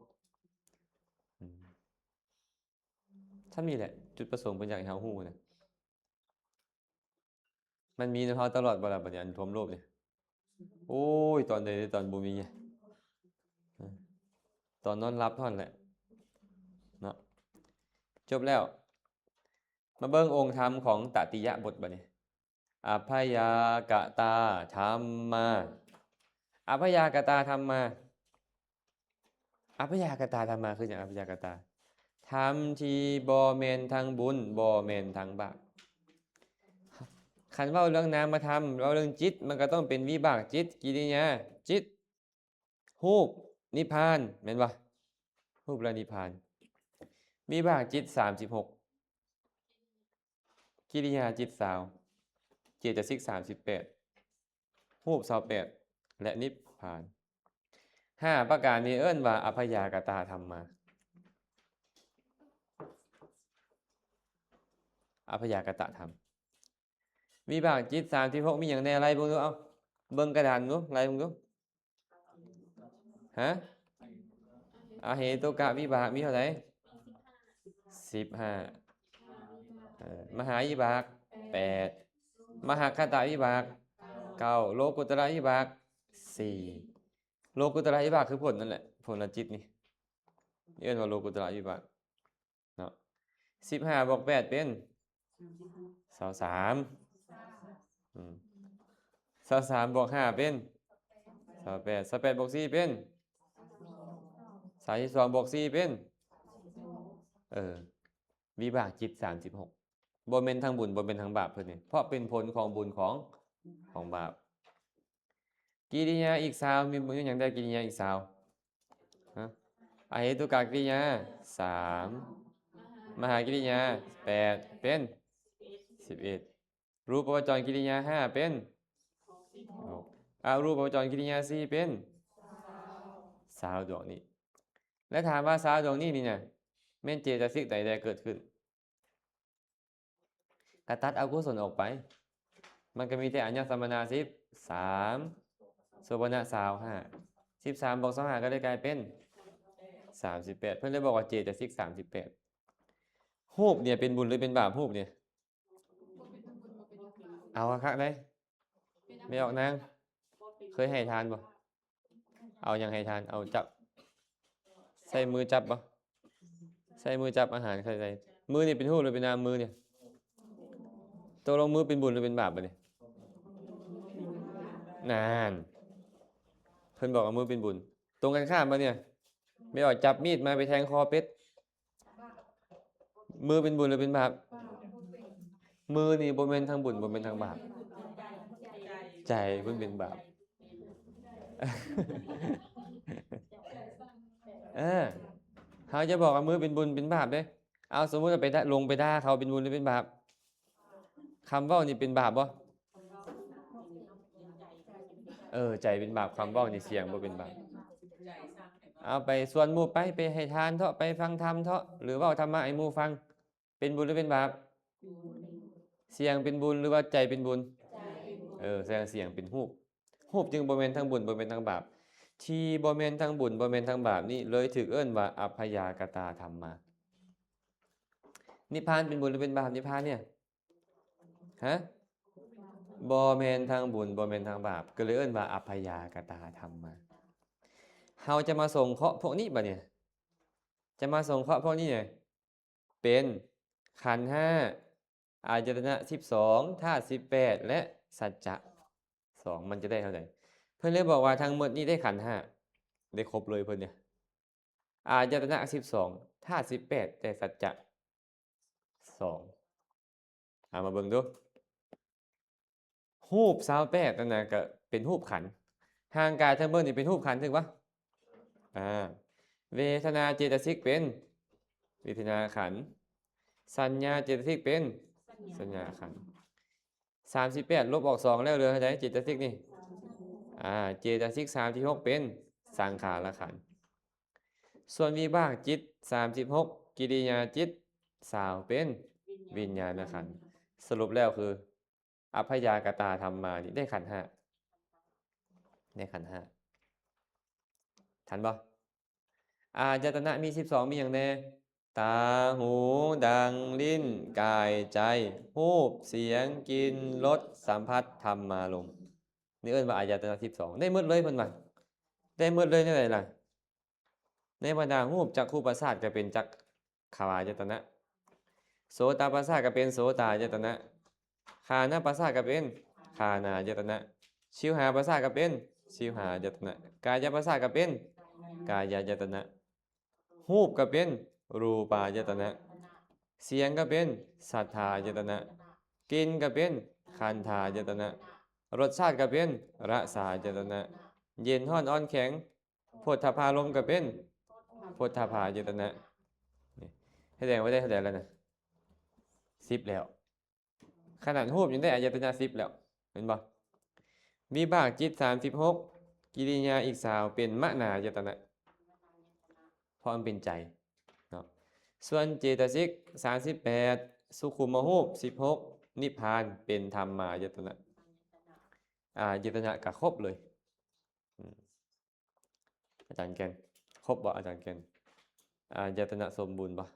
ອືມ ສ່ຳນີ້ແຫຼະ ຈຸດປະສົງເພິ່ນຢາກໃຫ້ເຮົາຮູ້ນະ. ມັນມີນຳເຮົາຕະຫຼອດບໍ່ລະ ບັດນີ້ ອັນຄວາມໂລບນີ້? ໂອ້ຍ ຕອນໃດ ຕອນບໍ່ມີ ຕອນນອນຫຼັບເທົ່ານັ້ນແຫຼະເນາະ. ຈົບແລ້ວ ມາເບິ່ງອົງທຳຂອງຕະຕິຍະບົດບັດນີ້. ອັບພະຍາກະຕາທຳມາ. ອັບພະຍາກະຕາທຳມາ. ອັບພະຍາກະຕາທຳມາ ຄືຫຍັງ? ອັບພະຍາກະຕາ ທຳທີ່ບໍ່ແມ່ນທັງບຸນ ບໍ່ແມ່ນທັງບາບ. ຄັນເວົ້າເລື່ອງນາມະທຳ ເວົ້າເລື່ອງຈິດ ມັນກໍຕ້ອງເປັນວິບາກຈິດ ກິລິຍາຈິດ ຮູບ ນິບພານ ແມ່ນບໍ່? ຮູບ ແລະ ນິບພານ. ວິບາກຈິດ ສາມສິບຫົກ ກິລິຍາຈິດ ຊາວ ເຈຕະສິກ ສາມສິບແປດ ຮູບ ຊາວແປດ ແລະ ນິບພານ. ຫ້າປະການນີ້ເອີ້ນວ່າອັບພະຍາກະຕາທຳມາ. ອັບພະຍາກະຕະທຳ. ວິບາກຈິດ ສາມສິບຫົກ ມີຫຍັງແດ່? ໄລ່ເບິ່ງດູ ເອົາ ເບິ່ງກະດານດູ ໄລ່ເບິ່ງດູ. ຮະ? ອະເຫຕຸກະວິບາກມີເທົ່າໃດ? ສິບຫ້າ. ເອີ ມະຫາວິບາກ ແປດ. ມະຫາຄະຕະວິບາກ ເກົ້າ. ໂລກຸດຕະລະວິບາກ ສີ່. ໂລກຸດຕະລະວິບາກຄືຜົນນັ້ນແຫຼະ ຜົນລະຈິດນີ້ ເອີ້ນວ່າໂລກຸດຕະລະວິບາກ. ເນາະ ສິບຫ້າບວກແປດເປັນ ຊາວສາມ. ອືມ ຊາວສາມບວກຫ້າເປັນ ຊາວແປດ. ຊາວແປດບວກສີ່ເປັນ ສາມສິບສອງ ບວກສີ່ເປັນ ເອີ ວິບາກຈິດ ສາມສິບຫົກ. ບໍ່ແມ່ນທັງບຸນ ບໍ່ແມ່ນທັງບາບ ເພິ່ນນີ້ ເພາະເປັນຜົນຂອງບຸນ ຂອງ ຂອງບາບ. ກິລິຍາອີກ ຊາວ ມີ ມີຫຍັງແດ່? ກິລິຍາອີກ ຊາວ. ຮະ? ອະເຫຕຸກະກິລິຍາ ສາມ. ມະຫາກິລິຍາ ແປດ ເປັນ ສິບເອັດ. ຮູບປະວະຈອນກິລິຍາ ຫ້າ ເປັນ ຫົກ. ອະຮູບປະວະຈອນກິລິຍາ ສີ່ ເປັນ ຊາວດວງນີ້. ແລະ ຖາມວ່າ ຊາວດວງນີ້ນີ້ນະ ແມ່ນເຈຕະສິກໃດແດ່ເກີດຂຶ້ນ? ກະຕັດອະກຸສົນອອກໄປ ມັນກະມີແຕ່ອາຍະສະມະນະ ສິບສາມ ໂສມະນະ ຊາວຫ້າ. ສິບສາມບວກຊາວຫ້າກະໄດ້ກາຍເປັນ ສາມສິບແປດ. ເພິ່ນເລີຍບອກວ່າເຈຕະສິກ ສາມສິບແປດ. ຮູບເນີ້ຍເປັນບຸນຫຼືເປັນບາບ? ຮູບເນີ້ຍ ເອົາຄັກໆ ໄດ໋ ແມ່ອອກນາງ ເຄີຍໃຫ້ທານບໍ່? ເອົາຫຍັງໃຫ້ທານ? ເອົາຈັບ ໃຊ້ມືຈັບບໍ່? ໃຊ້ມືຈັບອາຫານ ໃຊ້ ໃຊ້ ມືນີ້ເປັນຮູບຫຼືເປັນນາມ? ມືນີ້ ຕົກລົງມືເປັນບຸນຫຼືເປັນບາບບັດນີ້? ນານ ເພິ່ນບອກວ່າມືເປັນບຸນ. ຕົງກັນຂ້າມບາດນີ້ ແມ່ອອກຈັບມີດມາໄປແທງຄໍເປັດ ມືເປັນບຸນຫຼືເປັນບາບ? ມືນີ້ບໍ່ແມ່ນທັງບຸນ ບໍ່ແມ່ນທັງບາບ ໃຈເພິ່ນເປັນບາບ. ເອີ ເຮົາຈະບອກວ່າມືເປັນບຸນເປັນບາບເດ້. ເອົາ ສົມມຸດວ່າໄປດ່າ ລົງໄປດ່າເຂົາເປັນບຸນຫຼືເປັນບາບ? ຄຳເວົ້ານີ້ເປັນບາບບໍ່? ເອີ ໃຈເປັນບາບ ຄຳເວົ້ານີ້ ສຽງບໍ່ເປັນບາບ. ເອົາ ໄປຊວນໝູ່ໄປ ໄປໃຫ້ທານເທາະ ໄປຟັງທຳເທາະ ຫຼືເວົ້າທຳມະໃຫ້ໝູ່ຟັງ ເປັນບຸນຫຼືເປັນບາບ? ສຽງເປັນບຸນ ຫຼືວ່າໃຈເປັນບຸນ? ເອີ ສະແດງສຽງເປັນຮູບ ຮູບຈຶ່ງບໍ່ແມ່ນທັງບຸນ ບໍ່ແມ່ນທັງບາບ. ທີ່ບໍ່ແມ່ນທັງບຸນ ບໍ່ແມ່ນທັງບາບນີ້ ເລີຍຖືກເອີ້ນວ່າອັບພະຍາກະຕາທຳມາ. ນິບພານເປັນບຸນຫຼືເປັນບາບ? ນິບພານນີ້ ຮະ? ບໍ່ແມ່ນທັງບຸນ ບໍ່ແມ່ນທັງບາບ ກໍເລີຍເອີ້ນວ່າອັບພະຍາກະຕາທຳມາ. ເຮົາຈະມາສົງເຄາະພວກນີ້ບາດນີ້ ຈະມາສົງເຄາະພວກນີ້ເປັນຂັນຫ້າ ອາຍະຕະນະສິບສອງ ທາດສິບແປດ ແລະ ສັດຈະສອງ ມັນຈະໄດ້ເທົ່າໃດ? ເພິ່ນເລີຍບອກວ່າທັງໝົດນີ້ໄດ້ຂັນຫ້າ ໄດ້ຄົບເລີຍເພິ່ນນີ້ ອາຍະຕະນະສິບສອງ ທາດສິບແປດ ແຕ່ສັດຈະສອງ. ເອົາມາເບິ່ງດູ ຮູບຊາວແປດນັ້ນນະ ກໍເປັນຮູບຂັນ. ຮ່າງກາຍທັງເບິດນີ້ເປັນຮູບຂັນ ຖືກປະ? ອາ ເວທະນາເຈຕະສິກເປັນເວທະນາຂັນ, ສັນຍາເຈຕະສິກເປັນສັນຍາຂັນ. ສາມສິບແປດລົບອອກສອງແລ້ວເຫຼືອເທົ່າໃດ? ເຈຕະສິກນີ້ ອາ ເຈຕະສິກສາມສິບຫົກເປັນສັງຂາລະຂັນ. ສ່ວນວິບາກຈິດສາມສິບຫົກ ກິລິຍາຈິດຊາວເປັນວິນຍານະຂັນ. ສະຫຼຸບແລ້ວຄື ອັບພະຍາກະຕາທຳມານີ້ໄດ້ຂັນຫ້າ ໄດ້ຂັນຫ້າ. ທັນບໍ່? ອາຍະຕະນະມີສິບສອງ ມີຫຍັງແດ່? ຕາ, ຫູ, ດັງ, ລີ້ນ, ກາຍ, ໃຈ, ຮູບ, ສຽງ, ກິ່ນ, ລົດ, ສຳຜັດ, ທຳມາລົມ. ນີ້ເອີ້ນວ່າອາຍະຕະນະສິບສອງ ໄດ້ໝົດເລີຍເພິ່ນວ່າ ໄດ້ໝົດເລີຍ. ແນວໃດລະ? ໃນບັນດາຮູບ ຈັກຂຸປະສາດກໍເປັນຈັກຂະວາຍະຕະນະ, ໂສຕະປະສາດກໍເປັນໂສຕາຍະຕະນະ, ຄານະປະສາດກໍເປັນຄານາຍະຕະນະ, ຊິວຫາປະສາດກໍເປັນຊິວຫາຍະຕະນະ, ກາຍະປະສາດກໍເປັນກາຍະຍະຕະນະ, ຮູບກໍເປັນຮູປາຍະຕະນະ, ສຽງກໍເປັນສັດຖາຍະຕະນະ, ກິ່ນກໍເປັນຄັນທາຍະຕະນະ, ລົດຊາດກໍເປັນລະສາຍະຕະນະ, ເຢັນ ຮ້ອນ ອ່ອນ ແຂງ ໂພດຖະພາລົມກໍເປັນໂພດຖະພາຍະຕະນະ. ນີ້ ສະແດງວ່າໄດ້ເທົ່າໃດແລ້ວນະ? ສິບແລ້ວ. ຂະໜາດຮູບຍັງໄດ້ອາຍະຕະນະສິບແລ້ວ ເຫັນບໍ່? ວິບາກຈິດສາມສິບຫົກ ກິລິຍາອີກຊາວເປັນມະນາຍະຕະນະ ເພາະມັນເປັນໃຈເນາະ. ສ່ວນເຈຕະສິກສາມສິບແປດ ສຸຂຸມມະຮູບສິບຫົກ ນິບພານເປັນທຳມາຍະຕະນະ. ອາຍະຕະນະກະຄົບເລີຍ. ອາຈານແກ່ນ ຄົບບໍ່? ອາຈານແກ່ນ ອາຍະຕະນະສົມບູນບໍ່?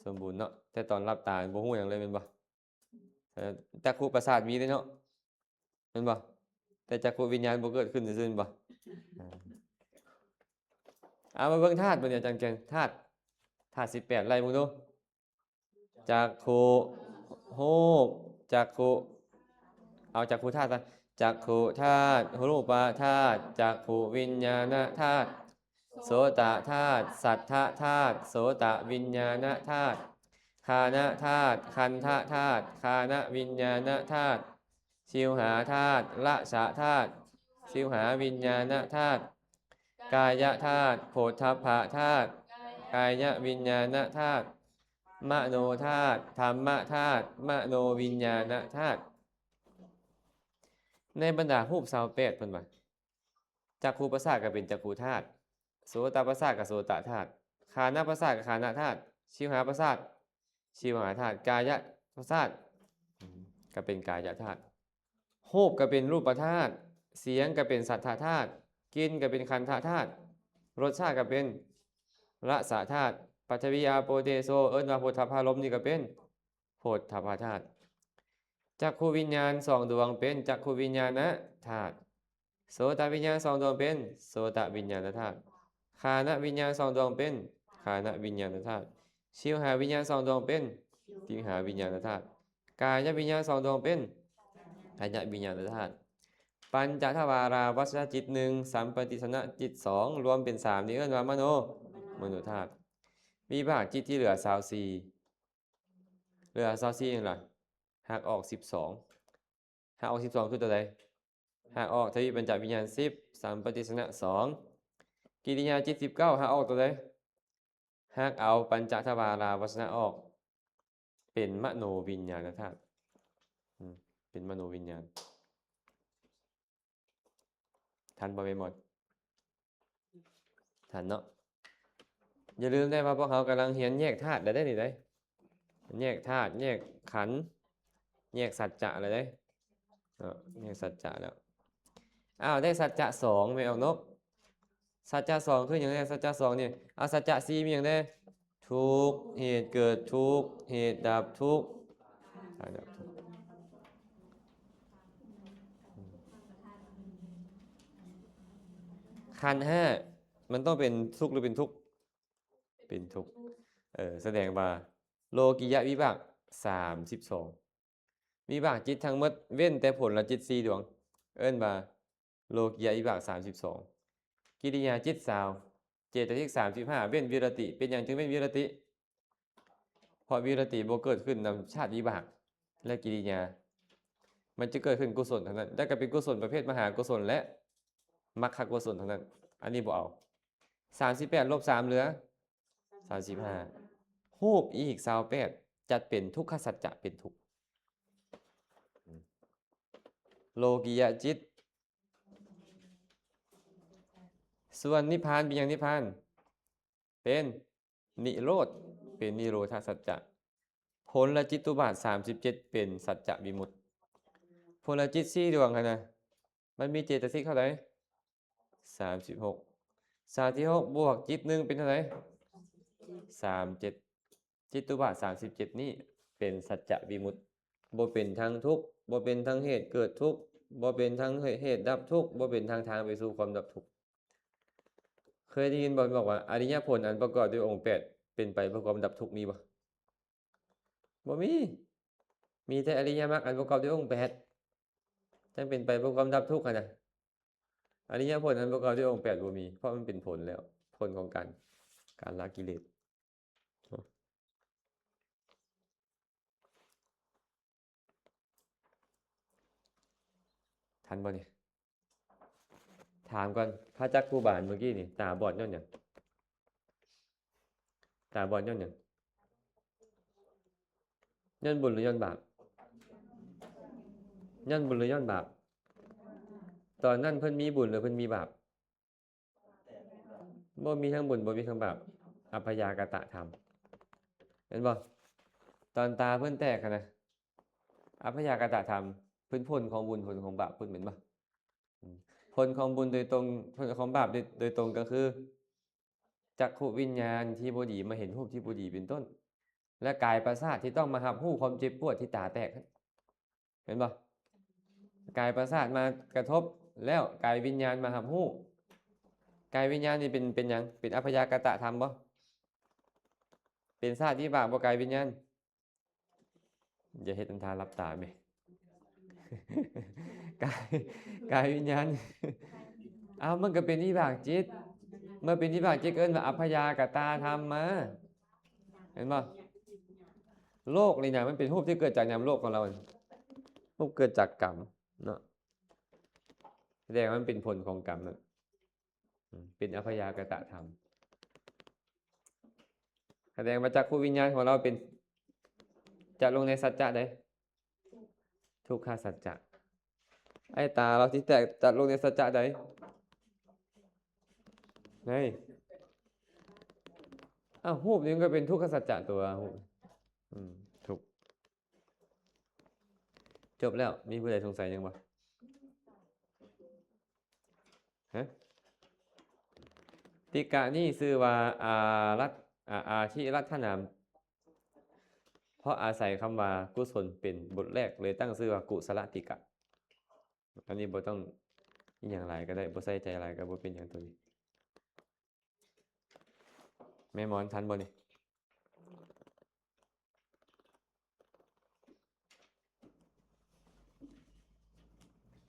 ສົມບູນເນາະ. ແຕ່ຕອນຫຼັບຕາບໍ່ຮູ້ຫຍັງເລີຍແມ່ນບໍ່? ເອີ ຈັກຂຸປະສາດມີເດ້ເນາະ ແມ່ນບໍ່? ແຕ່ຈັກຂຸວິນຍານບໍ່ເກີດຂຶ້ນຊື່ໆ ແມ່ນບໍ່? ເອົາມາເບິ່ງທາດບາດນີ້ ອາຈານແກ່ນ ທາດ ທາດສິບແປດ ໄລ່ເບິ່ງດູ. ຈັກຂຸ ຮູບ ຈັກຂຸ ເອົາຈັກຂຸທາດຊະ ຈັກຂຸທາດ ຮູປະທາດ ຈັກຂຸວິນຍານະທາດ ໂສຕະທາດ ສັດຖະທາດ ໂສຕະວິນຍານະທາດ ຄານະທາດ ຄັນທະທາດ ຄານະວິນຍານະທາດ ຊິວຫາທາດ ລະສະທາດ ຊິວຫາວິນຍານະທາດ ກາຍະທາດ ໂພດຖະພະທາດ ກາຍະວິນຍານະທາດ ມະໂນທາດ ທຳມະທາດ ມະໂນວິນຍານະທາດ. ໃນບັນດາຮູບຊາວແປດ ເພິ່ນວ່າ ຈັກຂຸປະສາດກໍເປັນຈັກຂຸທາດ ໂສຕະປະສາດກໍໂສຕະທາດ ຄານະປະສາດກໍຄານະທາດ ຊິວຫາປະສາດ ຊິວຫາທາດ ກາຍະປະສາດກໍເປັນກາຍະທາດ ຮູບກໍເປັນຮູປະທາດ ສຽງກໍເປັນສັດຖະທາດ ກິ່ນກໍເປັນຄັນທະທາດ ລົດຊາດກໍເປັນລະສະທາດ ປະຖະວີ ອາໂປ ເຕໂຊ ເອີ້ນວ່າໂພດຖະພາລົມນີ້ກໍເປັນໂພດຖະພາທາດ ຈັກຂຸວິນຍານສອງດວງເປັນຈັກຂຸວິນຍານະທາດ ໂສຕະວິນຍານສອງດວງເປັນໂສຕະວິນຍານະທາດ ຄານະວິນຍານສອງດວງເປັນຄານະວິນຍານະທາດ ຊິວຫາວິນຍານສອງດວງເປັນຊິວຫາວິນຍານະທາດ ກາຍະວິນຍານສອງດວງເປັນກາຍະວິນຍານະທາດ ປັນຈະທະວາລາວັດສະນະຈິດໜຶ່ງ ສຳປະຕິສະນະຈິດສອງ ລວມເປັນສາມ ນີ້ເອີ້ນວ່າມະໂນ ມະໂນທາດ. ວິບາກຈິດທີ່ເຫຼືອຊາວສີ່ ເຫຼືອຊາວສີ່ຫຍັງລະ? ຫັກອອກສິບສອງ ຫັກອອກສິບສອງຄືຕົວໃດ? ຫັກອອກທະວີປັນຈະວິນຍານສິບ ສຳປະຕິສະນະສອງ ກິລິຍາຈິດສິບເກົ້າ ຫັກອອກຕົວໃດ? ຫັກເອົາປັນຈະທະວາລາວັດສະນະອອກ ເປັນມະໂນວິນຍານະທາດ ອືມ ເປັນມະໂນວິນຍານ. ທັນບໍ່ແມ່ນບໍ່? ທັນເນາະ. ຢ່າລືມໄດ້ວ່າພວກເຮົາກຳລັງຮຽນແຍກທາດແລ້ວເດ້ນີ້ເດ້ ແຍກທາດ ແຍກຂັນ ແຍກສັດຈະແລ້ວເດ້ເນາະ ແຍກສັດຈະແລ້ວ. ອ້າວ ໄດ້ສັດຈະສອງ ແມ່ອອກນົກ. ສັດຈະສອງຄືຫຍັງແດ່? ສັດຈະສອງນີ້ ເອົາ ສັດຈະສີ່ມີຫຍັງແດ່? ທຸກ ເຫດເກີດທຸກ ເຫດດັບທຸກ ທາງດັບທຸກ. ຂັນຫ້າ ມັນຕ້ອງເປັນສຸກຫຼືເປັນທຸກ? ເປັນທຸກ. ເອີ ສະແດງວ່າໂລກີຍະວິບາກສາມສິບສອງ ວິບາກຈິດທັງໝົດ ເວັ້ນແຕ່ຜົນລະຈິດສີ່ດວງ ເອີ້ນວ່າໂລກີຍະວິບາກສາມສິບສອງ. ກິລິຍາຈິດຊາວ ເຈຕະສິກສາມສິບຫ້າ ເວັ້ນວິລະຕິ. ເປັນຫຍັງຈຶ່ງເວັ້ນວິລະຕິ? ເພາະວິລະຕິບໍ່ເກີດຂຶ້ນນຳຊາດວິບາກ ແລະ ກິລິຍາ ມັນຈະເກີດຂຶ້ນກຸສົນເທົ່ານັ້ນ ແລະ ກໍເປັນກຸສົນປະເພດມະຫາກຸສົນ ແລະ ມັກຄະກຸສົນເທົ່ານັ້ນ. ອັນນີ້ບໍ່ເອົາ. ສາມສິບແປດ ລົບສາມ ເຫຼືອ ສາມສິບຫ້າ ຮູບອີກຊາວແປດ ຈັດເປັນທຸກຂະສັດຈະເປັນທຸກ ໂລກີຍະຈິດ. ສ່ວນນິບພານເປັນຫຍັງ? ນິບພານເປັນນິໂຣດ ເປັນນິໂຣທະສັດຈະ. ຜົນລະຈິດຕຸບາດສາມສິບເຈັດ ເປັນສັດຈະວິມຸດ. ຜົນລະຈິດສີ່ດວງຫັ້ນນະ ມັນມີເຈຕະສິກເທົ່າໃດ? ສາມສິບຫົກ. ສາມສິບຫົກບວກຈິດໜຶ່ງເປັນເທົ່າໃດ? ສາມເຈັດ. ຈິດຕຸບາດສາມສິບເຈັດນີ້ເປັນສັດຈະວິມຸດ ບໍ່ເປັນທັງທຸກ ບໍ່ເປັນທັງເຫດເກີດທຸກ ບໍ່ເປັນທັງເຫດດັບທຸກ ບໍ່ເປັນທັງທາງໄປສູ່ຄວາມດັບທຸກ. ເຄີຍໄດ້ຍິນບໍ່ ບອກວ່າອະລິຍະຜົນອັນປະກອບດ້ວຍອົງແປດເປັນໄປເພື່ອຄວາມດັບທຸກ ມີບໍ່? ບໍ່ມີ. ມີແຕ່ອະລິຍະມັກອັນປະກອບດ້ວຍອົງແປດ ຈັ່ງເປັນໄປເພື່ອຄວາມດັບທຸກຫັ້ນນະ. ອະລິຍະຜົນອັນປະກອບດ້ວຍອົງແປດບໍ່ມີ ເພາະມັນເປັນຜົນແລ້ວ ຜົນຂອງການ ການລະກິເລດ. ທັນບໍ່ນີ້? ຖາມກ່ອນ ພະຈັກຂຸບານເມື່ອກີ້ນີ້ ຕາບອດຍ້ອນຫຍັງ? ຕາບອດຍ້ອນຫຍັງ? ຍ້ອນບຸນຫຼືຍ້ອນບາບ? ຍ້ອນບຸນຫຼືຍ້ອນບາບ? ຕອນນັ້ນເພິ່ນມີບຸນຫຼືເພິ່ນມີບາບ? ບໍ່ມີທັງບຸນ ບໍ່ມີທັງບາບ ອັບພະຍາກະຕະທຳ ແມ່ນບໍ່? ຕອນຕາເພິ່ນແຕກຫັ້ນນະ ອັບພະຍາກະຕະທຳ ເປັນຜົນຂອງບຸນ ຜົນຂອງບາບພຸ້ນ ແມ່ນບໍ່? ອືມ ຜົນຂອງບຸນໂດຍຕົງ ຜົນຂອງບາບໂດຍ ໂດຍຕົງກໍຄື ຈັກຂຸວິນຍານທີ່ບໍ່ດີມາເຫັນຮູບທີ່ບໍ່ດີເປັນຕົ້ນ ແລະ ກາຍປະສາດທີ່ຕ້ອງມາຮັບຮູ້ຄວາມເຈັບປວດທີ່ຕາແຕກ ແມ່ນບໍ່? ກາຍປະສາດມາກະທົບແລ້ວ ກາຍວິນຍານມາຮັບຮູ້. ກາຍວິນຍານນີ້ເປັນ ເປັນຫຍັງ? ເປັນອັບພະຍາກະຕະທຳບໍ່? ເປັນຊາດວິບາກບໍ່ ກາຍວິນຍານ? ຢ່າເຮັດອັນທ່າຫຼັບຕາແມ. ກາຍ ກາຍວິນຍານ ເອົ້າ ມັນກໍເປັນວິບາກຈິດ. ເມື່ອເປັນວິບາກຈິດເອີ້ນວ່າອັບພະຍາກະຕະທຳມາ. ເຫັນບໍ່? ໂລກນີ້ນະ ມັນເປັນຮູບທີ່ເກີດຈາກຫຍັງ? ໂລກຂອງເຮົາ ຮູບເກີດຈາກກຳເນາະ. ສະແດງວ່າມັນເປັນຜົນຂອງກຳນັ້ນ. ອືມ ເປັນອັບພະຍາກະຕະທຳ. ສະແດງວ່າຈັກຂຸວິນຍານຂອງເຮົາເປັນ ຈັດລົງໃນສັດຈະໃດ? ທຸກຂະສັດຈະ. ໄອ້ຕາເຮົາທີ່ແຕກ ຈັດລົງໃນສັດຈະໃດ? ໃນ ອ້າວ ຮູບນີ້ມັນກໍເປັນທຸກຂະສັດຈະຕົວະ. ອືມ ທຸກ. ຈົບແລ້ວ ມີຜູ້ໃດສົງໄສຫຍັງບໍ່? ຮະ? ຕິກະນີ້ຊື່ວ່າ ອາລັດ ອາ ອາທິລັດຖະນາມ ເພາະອາໄສຄຳວ່າກຸສົນເປັນບົດແລກ ເລີຍຕັ້ງຊື່ວ່າກຸສະລະຕິກະ. ອັນນີ້ບໍ່ຕ້ອງອີ່ຫຍັງຫຼາຍກໍໄດ້ ບໍ່ໃສ່ໃຈຫຼາຍກໍບໍ່ເປັນຫຍັງໂຕນີ້. ແມ່ໝອນທັນບໍ່ນີ້?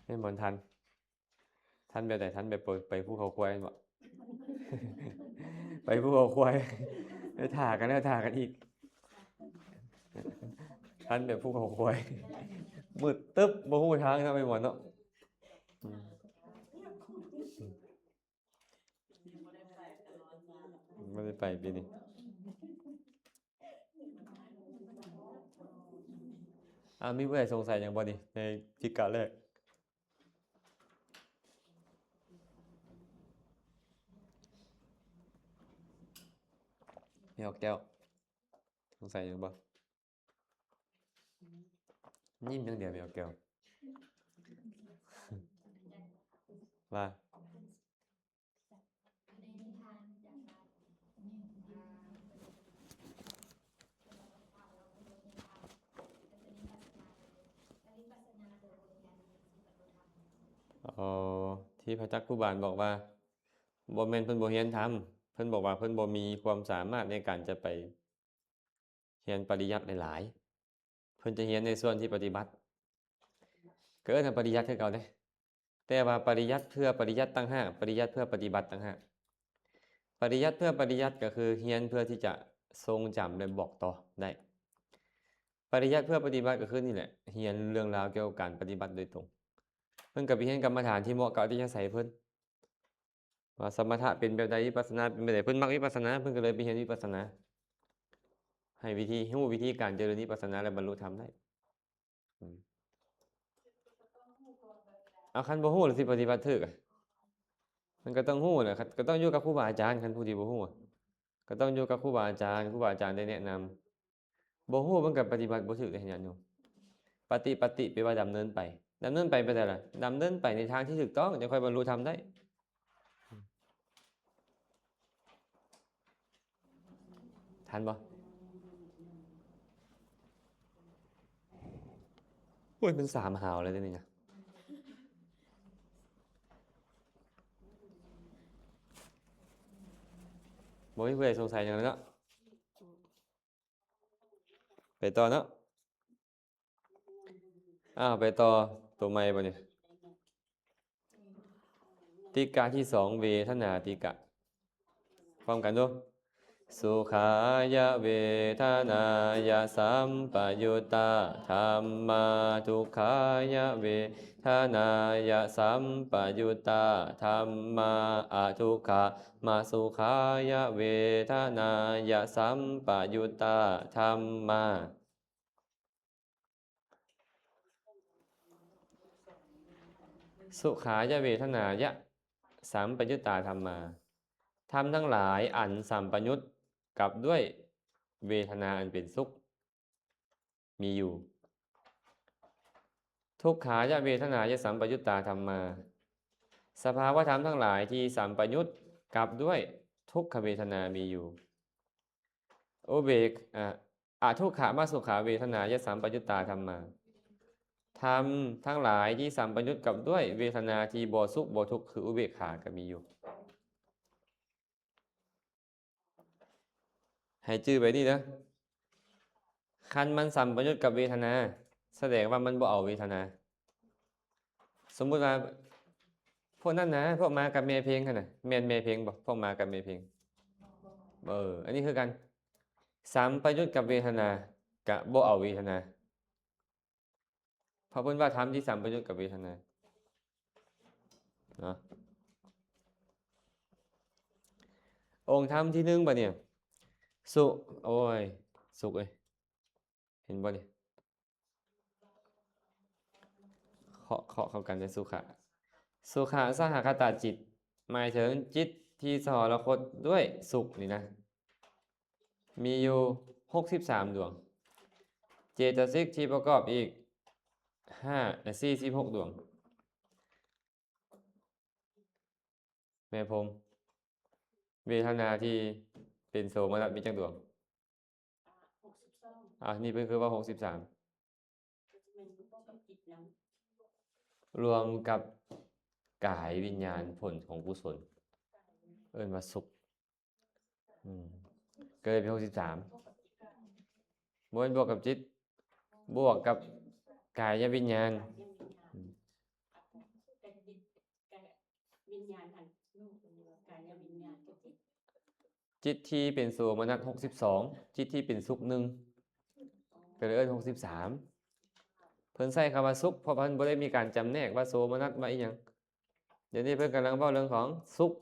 ແມ່ໝອນທັນ. ທັນແບບໃດ? ທັນແບບໄປ ໄປພູເຂົາຄວາຍແມ່ນບໍ່? ໄປພູເຂົາຄວາຍ ໄປຖ້າກັນແລ້ວຖ້າກັນອີກ ທັນແບບພູເຂົາຄວາຍ ມືດຕຶບ ບໍ່ຮູ້ທາງເນາະ ແມ່ນບໍ່ເນາະ? ອືມ ບໍ່ໄດ້ໄປປີນີ້. ອ່າ ມີຜູ້ໃດສົງໄສຫຍັງບໍ່ນີ້ ໃນຕິກະແລກ? ແມ່ນແກ້ວ ສົງໄສຫຍັງບໍ່? ຍິ້ມຢ່າງດຽວ ແມ່ນແກ້ວ ວ່າ ອໍ ທີ່ພະຈັກຄຸບານບອກວ່າ ບໍ່ແມ່ນເພິ່ນບໍ່ຮຽນທຳ ເພິ່ນບອກວ່າເພິ່ນບໍ່ມີຄວາມສາມາດໃນການຈະໄປ ຮຽນປະລິຍັດຫຼາຍໆ ເພິ່ນຈະຮຽນໃນສ່ວນທີ່ປະຕິບັດ ກໍເອີ້ນວ່າປະລິຍັດຄືເກົ່າເດ້ ແຕ່ວ່າປະລິຍັດເພື່ອປະລິຍັດຕ່າງຫາກ ປະລິຍັດເພື່ອປະຕິບັດຕ່າງຫາກ. ປະລິຍັດເພື່ອປະລິຍັດກໍຄືຮຽນເພື່ອທີ່ຈະຊົງຈຳ ແລະ ບອກຕໍ່ໄດ້. ປະລິຍັດເພື່ອປະຕິບັດກໍຄືນີ້ແຫຼະ ຮຽນເລື່ອງລາວກ່ຽວກັບການປະຕິບັດໂດຍຕົງ. ເພິ່ນກໍໄປຮຽນກຳມະຖານທີ່ເໝາະກັບອັດຕະຍາໄສເພິ່ນ. ວ່າສະມະຖະເປັນແບບໃດ ວິປັດສະນາເປັນແບບໃດ ເພິ່ນມັກວິປັດສະນາ ເພິ່ນກໍເລີຍໄປຮຽນວິປັດສະນາ ໃຫ້ວິທີ ຮູ້ວິທີການຈະເລີນວິປັດສະນາ ແລະ ບັນລຸທຳໄດ້. ອືມ ເອົາ ຄັນບໍ່ຮູ້ລະຊິປະຕິບັດຖືກອະ? ມັນກໍຕ້ອງຮູ້ນະ ກໍຕ້ອງຢູ່ກັບຄູບາອາຈານ ຄັນຜູ້ທີ່ບໍ່ຮູ້ອະ ກໍຕ້ອງຢູ່ກັບຄູບາອາຈານ ຄູບາອາຈານໄດ້ແນະນຳ. ບໍ່ຮູ້ມັນກໍປະຕິບັດບໍ່ຖືກເດ້ຍາດໂຍມ. ປະຕິ ປະຕິ ແປວ່າດຳເນີນໄປ. ດຳເນີນໄປໄປໃສລະ? ດຳເນີນໄປໃນທາງທີ່ຖືກຕ້ອງ ຈັ່ງຄ່ອຍບັນລຸທຳໄດ້. ທັນບໍ່? ໂອ້ຍ ມັນສາມຫາວແລ້ວເດ້ນີ້ນະ. ບໍ່ມີຜູ້ໃດສົງໄສຫຍັງແລ້ວເນາະ. ໄປຕໍ່ເນາະ. ອ້າວ ໄປຕໍ່ໂຕໃໝ່ບັດນີ້. ຕິກະທີສອງ ເວທະນາຕິກະ. ພ້ອມກັນດູ. ສຸຂາຍະເວທະນາຍະ ສຳປະຍຸດຕາທຳມາ ທຸກຂາຍະເວທະນາຍະ ສຳປະຍຸດຕາທຳມາ ອະທຸກຂະ ມະສຸຂາຍະເວທະນາຍະ ສຳປະຍຸດຕາທຳມາ. ສຸຂາຍະເວທະນາຍະ ສຳປະຍຸດຕາທຳມາ. ທຳທັງຫຼາຍອັນສຳປະຍຸດກັບດ້ວຍເວທະນາອັນເປັນສຸກ ມີຢູ່. ທຸກຂາຍະເວທະນາຍະ ສຳປະຍຸດຕາທຳມາ. ສະພາວະທຳທັງຫຼາຍທີ່ສຳປະຍຸດກັບດ້ວຍທຸກຂະເວທະນາມີຢູ່. ອຸເບກ ອະ ອະທຸກຂະມະສຸຂາເວທະນາຍະ ສຳປະຍຸດຕາທຳມາ. ທຳທັງຫຼາຍທີ່ສຳປະຍຸດກັບດ້ວຍເວທະນາທີ່ບໍ່ສຸກບໍ່ທຸກ ຄືອຸເບກຂາກໍມີຢູ່. ໃຫ້ຈື່ໄວ້ນີ້ເດີ ຄັນມັນສຳປະຍຸດກັບເວທະນາ ສະແດງວ່າມັນບໍ່ເອົາເວທະນາ. ສົມມຸດວ່າ ພວກນັ້ນນະ ພວກໝາກັບແມ່ເພັງຫັ້ນນະ ແມ່ນແມ່ເພັງບໍ່? ພວກໝາກັບແມ່ເພັງ ເອີ ອັນນີ້ຄືກັນ ສຳປະຍຸດກັບເວທະນາ ກະບໍ່ເອົາເວທະນາ. ເພາະເພິ່ນວ່າທຳທີ່ສຳປະຍຸດກັບເວທະນາເນາະ. ອົງທຳທີໜຶ່ງບາດນີ້ ສຸ ໂອ້ຍ ສຸກເອີຍ ເຫັນບໍ່ນີ້? ເຄາະ ເຄາະເຂົ້າກັນເດ້ ສຸຂະ ສຸຂະສະຫະຄະຕາຈິດ ໝາຍເຖິງຈິດທີ່ສະຫໍລະຄົດດ້ວຍສຸກນີ້ນະ. ມີຢູ່ຫົກສິບສາມດວງ, ເຈຕະສິກທີ່ປະກອບອີກຫ້າ ສີ່ສິບຫົກດວງ. ແມ່ພົມ, ເວທະນາທີ່ເປັນໂສມະນັດມີຈັກດວງ? ອ່າ ຫົກສິບສອງ. ອ່າ ນີ້ເພິ່ນຄືວ່າຫົກສິບສາມ. ແມ່ນ ລວມກັບກາຍວິນຍານ ຜົນຂອງກຸສົນ ເອີ້ນວ່າສຸກ. ອືມ ກໍເລີຍເປັນຫົກສິບສາມ. ບໍ່ແມ່ນບວກກັບຈິດ, ບວກກັບກາຍະວິນຍານ. ອືມ ແຕ່ຈິດ ກາຍ ຈິດທີ່ເປັນໂສມະນັດຫົກສິບສອງ ຈິດທີ່ເປັນສຸກໜຶ່ງ ກໍເລີຍເອີ້ນຫົກສິບສາມ. ເພິ່ນໃຊ້ຄຳວ່າສຸກ ເພາະວ່າເພິ່ນບໍ່ໄດ້ມີການຈຳແນກວ່າໂສມະນັດວ່າອີ່ຫຍັງ. ດຽວນີ້ເພິ່ນກຳລັງເວົ້າເລື່ອງຂອງສຸກ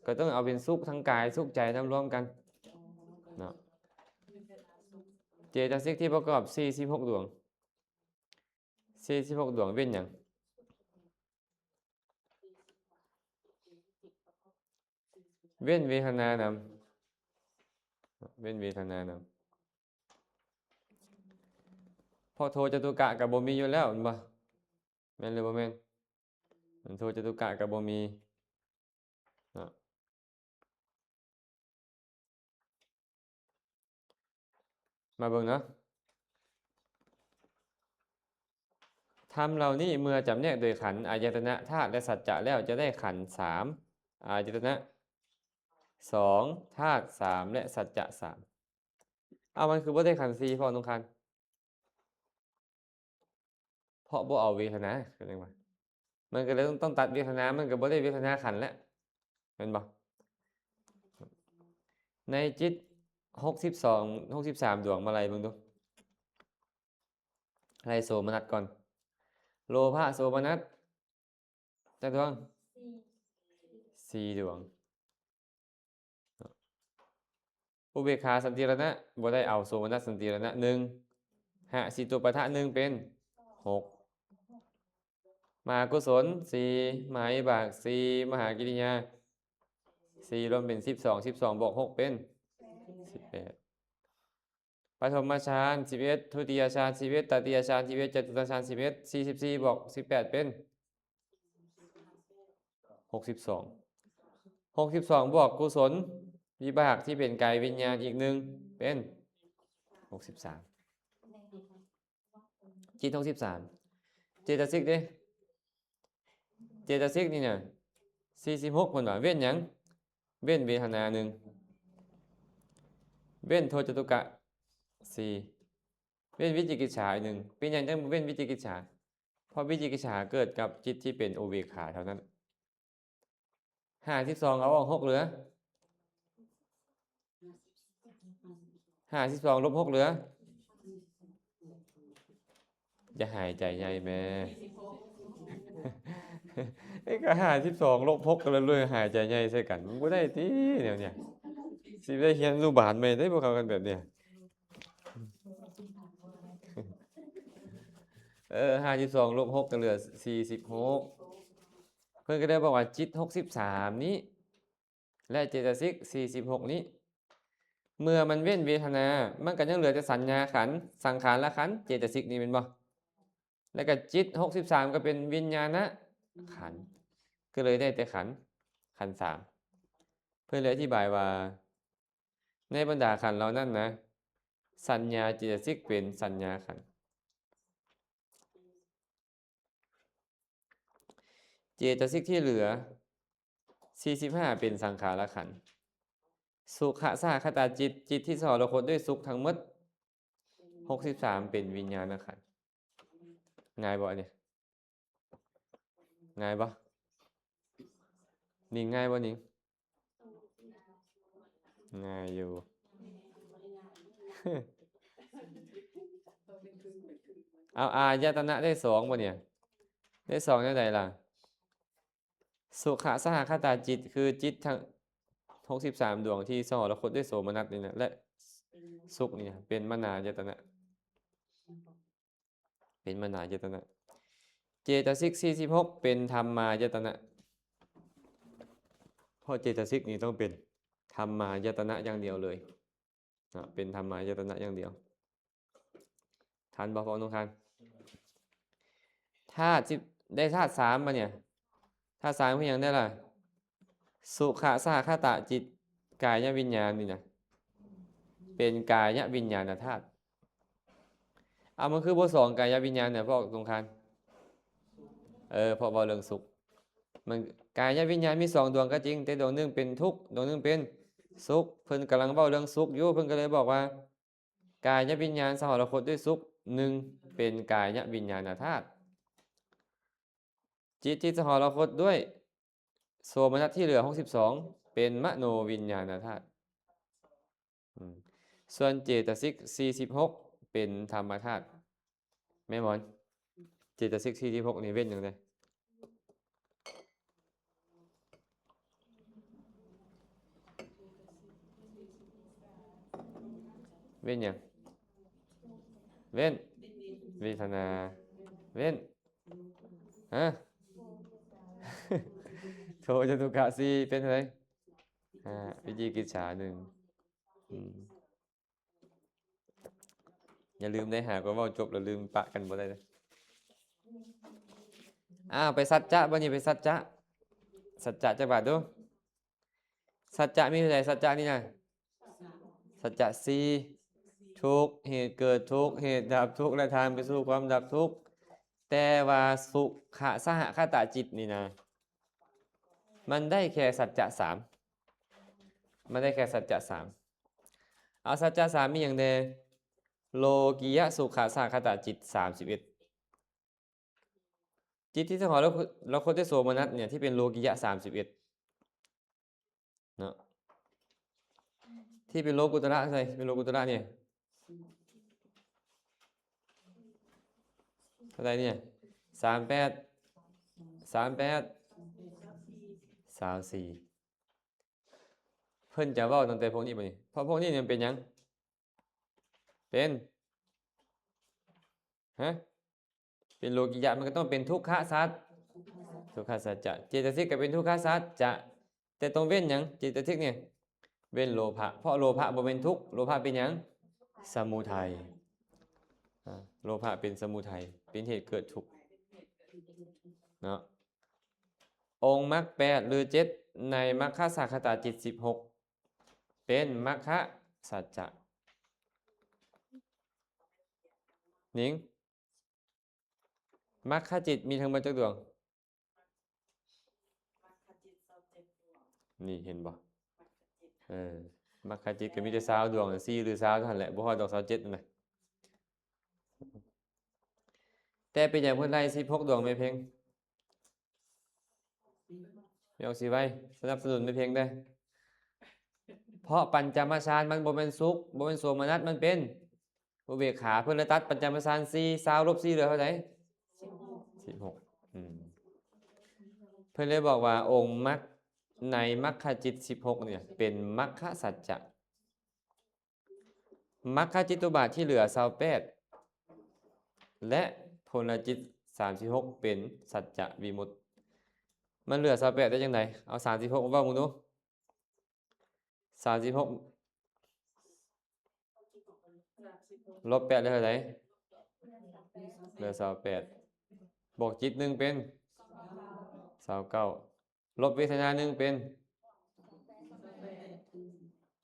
ກໍຕ້ອງເອົາເປັນສຸກທັງກາຍ ສຸກໃຈນຳລວມກັນເນາະ. ເຈຕະສິກທີ່ປະກອບສີ່ສິບຫົກດວງ ສີ່ສິບຫົກດວງເວັ້ນຫຍັງ? ເວັ້ນເວທະນານຳ ເວັ້ນເວທະນານຳ ເພາະໂທຈະຕຸກະກໍບໍ່ມີຢູ່ແລ້ວ ແມ່ນບໍ່? ແມ່ນຫຼືບໍ່ແມ່ນ? ໂທຈະຕຸກະກໍບໍ່ມີເນາະ. ມາເບິ່ງເນາະ ທຳເຫຼົ່ານີ້ເມື່ອຈຳແນກໂດຍຂັນ ອາຍະຕະນະ ທາດ ແລະ ສັດຈະແລ້ວ ຈະໄດ້ຂັນສາມ ອາຍະຕະນະສອງ ທາດສາມ ແລະ ສັດຈະສາມ. ເອົາ ມັນຄືບໍ່ໄດ້ຂັນສີ່ ເພາະໜຶ່ງຂັນ ເພາະບໍ່ເອົາເວທະນາ ກໍຈັ່ງວ່າ ມັນກໍເລີຍຕ້ອງ ຕ້ອງຕັດເວທະນາ ມັນກໍບໍ່ໄດ້ເວທະນາຂັນແລ້ວ ແມ່ນບໍ່? ໃນຈິດຫົກສິບສອງ ຫົກສິບສາມດວງ ມາໄລ່ເບິ່ງດູ ໄລ່ໂສມະນັດກ່ອນ ໂລພະໂສມະນັດ ຈັກດວງ? ສີ່ດວງ. ອຸເບກຂາສັນຕິລະນະ ບໍ່ໄດ້ເອົາໂສມະນັດສັນຕິລະນະ ໜຶ່ງ ຫະສິຕຸປະທະ ໜຶ່ງ ເປັນຫົກ ມະຫາກຸສົນ ສີ່ ມະຫາວິບາກ ສີ່ ມະຫາກິລິຍາ ສີ່ ລວມເປັນສິບສອງ ສິບສອງບວກຫົກເປັນສິບແປດ ປະຖົມມະຊານສິບເອັດ ທຸຕິຍະຊານສິບເອັດ ຕະຕິຍະຊານສິບເອັດ ຈະຕຸດຕະຊານສິບເອັດ ສີ່ສິບສີ່ບວກສິບແປດເປັນຫົກສິບສອງ ຫົກສິບສອງບວກກຸສົນວິບາກທີ່ເປັນກາຍວິນຍານອີກໜຶ່ງເປັນຫົກສິບສາມ ຈິດຫົກສິບສາມ ເຈຕະສິກເດ້ ເຈຕະສິກນີ້ນະ ສີ່ສິບຫົກ ເພິ່ນວ່າເວັ້ນຫຍັງ? ເວັ້ນເວທະນາໜຶ່ງ ເວັ້ນໂທຈະຕຸກະສີ່ ເວັ້ນວິຈິກິດສາໜຶ່ງ. ເປັນຫຍັງຈັ່ງເວັ້ນວິຈິກິດສາ? ເພາະວິຈິກິດສາເກີດກັບຈິດທີ່ເປັນອຸເບກຂາເທົ່ານັ້ນ. ຫ້າສິບສອງ ເອົາອອກ ຫົກ ເຫຼືອ ຫ້າສິບສອງ ລົບ ຫົກ ເຫຼືອ ຢ່າຫາຍໃຈໃຫຍ່ແມ່. ນີ້ກໍ ຫ້າສິບສອງ ລົບ ຫົກ ກັນເລີຍ ຫາຍໃຈໃຫຍ່ໃສ່ກັນ ມັນບໍ່ໄດ້ຕິແນວເນີ້ຍ. ຊິໄດ້ຮຽນອະນຸບານໃໝ່ໄດ້ ພວກເຂົາກັນແບບເນີ້ຍ. ເອີ ຫ້າສິບສອງ ລົບ ຫົກ ກໍເຫຼືອ ສີ່ສິບຫົກ. ເພິ່ນກໍໄດ້ບອກວ່າ ຈິດ ຫົກສິບສາມ ນີ້ ແລະ ເຈຕະສິກ ສີ່ສິບຫົກ ນີ້ ເມື່ອມັນເວັ້ນເວທະນາ ມັນກໍຍັງເຫຼືອແຕ່ສັນຍາຂັນ, ສັງຂາລະຂັນ, ເຈຕະສິກນີ້ແມ່ນບໍ່? ແລ້ວກໍຈິດ ຫົກສິບສາມ ກໍເປັນວິນຍານະຂັນ ກໍເລີຍໄດ້ແຕ່ຂັນ, ຂັນສາມ. ເພິ່ນເລີຍອະທິບາຍວ່າ ໃນບັນດາຂັນເຫຼົ່ານັ້ນນະ ສັນຍາເຈຕະສິກເປັນສັນຍາຂັນ. ເຈຕະສິກທີ່ເຫຼືອ ສີ່ສິບຫ້າ ເປັນສັງຂາລະຂັນ. ສຸຂະສະຫະຄະຕາຈິດ, ຈິດທີ່ສະຫອນລະຄົດດ້ວຍສຸກທັງໝົດ ຫົກສິບສາມ ເປັນວິນຍານະຂັນ. ງ່າຍບໍ່ອັນນີ້? ງ່າຍບໍ່? ນິງ ງ່າຍບໍ່ນິງ? ງ່າຍຢູ່. ເອົາ ອາຍະຕະນະໄດ້ສອງບໍ່ນີ້? ໄດ້ສອງແນວໃດລະ? ສຸຂະສະຫະຄະຕາຈິດ ຄືຈິດທັງຫົກສິບສາມດວງທີ່ສະຫອນລະຄົດດ້ວຍໂສມະນັດນີ້ນະ ແລະ ສຸກນີ້ນະ ເປັນມະນາຍະຕະນະ. ເປັນມະນາຍະຕະນະ. ເຈຕະສິກ ສີ່ສິບຫົກ ເປັນທຳມາຍະຕະນະ. ເພາະເຈຕະສິກນີ້ຕ້ອງເປັນທຳມາຍະຕະນະຢ່າງດຽວເລີຍເນາະ, ເປັນທຳມາຍະຕະນະຢ່າງດຽວ. ທັນບໍ່ ພວກໜູ? ທັນ. ທາດສິບ ໄດ້ທາດສາມບາດນີ້. ທາດສາມຄືຫຍັງແດ່ລະ? ສຸຂະສະຫະຄະຕະຈິດ ກາຍະວິນຍານນີ້ນະ ເປັນກາຍະວິນຍານະທາດ. ເອົາ ມັນຄືບໍ່ສອງກາຍະວິນຍານນະ ພວກສົງຄານ? ເອີ ເພາະເວົ້າເລື່ອງສຸກ. ມັນ ກາຍະວິນຍານມີສອງດວງກໍຈິງ, ແຕ່ດວງໜຶ່ງເປັນທຸກ, ດວງໜຶ່ງເປັນສຸກ. ເພິ່ນກຳລັງເວົ້າເລື່ອງສຸກຢູ່, ເພິ່ນກໍເລີຍບອກວ່າ ກາຍະວິນຍານສະຫອນລະຄົດດ້ວຍສຸກໜຶ່ງ ເປັນກາຍະວິນຍານະທາດ. ຈິດທີ່ສະຫອນລະຄົດດ້ວຍ ໂສມະນັດທີ່ເຫຼືອ ຫົກສິບສອງ ເປັນມະໂນວິນຍານະທາດ. ອືມ ສ່ວນເຈຕະສິກ ສີ່ສິບຫົກ ເປັນທຳມະທາດ. ແມ່ນບໍ່? ເຈຕະສິກ ສີ່ສິບຫົກ ນີ້ເວັ້ນຫຍັງແດ່? ເວັ້ນຫຍັງ? ເວັ້ນ ເວທະນາ. ເວັ້ນ ຮະ? ໂທ ຈະຕຸກະ ສີ່ ເປັນເທົ່າໃດ? ຫ້າ ວິຈິກິດສາ ໜຶ່ງ. ອືມ ຢ່າລືມໄດ້ ຫາກວ່າເວົ້າຈົບແລ້ວລືມປະກັນບໍ່ໄດ້ເດີ້. ອ້າວ ໄປສັດຈະ ບັດນີ້ໄປສັດຈະ. ສັດຈະຈັກບາດດູ? ສັດຈະມີເທົ່າໃດ? ສັດຈະນີ້ນະ ສັດຈະ ສີ່ ທຸກ ເຫດເກີດທຸກ ເຫດດັບທຸກ ແລະ ທາງໄປສູ່ຄວາມດັບທຸກ. ແຕ່ວ່າສຸຂະສະຫະຄະຕະຈິດນີ້ນະ ມັນໄດ້ແຄ່ສັດຈະ ສາມ. ມັນໄດ້ແຄ່ສັດຈະ ສາມ. ເອົາ ສັດຈະ ສາມ ມີຫຍັງແດ່? ໂລກິຍະສຸຂະສະຫະຄະຕະຈິດ ສາມສິບເອັດ. ຈິດທີ່ສະເພາະລະຄົດ ລະຄົດໄດ້ໂສມະນັດເນຍ ທີ່ເປັນໂລກິຍະ ສາມສິບເອັດ ເນາະ ທີ່ເປັນໂລກຸດຕະລະເທົ່າໃດ? ເປັນໂລກຸດຕະລະນີ້ເທົ່າໃດນີ້? ສາມແປດ ສາມແປດ ຊາວສີ່. ເພິ່ນຈະເວົ້າຕັ້ງແຕ່ພວກນີ້ບັດນີ້ ເພາະພວກນີ້ມັນເປັນຫຍັງ? ເປັນ ຮະ? ເປັນໂລກິຍະ ມັນກໍຕ້ອງເປັນທຸກຂະສັດ ທຸກຂະສັດຈະ. ເຈຕະສິກກໍເປັນທຸກຂະສັດຈະ ແຕ່ຕ້ອງເວັ້ນຫຍັງ? ເຈຕະສິກນີ້ເວັ້ນໂລພະ ເພາະໂລພະບໍ່ແມ່ນທຸກ ໂລພະເປັນຫຍັງ? ສະມຸໄທ. ອາ ໂລພະເປັນສະມຸໄທ ເປັນເຫດເກີດທຸກເນາະ. ອົງມັກແປດ ຫຼື ເຈັດ ໃນມັກຄະສະຫະຄະຕະຈິດ ສິບຫົກ ເປັນມັກຄະສັດຈະ. ນິງ ມັກຄະຈິດມີທັງໝົດຈັກດວງ? ນີ້ເຫັນບໍ່? ເອີ ມັກຄະຈິດກໍມີແຕ່ຊາວດວງ ສີ່ ຫຼື ຊາວເທົ່ານັ້ນແຫຼະ ບໍ່ຮອດດອກ ຊາວເຈັດ ນັ້ນນະ. ແຕ່ເປັນຫຍັງເພິ່ນໄດ້ ສິບຫົກ ດວງ ແມ່ເພັງ? ແມ່ອອກສີໄວ ສະໜັບສະໜູນແມ່ເພັງເດີ້. ເພາະປັນຈະມະຊານມັນບໍ່ແມ່ນສຸກ ບໍ່ແມ່ນໂສມະນັດ ມັນເປັນອຸເບກຂາ. ເພິ່ນເລີຍຕັດປັນຈະມະຊານ ສີ່ ຊາວ ລົບ ສີ່ ເຫຼືອເທົ່າໃດ? ສິບຫົກ. ອືມ ເພິ່ນເລີຍບອກວ່າອົງມັກໃນມັກຄະຈິດ ສິບຫົກ ນີ້ເປັນມັກຄະສັດຈະ. ມັກຄະຈິດຕຸບາດທີ່ເຫຼືອ ຊາວແປດ ແລະ ຜົນລະຈິດ ສາມສິບຫົກ ເປັນສັດຈະວິມຸດ. ມັນເຫຼືອ ຊາວແປດ ໄດ້ຈັ່ງໃດ? ເອົາ ສາມສິບຫົກ ມາເວົ້າເບິ່ງດູ. ສາມສິບຫົກ ລົບ ແປດ ເຫຼືອເທົ່າໃດ? ເຫຼືອ ຊາວແປດ. ບວກຈິດ ໜຶ່ງ ເປັນ ຊາວເກົ້າ. ລົບເວທະນາ ໜຶ່ງ ເປັນ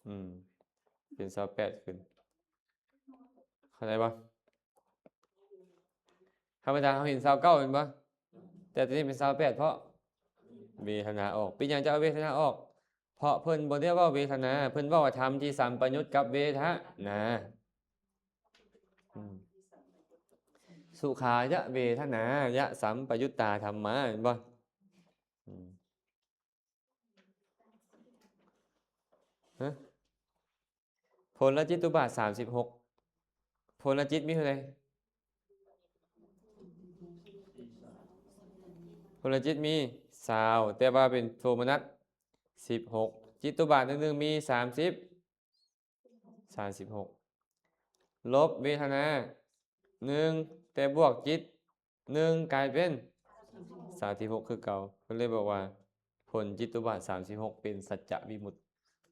ອືມ ເປັນ ຊາວແປດ ຂຶ້ນ. ເຂົ້າໃຈບໍ່? ທຳມະດາເຮົາເຫັນ ຊາວເກົ້າ ແມ່ນບໍ່? ແຕ່ຕົວນີ້ເປັນ ຊາວແປດ ເພາະເວທະນາອອກ. ເປັນຫຍັງຈະເອົາເວທະນາອອກ? ເພາະເພິ່ນບໍ່ໄດ້ເວົ້າເວທະນາ ເພິ່ນເວົ້າວ່າທຳທີ່ສຳປະຍຸດກັບເວທະນາ. ອືມ ສຸຂາຍະເວທະນາຍະສຳປະຍຸດຕາທຳມາ ແມ່ນບໍ່? ອືມ ຮະ? ຜົນລະຈິດຕຸບາດ ສາມສິບຫົກ. ຜົນລະຈິດມີເທົ່າໃດ? ຜົນລະຈິດມີ ຊາວ ແຕ່ວ່າເປັນໂສມະນັດ ສິບຫົກ. ຈິດຕຸບາດໜຶ່ງໆ ມີ ສາມສິບ ສາມສິບຫົກ ລົບເວທະນາ ໜຶ່ງ ແຕ່ບວກຈິດ ໜຶ່ງ ກາຍເປັນ ສາມສິບຫົກ ຄືເກົ່າ. ເພິ່ນເລີຍບອກວ່າ ຜົນຈິດຕຸບາດ ສາມສິບຫົກ ເປັນສັດຈະວິມຸດ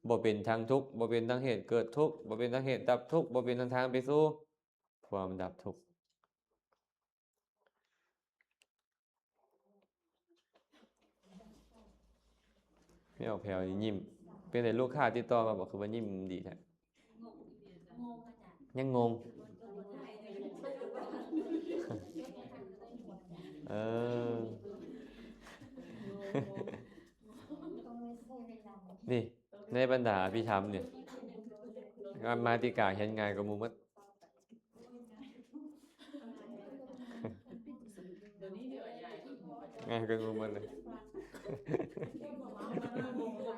ບໍ່ເປັນທັງທຸກ ບໍ່ເປັນທັງເຫດເກີດທຸກ ບໍ່ເປັນທັງເຫດດັບທຸກ ບໍ່ເປັນທັງທາງໄປສູ່ຄວາມດັບທຸກ. ແມ່ອອກແພວນີ້ຍິ້ມ. ເປັນໃດລູກຄ້າຕິດຕໍ່ມາບໍ່ ຄືວ່າຍິ້ມດີແທ້? ຍັງງົງ. ເອີ ນີ້ ໃນບັນດາອະພິທຳນີ້ ກຳມາຕິກາຮຽນງ່າຍກວ່າໝູ່ໝົດ. ງ່າຍກວ່າໝູ່ໝົດເລີຍ. ຄັນ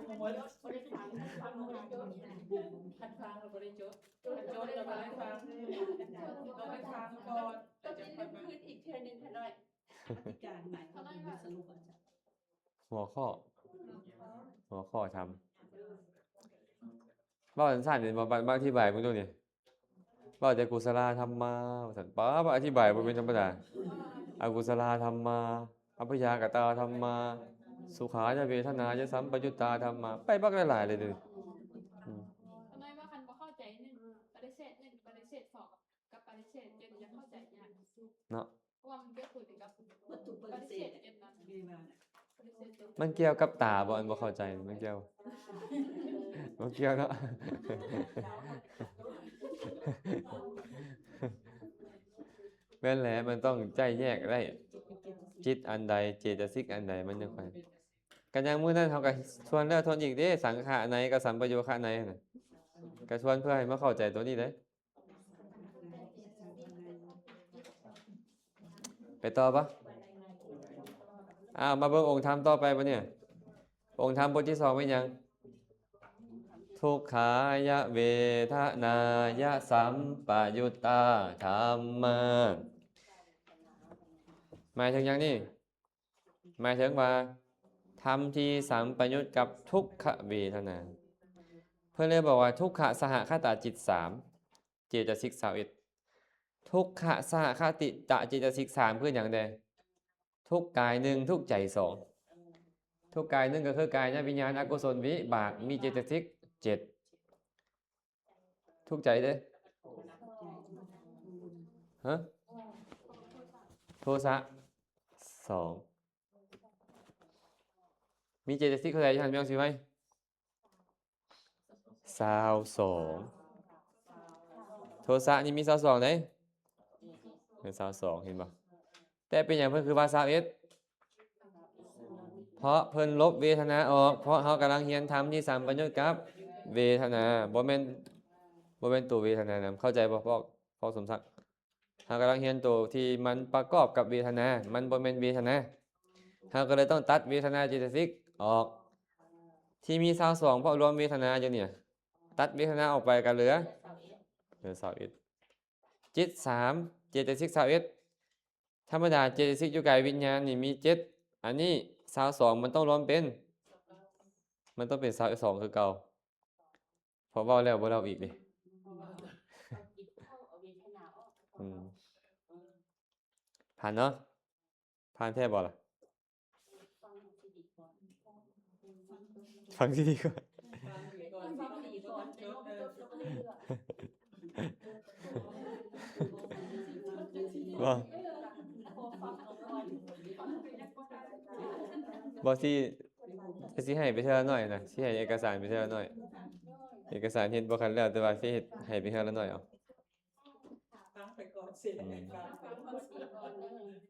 ຟັງແລ້ວບໍ່ໄດ້ຈົດ ຄັນຈົດແລ້ວບໍ່ໄດ້ຟັງ ຕ້ອງໄດ້ຟັງກ່ອນ ແລ້ວຈຶ່ງຄ່ອຍມາ ຄືນອີກເທື່ອໜຶ່ງຂະນ້ອຍ ອະທິການໃໝ່ ເຂົາເອີ້ນວ່າ ຫົວຂໍ້ ຫົວຂໍ້ທຳ ເວົ້າສັ້ນໆນີ້ ມາ ມາ ມາອະທິບາຍເບິ່ງດູນີ້ ເວົ້າແຕ່ກຸສະລາທຳມາວ່າຊັ້ນ ປ້າ ອະທິບາຍບໍ່ແມ່ນທຳມະດາ ອະກຸສະລາທຳມາ ອັບພະຍາກະຕາທຳມາ ສຸຂາຍະເວທະນາຍະສຳປະຍຸດຕາທຳມາ ໄປບັກຫຼາຍໆເລີຍເດ້ ອືມ ຂ້ານ້ອຍວ່າຄັນບໍ່ເຂົ້າໃຈໜຶ່ງປະຕິເສດ ໜຶ່ງປະຕິເສດ ສອງ ກັບປະຕິເສດ ຈົນຈະເຂົ້າໃຈຍາກເນາະ ເພາະວ່າມັນເກີດຜົນກັບ ເບິດທຸກປະຕິເສດ ປະຕິເສດເຈັດນັ້ນ ມັນກ່ຽວກັບຕາບໍ່? ອັນບໍ່ເຂົ້າໃຈ ມັນກ່ຽວ ບໍ່ກ່ຽວເນາະ ແມ່ນແຫຼະ ມັນຕ້ອງໄດ້ແຍກໄດ້ ຈິດອັນໃດ ເຈຕະສິກອັນໃດ ມັນຈັ່ງຄ່ອຍ ກະຢ່າງມື້ນັ້ນເຮົາກະທວນແລ້ວທວນອີກເດ້ ສັງຂະໃນກັບສຳປະໂຍຄະໃນຫັ້ນນະ ກະທວນເພື່ອໃຫ້ມາເຂົ້າໃຈໂຕນີ້ເດ້. ໄປຕໍ່ບໍ່? ອ້າວ ມາເບິ່ງອົງທຳຕໍ່ໄປບາດນີ້ ອົງທຳບົດທີສອງເປັນຫຍັງ? ທຸກຂາຍະເວທະນາຍະສຳປະຍຸດຕາທຳມາ ໝາຍເຖິງຫຍັງນີ້? ໝາຍເຖິງວ່າ ທຳທີ່ສຳປະຍຸດກັບທຸກຂະເວທະນາ ເພິ່ນເລີຍບອກວ່າ ທຸກຂະສະຫະຄະຕາຈິດສາມ ເຈຕະສິກຊາວເອັດ ທຸກຂະສະຫະຄະຕິຕະເຈຕະສິກສາມ ຄືຫຍັງແດ່? ທຸກກາຍໜຶ່ງ ທຸກໃຈສອງ ທຸກກາຍໜຶ່ງ ກໍຄືກາຍຍະວິນຍານອະກຸສົນວິບາກ ມີເຈຕະສິກເຈັດ ທຸກໃຈເດ້ ຮະ? ໂທສະສອງ ມີເຈຕະສິກເທົ່າໃດຢູ່ຫັ້ນ ແມ່ນຊິໄວ? ຊາວສອງ ໂທສະນີ້ມີຊາວສອງເດ້ ເປັນຊາວສອງ ເຫັນບໍ່? ແຕ່ເປັນຫຍັງເພິ່ນຄືວ່າຊາວເອັດ? ເພາະເພິ່ນລົບເວທະນາອອກ ເພາະເຮົາກຳລັງຮຽນທຳທີ່ສຳປະຍຸດກັບເວທະນາ ບໍ່ແມ່ນ ບໍ່ແມ່ນໂຕເວທະນານຳ ເຂົ້າໃຈບໍ່ ພວກ ພວກສົມສັກ? ເຮົາກຳລັງຮຽນໂຕທີ່ມັນປະກອບກັບເວທະນາ ມັນບໍ່ແມ່ນເວທະນາ ເຮົາກໍເລີຍຕ້ອງຕັດເວທະນາເຈຕະສິກອອກ ທີ່ມີຊາວສອງ ເພາະລວມເວທະນາຢູ່ນີ້ ຕັດເວທະນາອອກໄປກໍເຫຼືອ ເຫຼືອຊາວເອັດ ຈິດສາມ ເຈຕະສິກຊາວເອັດ ທຳມະດາເຈຕະສິກຢູ່ກາຍວິນຍານນີ້ມີເຈັດ ອັນນີ້ຊາວສອງ ມັນຕ້ອງລວມເປັນ ມັນຕ້ອງເປັນຊາວສອງຄືເກົ່າ ເພາະເວົ້າແລ້ວບໍ່ເວົ້າອີກເດ້ ອືມ ຜ່ານເນາະ ຜ່ານແທ້ບໍ່ລະ? ຟັງດີໆກ່ອນ ບໍ່ ບໍ່ ຊິ ຊິໃຫ້ໄປເທື່ອລະໜ້ອຍນະ ຊິໃຫ້ເອກະສານໄປເທື່ອລະໜ້ອຍ ເອກະສານເຮັດບໍ່ທັນແລ້ວ ແຕ່ວ່າຊິເຮັດໃຫ້ໄປເທື່ອລະໜ້ອຍເອົາ. ຟັງໄປກ່ອນ ອືມ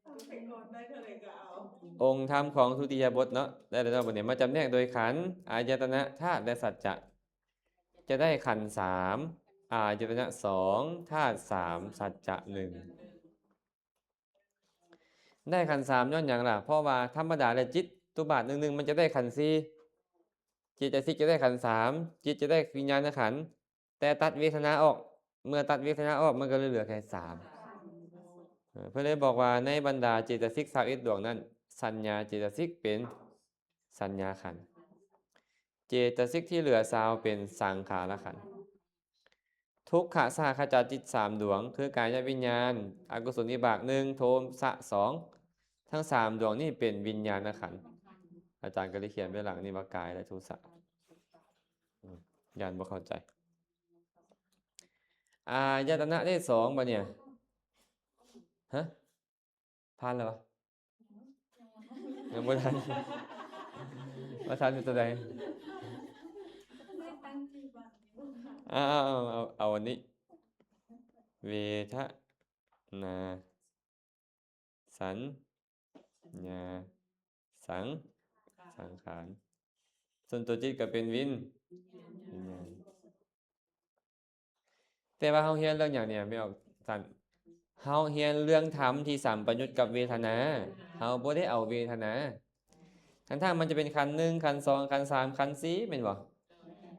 ຟັງໄປກ່ອນ ໄດ້ເທົ່າໃດກໍເອົາ. ອົງທຳຂອງທຸຕິຍະບົດເນາະ ໄດ້ແລ້ວເນາະ ບັດນີ້ມາຈຳແນກໂດຍຂັນ ອາຍະຕະນະ ທາດ ແລະ ສັດຈະ ຈະໄດ້ຂັນສາມ ອາຍະຕະນະສອງ ທາດສາມ ສັດຈະໜຶ່ງ ໄດ້ຂັນສາມຍ້ອນຫຍັງລະ? ເພາະວ່າທຳມະດາແລ້ວຈິດຕຸບາດໜຶ່ງໆ ມັນຈະໄດ້ຂັນສີ່ ເຈຕະສິກຈະໄດ້ຂັນສາມ ຈິດຈະໄດ້ວິນຍານະຂັນ ແຕ່ຕັດເວທະນາອອກ ເມື່ອຕັດເວທະນາອອກ ມັນກໍເລີຍເຫຼືອແຄ່ສາມ ເອີ ເພິ່ນເລີຍບອກວ່າໃນບັນດາເຈຕະສິກຊາວເອັດດວງນັ້ນ ສັນຍາເຈຕະສິກເປັນສັນຍາຂັນ ເຈຕະສິກທີ່ເຫຼືອຊາວເປັນສັງຂາລະຂັນ ທຸກຂະສະຫະຄະຕາຈິດສາມດວງ ຄືກາຍະວິນຍານ ອະກຸສົນວິບາກໜຶ່ງ ໂທສະສອງ ທັງສາມດວງນີ້ເປັນວິນຍານະຂັນ ອາຈານກໍເລີຍຂຽນໄວ້ຫຼັງນີ້ວ່າກາຍ ແລະ ໂທສະ ອືມ ຢ້ານບໍ່ເຂົ້າໃຈ ອາຍະຕະນະເດ້ສອງ ບາດນີ້ ຮະ? ຜ່ານແລ້ວຫວາ? ຍັງບໍ່ທັນ ບໍ່ທັນຢູ່ຕົວໃດ? ເອົາ ເອົາ ເອົາ ເອົາ ເອົາອັນນີ້ ເວທະນາ ສັນຍາ ສັງ ສັງຂານ ສ່ວນຕົວຈິດກໍເປັນວິນ ວິນຍານ ແຕ່ວ່າເຮົາຮຽນເລື່ອງຫຍັງນີ້ ແມ່ນອອກສັນ ເຮົາຮຽນເລື່ອງທຳທີ່ສຳປະຍຸດກັບເວທະນາ ເຮົາບໍ່ໄດ້ເອົາເວທະນາ ທັງໆມັນຈະເປັນຂັນໜຶ່ງ, ຂັນສອງ, ຂັນສາມ, ຂັນສີ່ ແມ່ນບໍ່?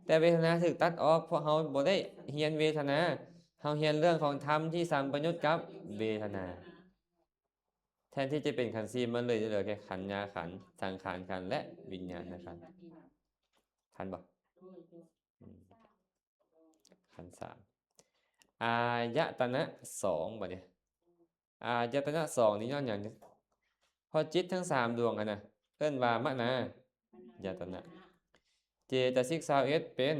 ແຕ່ເວທະນາຖືກຕັດອອກ ເພາະເຮົາບໍ່ໄດ້ຮຽນເວທະນາ, ເຮົາຮຽນເລື່ອງຂອງທຳທີ່ສຳປະຍຸດກັບເວທະນາ. ແທນທີ່ຈະເປັນຂັນສີ່ ມັນເລີຍຈະເຫຼືອແຄ່ຂັນຍາຂັນ, ສັງຂານຂັນ ແລະ ວິນຍານະຂັນ. ທັນບໍ່? ອືມ ຂັນສາມ ອາຍະຕະນະສອງ ບາດນີ້ ອາຍະຕະນະສອງນີ້ຍ້ອນຫຍັງ? ເພາະຈິດທັງສາມດວງຫັ້ນນະ ເອີ້ນວ່າມະນາຍະຕະນະ, ເຈຕະສິກຊາວເອັດເປັນ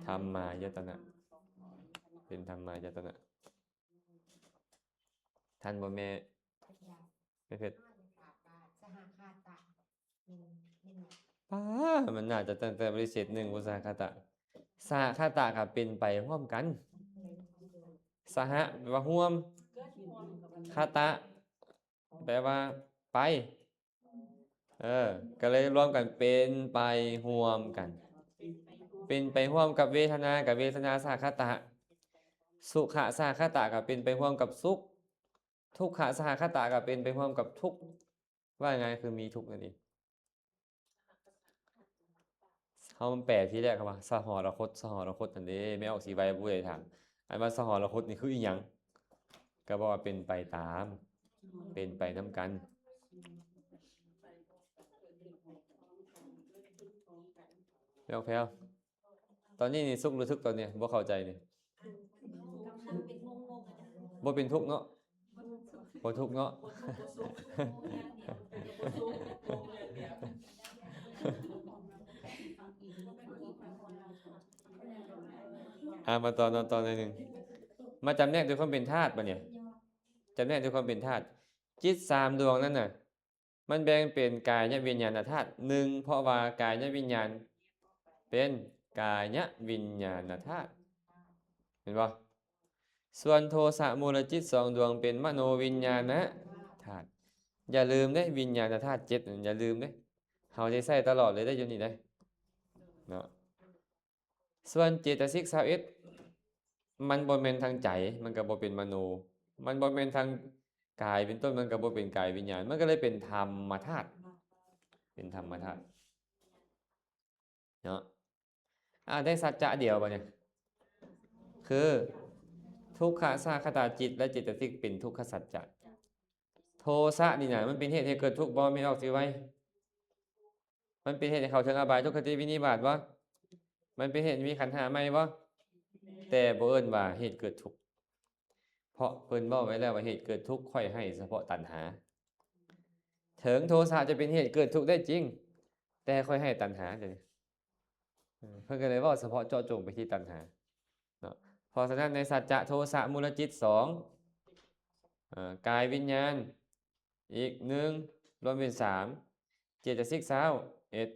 ທຳມາຍະຕະນະ, ເປັນທຳມາຍະຕະນະ. ທັນບໍ່ແມ່? ແມ່ເພັດ ປາ ມັນໜ້າຈະຕັ້ງແຕ່ບໍລິເສດໜຶ່ງພຸ້ນ ສະຫະຄະຕະ. ສະຫະຄະຕະກໍເປັນໄປຮ່ວມກັນ. ສະຫະແປວ່າຮ່ວມ, ຄະຕະແປວ່າໄປ. ເອີ ກໍເລີຍລວມກັນເປັນໄປຮ່ວມກັນ, ເປັນໄປຮ່ວມກັບເວທະນາ ກໍເວທະນາສະຫະຄະຕະ, ສຸຂະສະຫະຄະຕະກໍເປັນໄປຮ່ວມກັບສຸກ, ທຸກຂະສະຫະຄະຕະກໍເປັນໄປຮ່ວມກັບທຸກ. ວ່າງ່າຍຄືມີທຸກນັ້ນເອງ. ເຮົາແປທີແລກເຮົາວ່າສະຫອລະຄົດ, ສະຫອລະຄົດນັ້ນເດ້ ແມ່ອອກສີໄວ ຜູ້ໃດຖາມ ອັນວ່າສະຫອລະຄົດນີ້ຄືອີ່ຫຍັງ? ກໍບອກວ່າເປັນໄປຕາມ, ເປັນໄປນຳກັນ. ແລ້ວແພວ ຕອນນີ້ນີ້ສຸກຫຼືທຸກ? ຕອນນີ້ບໍ່ເຂົ້າໃຈນີ້. ບໍ່ເປັນທຸກເນາະ, ບໍ່ທຸກເນາະ. ອ່າ ມາຕໍ່ເນາະ, ຕໍ່ໜ້ອຍໜຶ່ງ. ມາຈຳແນກໂດຍຄວາມເປັນທາດບາດນີ້, ຈຳແນກໂດຍຄວາມເປັນທາດ. ຈິດສາມດວງນັ້ນນະ ມັນແບ່ງເປັນກາຍະວິນຍານະທາດ ໜຶ່ງ ເພາະວ່າກາຍະວິນຍານເປັນກາຍະວິນຍານະທາດ ເຫັນບໍ່? ສ່ວນໂທສະມູລະຈິດສອງດວງເປັນມະໂນວິນຍານະທາດ. ຢ່າລືມເດ້ ວິນຍານະທາດເຈັດນັ້ນ ຢ່າລືມເດ້, ເຮົາໄດ້ໃຊ້ຕະຫຼອດເລີຍເດ້ ຢູ່ນີ້ເດ້ເນາະ. ສ່ວນເຈຕະສິກຊາວເອັດ ມັນບໍ່ແມ່ນທາງໃຈ ມັນກໍບໍ່ເປັນມະໂນ, ມັນບໍ່ແມ່ນທາງກາຍເປັນຕົ້ນ ມັນກໍບໍ່ເປັນກາຍວິນຍານ, ມັນກໍເລີຍເປັນທຳມະທາດ, ເປັນທຳມະທາດເນາະ. ອ່າ ໄດ້ສັດຈະດຽວບາດນີ້ ຄື ທຸກຂະສະຫະຄະຕະຈິດ ແລະ ເຈຕະສິກເປັນທຸກຂະສັດຈະ. ໂທສະນີ້ນະ ມັນເປັນເຫດໃຫ້ເກີດທຸກບໍ່? ແມ່ອອກຊິໄວ ມັນເປັນເຫດໃຫ້ເຂົ້າເຖິງອະບາຍ ທຸກຄະຕິ ວິນິບາດບໍ່? ມັນເປັນເຫດໃຫ້ມີຂັນຫ້າໃໝ່ບໍ່? ແຕ່ບໍ່ເອີ້ນວ່າເຫດເກີດທຸກ ເພາະເພິ່ນເວົ້າໄວ້ແລ້ວວ່າເຫດເກີດທຸກຂ້ອຍໃຫ້ສະເພາະຕັນຫາ. ເຖິງໂທສະຈະເປັນເຫດເກີດທຸກໄດ້ຈິງ ແຕ່ຂ້ອຍໃຫ້ຕັນຫາ ເອີ ເພິ່ນກໍເລີຍເວົ້າສະເພາະເຈາະຈົງໄປທີ່ຕັນຫາເນາະ. ເພາະສະນັ້ນ ໃນສັດຈະໂທສະມູລະຈິດສອງ ເອີ ກາຍວິນຍານອີກໜຶ່ງ ລວມເປັນສາມ ເຈຕະສິກຊາວເອັດ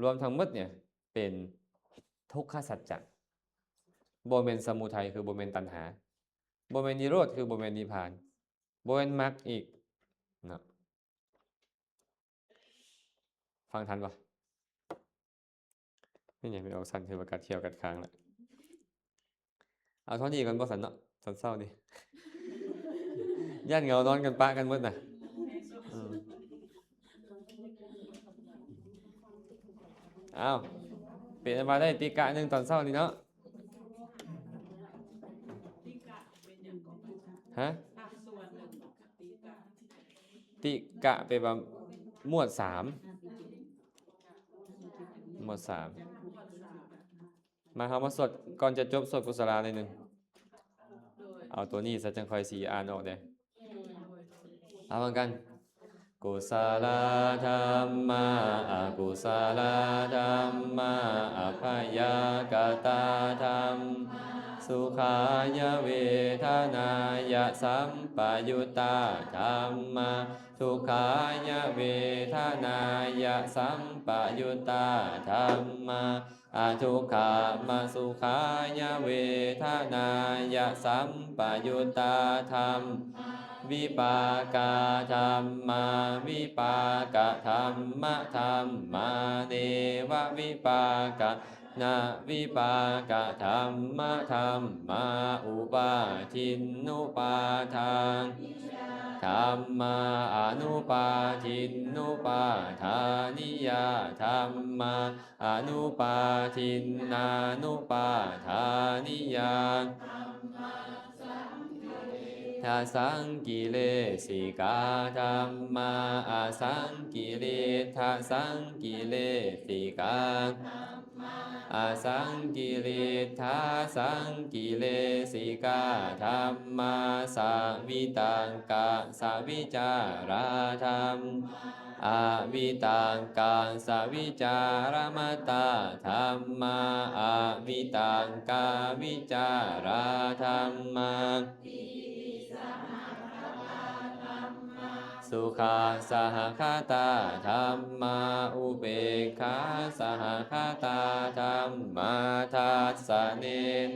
ລວມທັງໝົດເນຍເປັນທຸກຂະສັດຈະ, ບໍ່ແມ່ນສະມຸໄທ ຄືບໍ່ແມ່ນຕັນຫາ, ບໍ່ແມ່ນນິໂຣດ ຄືບໍ່ແມ່ນນິບພານ, ບໍ່ແມ່ນມັກອີກເນາະ. ຟັງທັນບໍ່? ແມ່ນຫຍັງແມ່ອອກສັ່ນ ຄືວ່າກັດແຂ້ວກັດຄາງລະ. ເອົາເທົ່ານີ້ກ່ອນບໍ່ຊັ້ນເນາະ ຕອນເຊົ້ານີ້ ຢ້ານເຫງົານອນກັນປະກັນໝົດນະ. ອືມ ອ້າວ ເປັນອັນວ່າໄດ້ຕິກະໜຶ່ງຕອນເຊົ້ານີ້ເນາະ. ຮະ? ຕິກະແປວ່າໝວດສາມ ໝວດສາມ. ມາ ເຮົາມາສວດ ກ່ອນຈະຈົບ ສວດກຸສະລາໜ້ອຍໜຶ່ງ. ເອົາຕົວນີ້ຊະ ຈັ່ງຄ່ອຍຊິອ່ານອອກເດ້. ເອົາ ພ້ອມກັນ. ກຸສະລາທຳມາ ອະກຸສະລາທຳມາ ອັບພະຍາກະຕາທຳມາ ສຸຂາຍະເວທະນາຍະ ສຳປະຍຸດຕາທຳມາ ທຸກຂາຍະເວທະນາຍະ ສຳປະຍຸດຕາທຳມາ ອະທຸກຂາມະສຸຂາຍະເວທະນາຍະ ສຳປະຍຸດຕາທຳມາ ວິປາກາທຳມາ ວິປາກະທຳມະທຳມາ ເນວະວິປາກະ ນະວິປາກະທຳມະທຳມາ ອຸປາທິນນຸປາທານ ທ ທຳມາ ອະນຸປາທິນນຸປາທານິຍາທຳມາ ອະນຸປາທິນນານຸປາທານິຍາ ທະສັງກິເລສິກາທຳມາ ອະສັງກິເລທະສັງກິເລສິກາ ອະສັງກິເລທະສັງກິເລສິກາທຳມາ ສະວິຕັງກະສະວິຈາລາທຳ ອະວິຕັງກະສະວິຈາລະມະຕາທຳມາ ອະວິຕັງກະວິຈາລາທຳມາ ສຸຂະສະຫະຄະຕາທຳມາ ອຸເບກຂາສະຫະຄະຕາທຳມາ ທັດສະເນ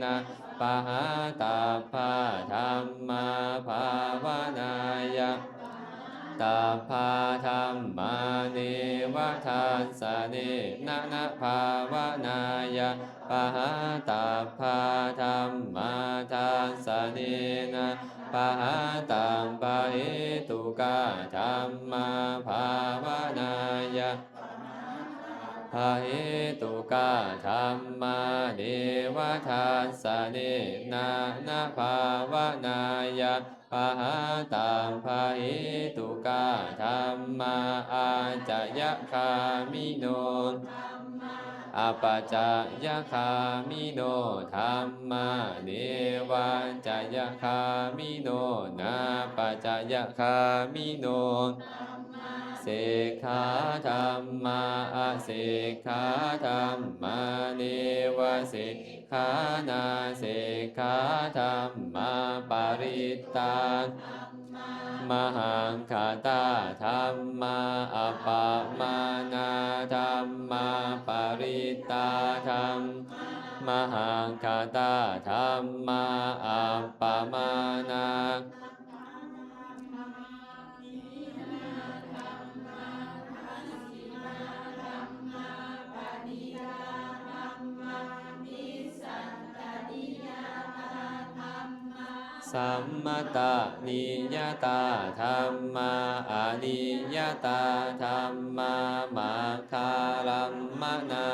ນະ ປະຫາຕັບພາທຳມາ ພາວະນາຍະ ຕັບພາທຳມາ ເນວະທັດສະເນນະ ນະພາວະນາຍະ ປະຫາຕັບພາທຳມາ ທັດສະເນນະ ປະຫາຕັບພະເຫຕຸກາທຳມາ ພາວະນາຍະ ພະເຫຕຸກາທຳມາ ເນວະທັດສະເນນະ ນະພາວະນາຍະ ປະຫາຕັບພະເຫຕຸກາທຳມາ ອາຈະຍະຄາມິໂນ ອະປະຈະຍະຄາມິໂນທຳມາ ເນວະຈະຍະຄາມິໂນ ນາປະຈະຍະຄາມິໂນ ເສກຂາທຳມາ ອະເສກຂາທຳມາ ເນວະເສກ ຂານາເສກຂາທຳມາ ປະລິດຕາ ມະຫັກຂະຕາທຳມາ ອັບປະມານາທຳມາ ປະລິດຕາທຳ ມະຫັກຂະຕາທຳມາ ອັບປະມານາ ສຳມະຕະນິຍະຕາທຳມາ ອະນິຍະຕາທຳມາ ມັກຄາລັມມະນາ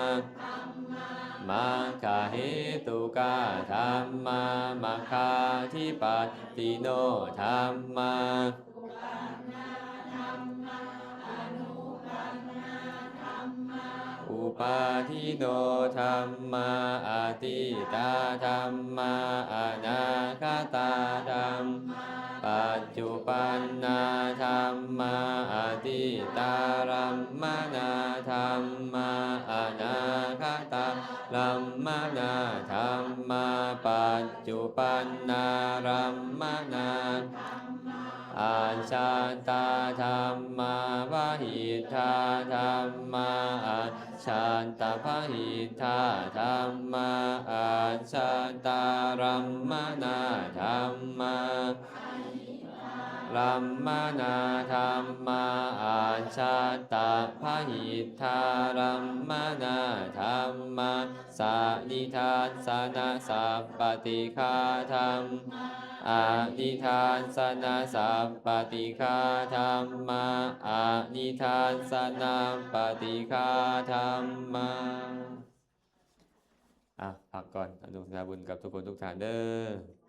ມັກຂະເຫຕຸກາທຳມາ ມັກຂາທິປັດຕິໂນທຳມາ ອຸປາທິນໂນທຳມາ ອະດີຕາທຳມາ ອະນາຄະຕາທຳມາ ປັດຈຸບັນນາທຳມາ ອະດີຕາລັມມະນາທຳມາ ອະນາຄະຕາລັມມະນາທຳມາ ປັດຈຸບັນນາລັມມະນາ ອັດສະຕາທຳມາ ວະຫິດທາທຳມາ ອັດສະຕະພະຫິດທາທຳມາ ອັດສະຕາລັມມະນາທຳມາ ລັມມະນາທຳມາ ອັດສະຕະພະຫິດທາລັມມະນາທຳມາ ສະນິທັດສະນະສັບປະຕິຄາທຳ ອະນິທັດສະນະສັບປະຕິຄາທຳມາ ອະນິທັດສະນະປະຕິຄາທຳມາ ອ່ະ ພັກກ່ອນ ອະນຸໂມທະນາບຸນກັບທຸກຄົນທຸກທ່ານເດີ້.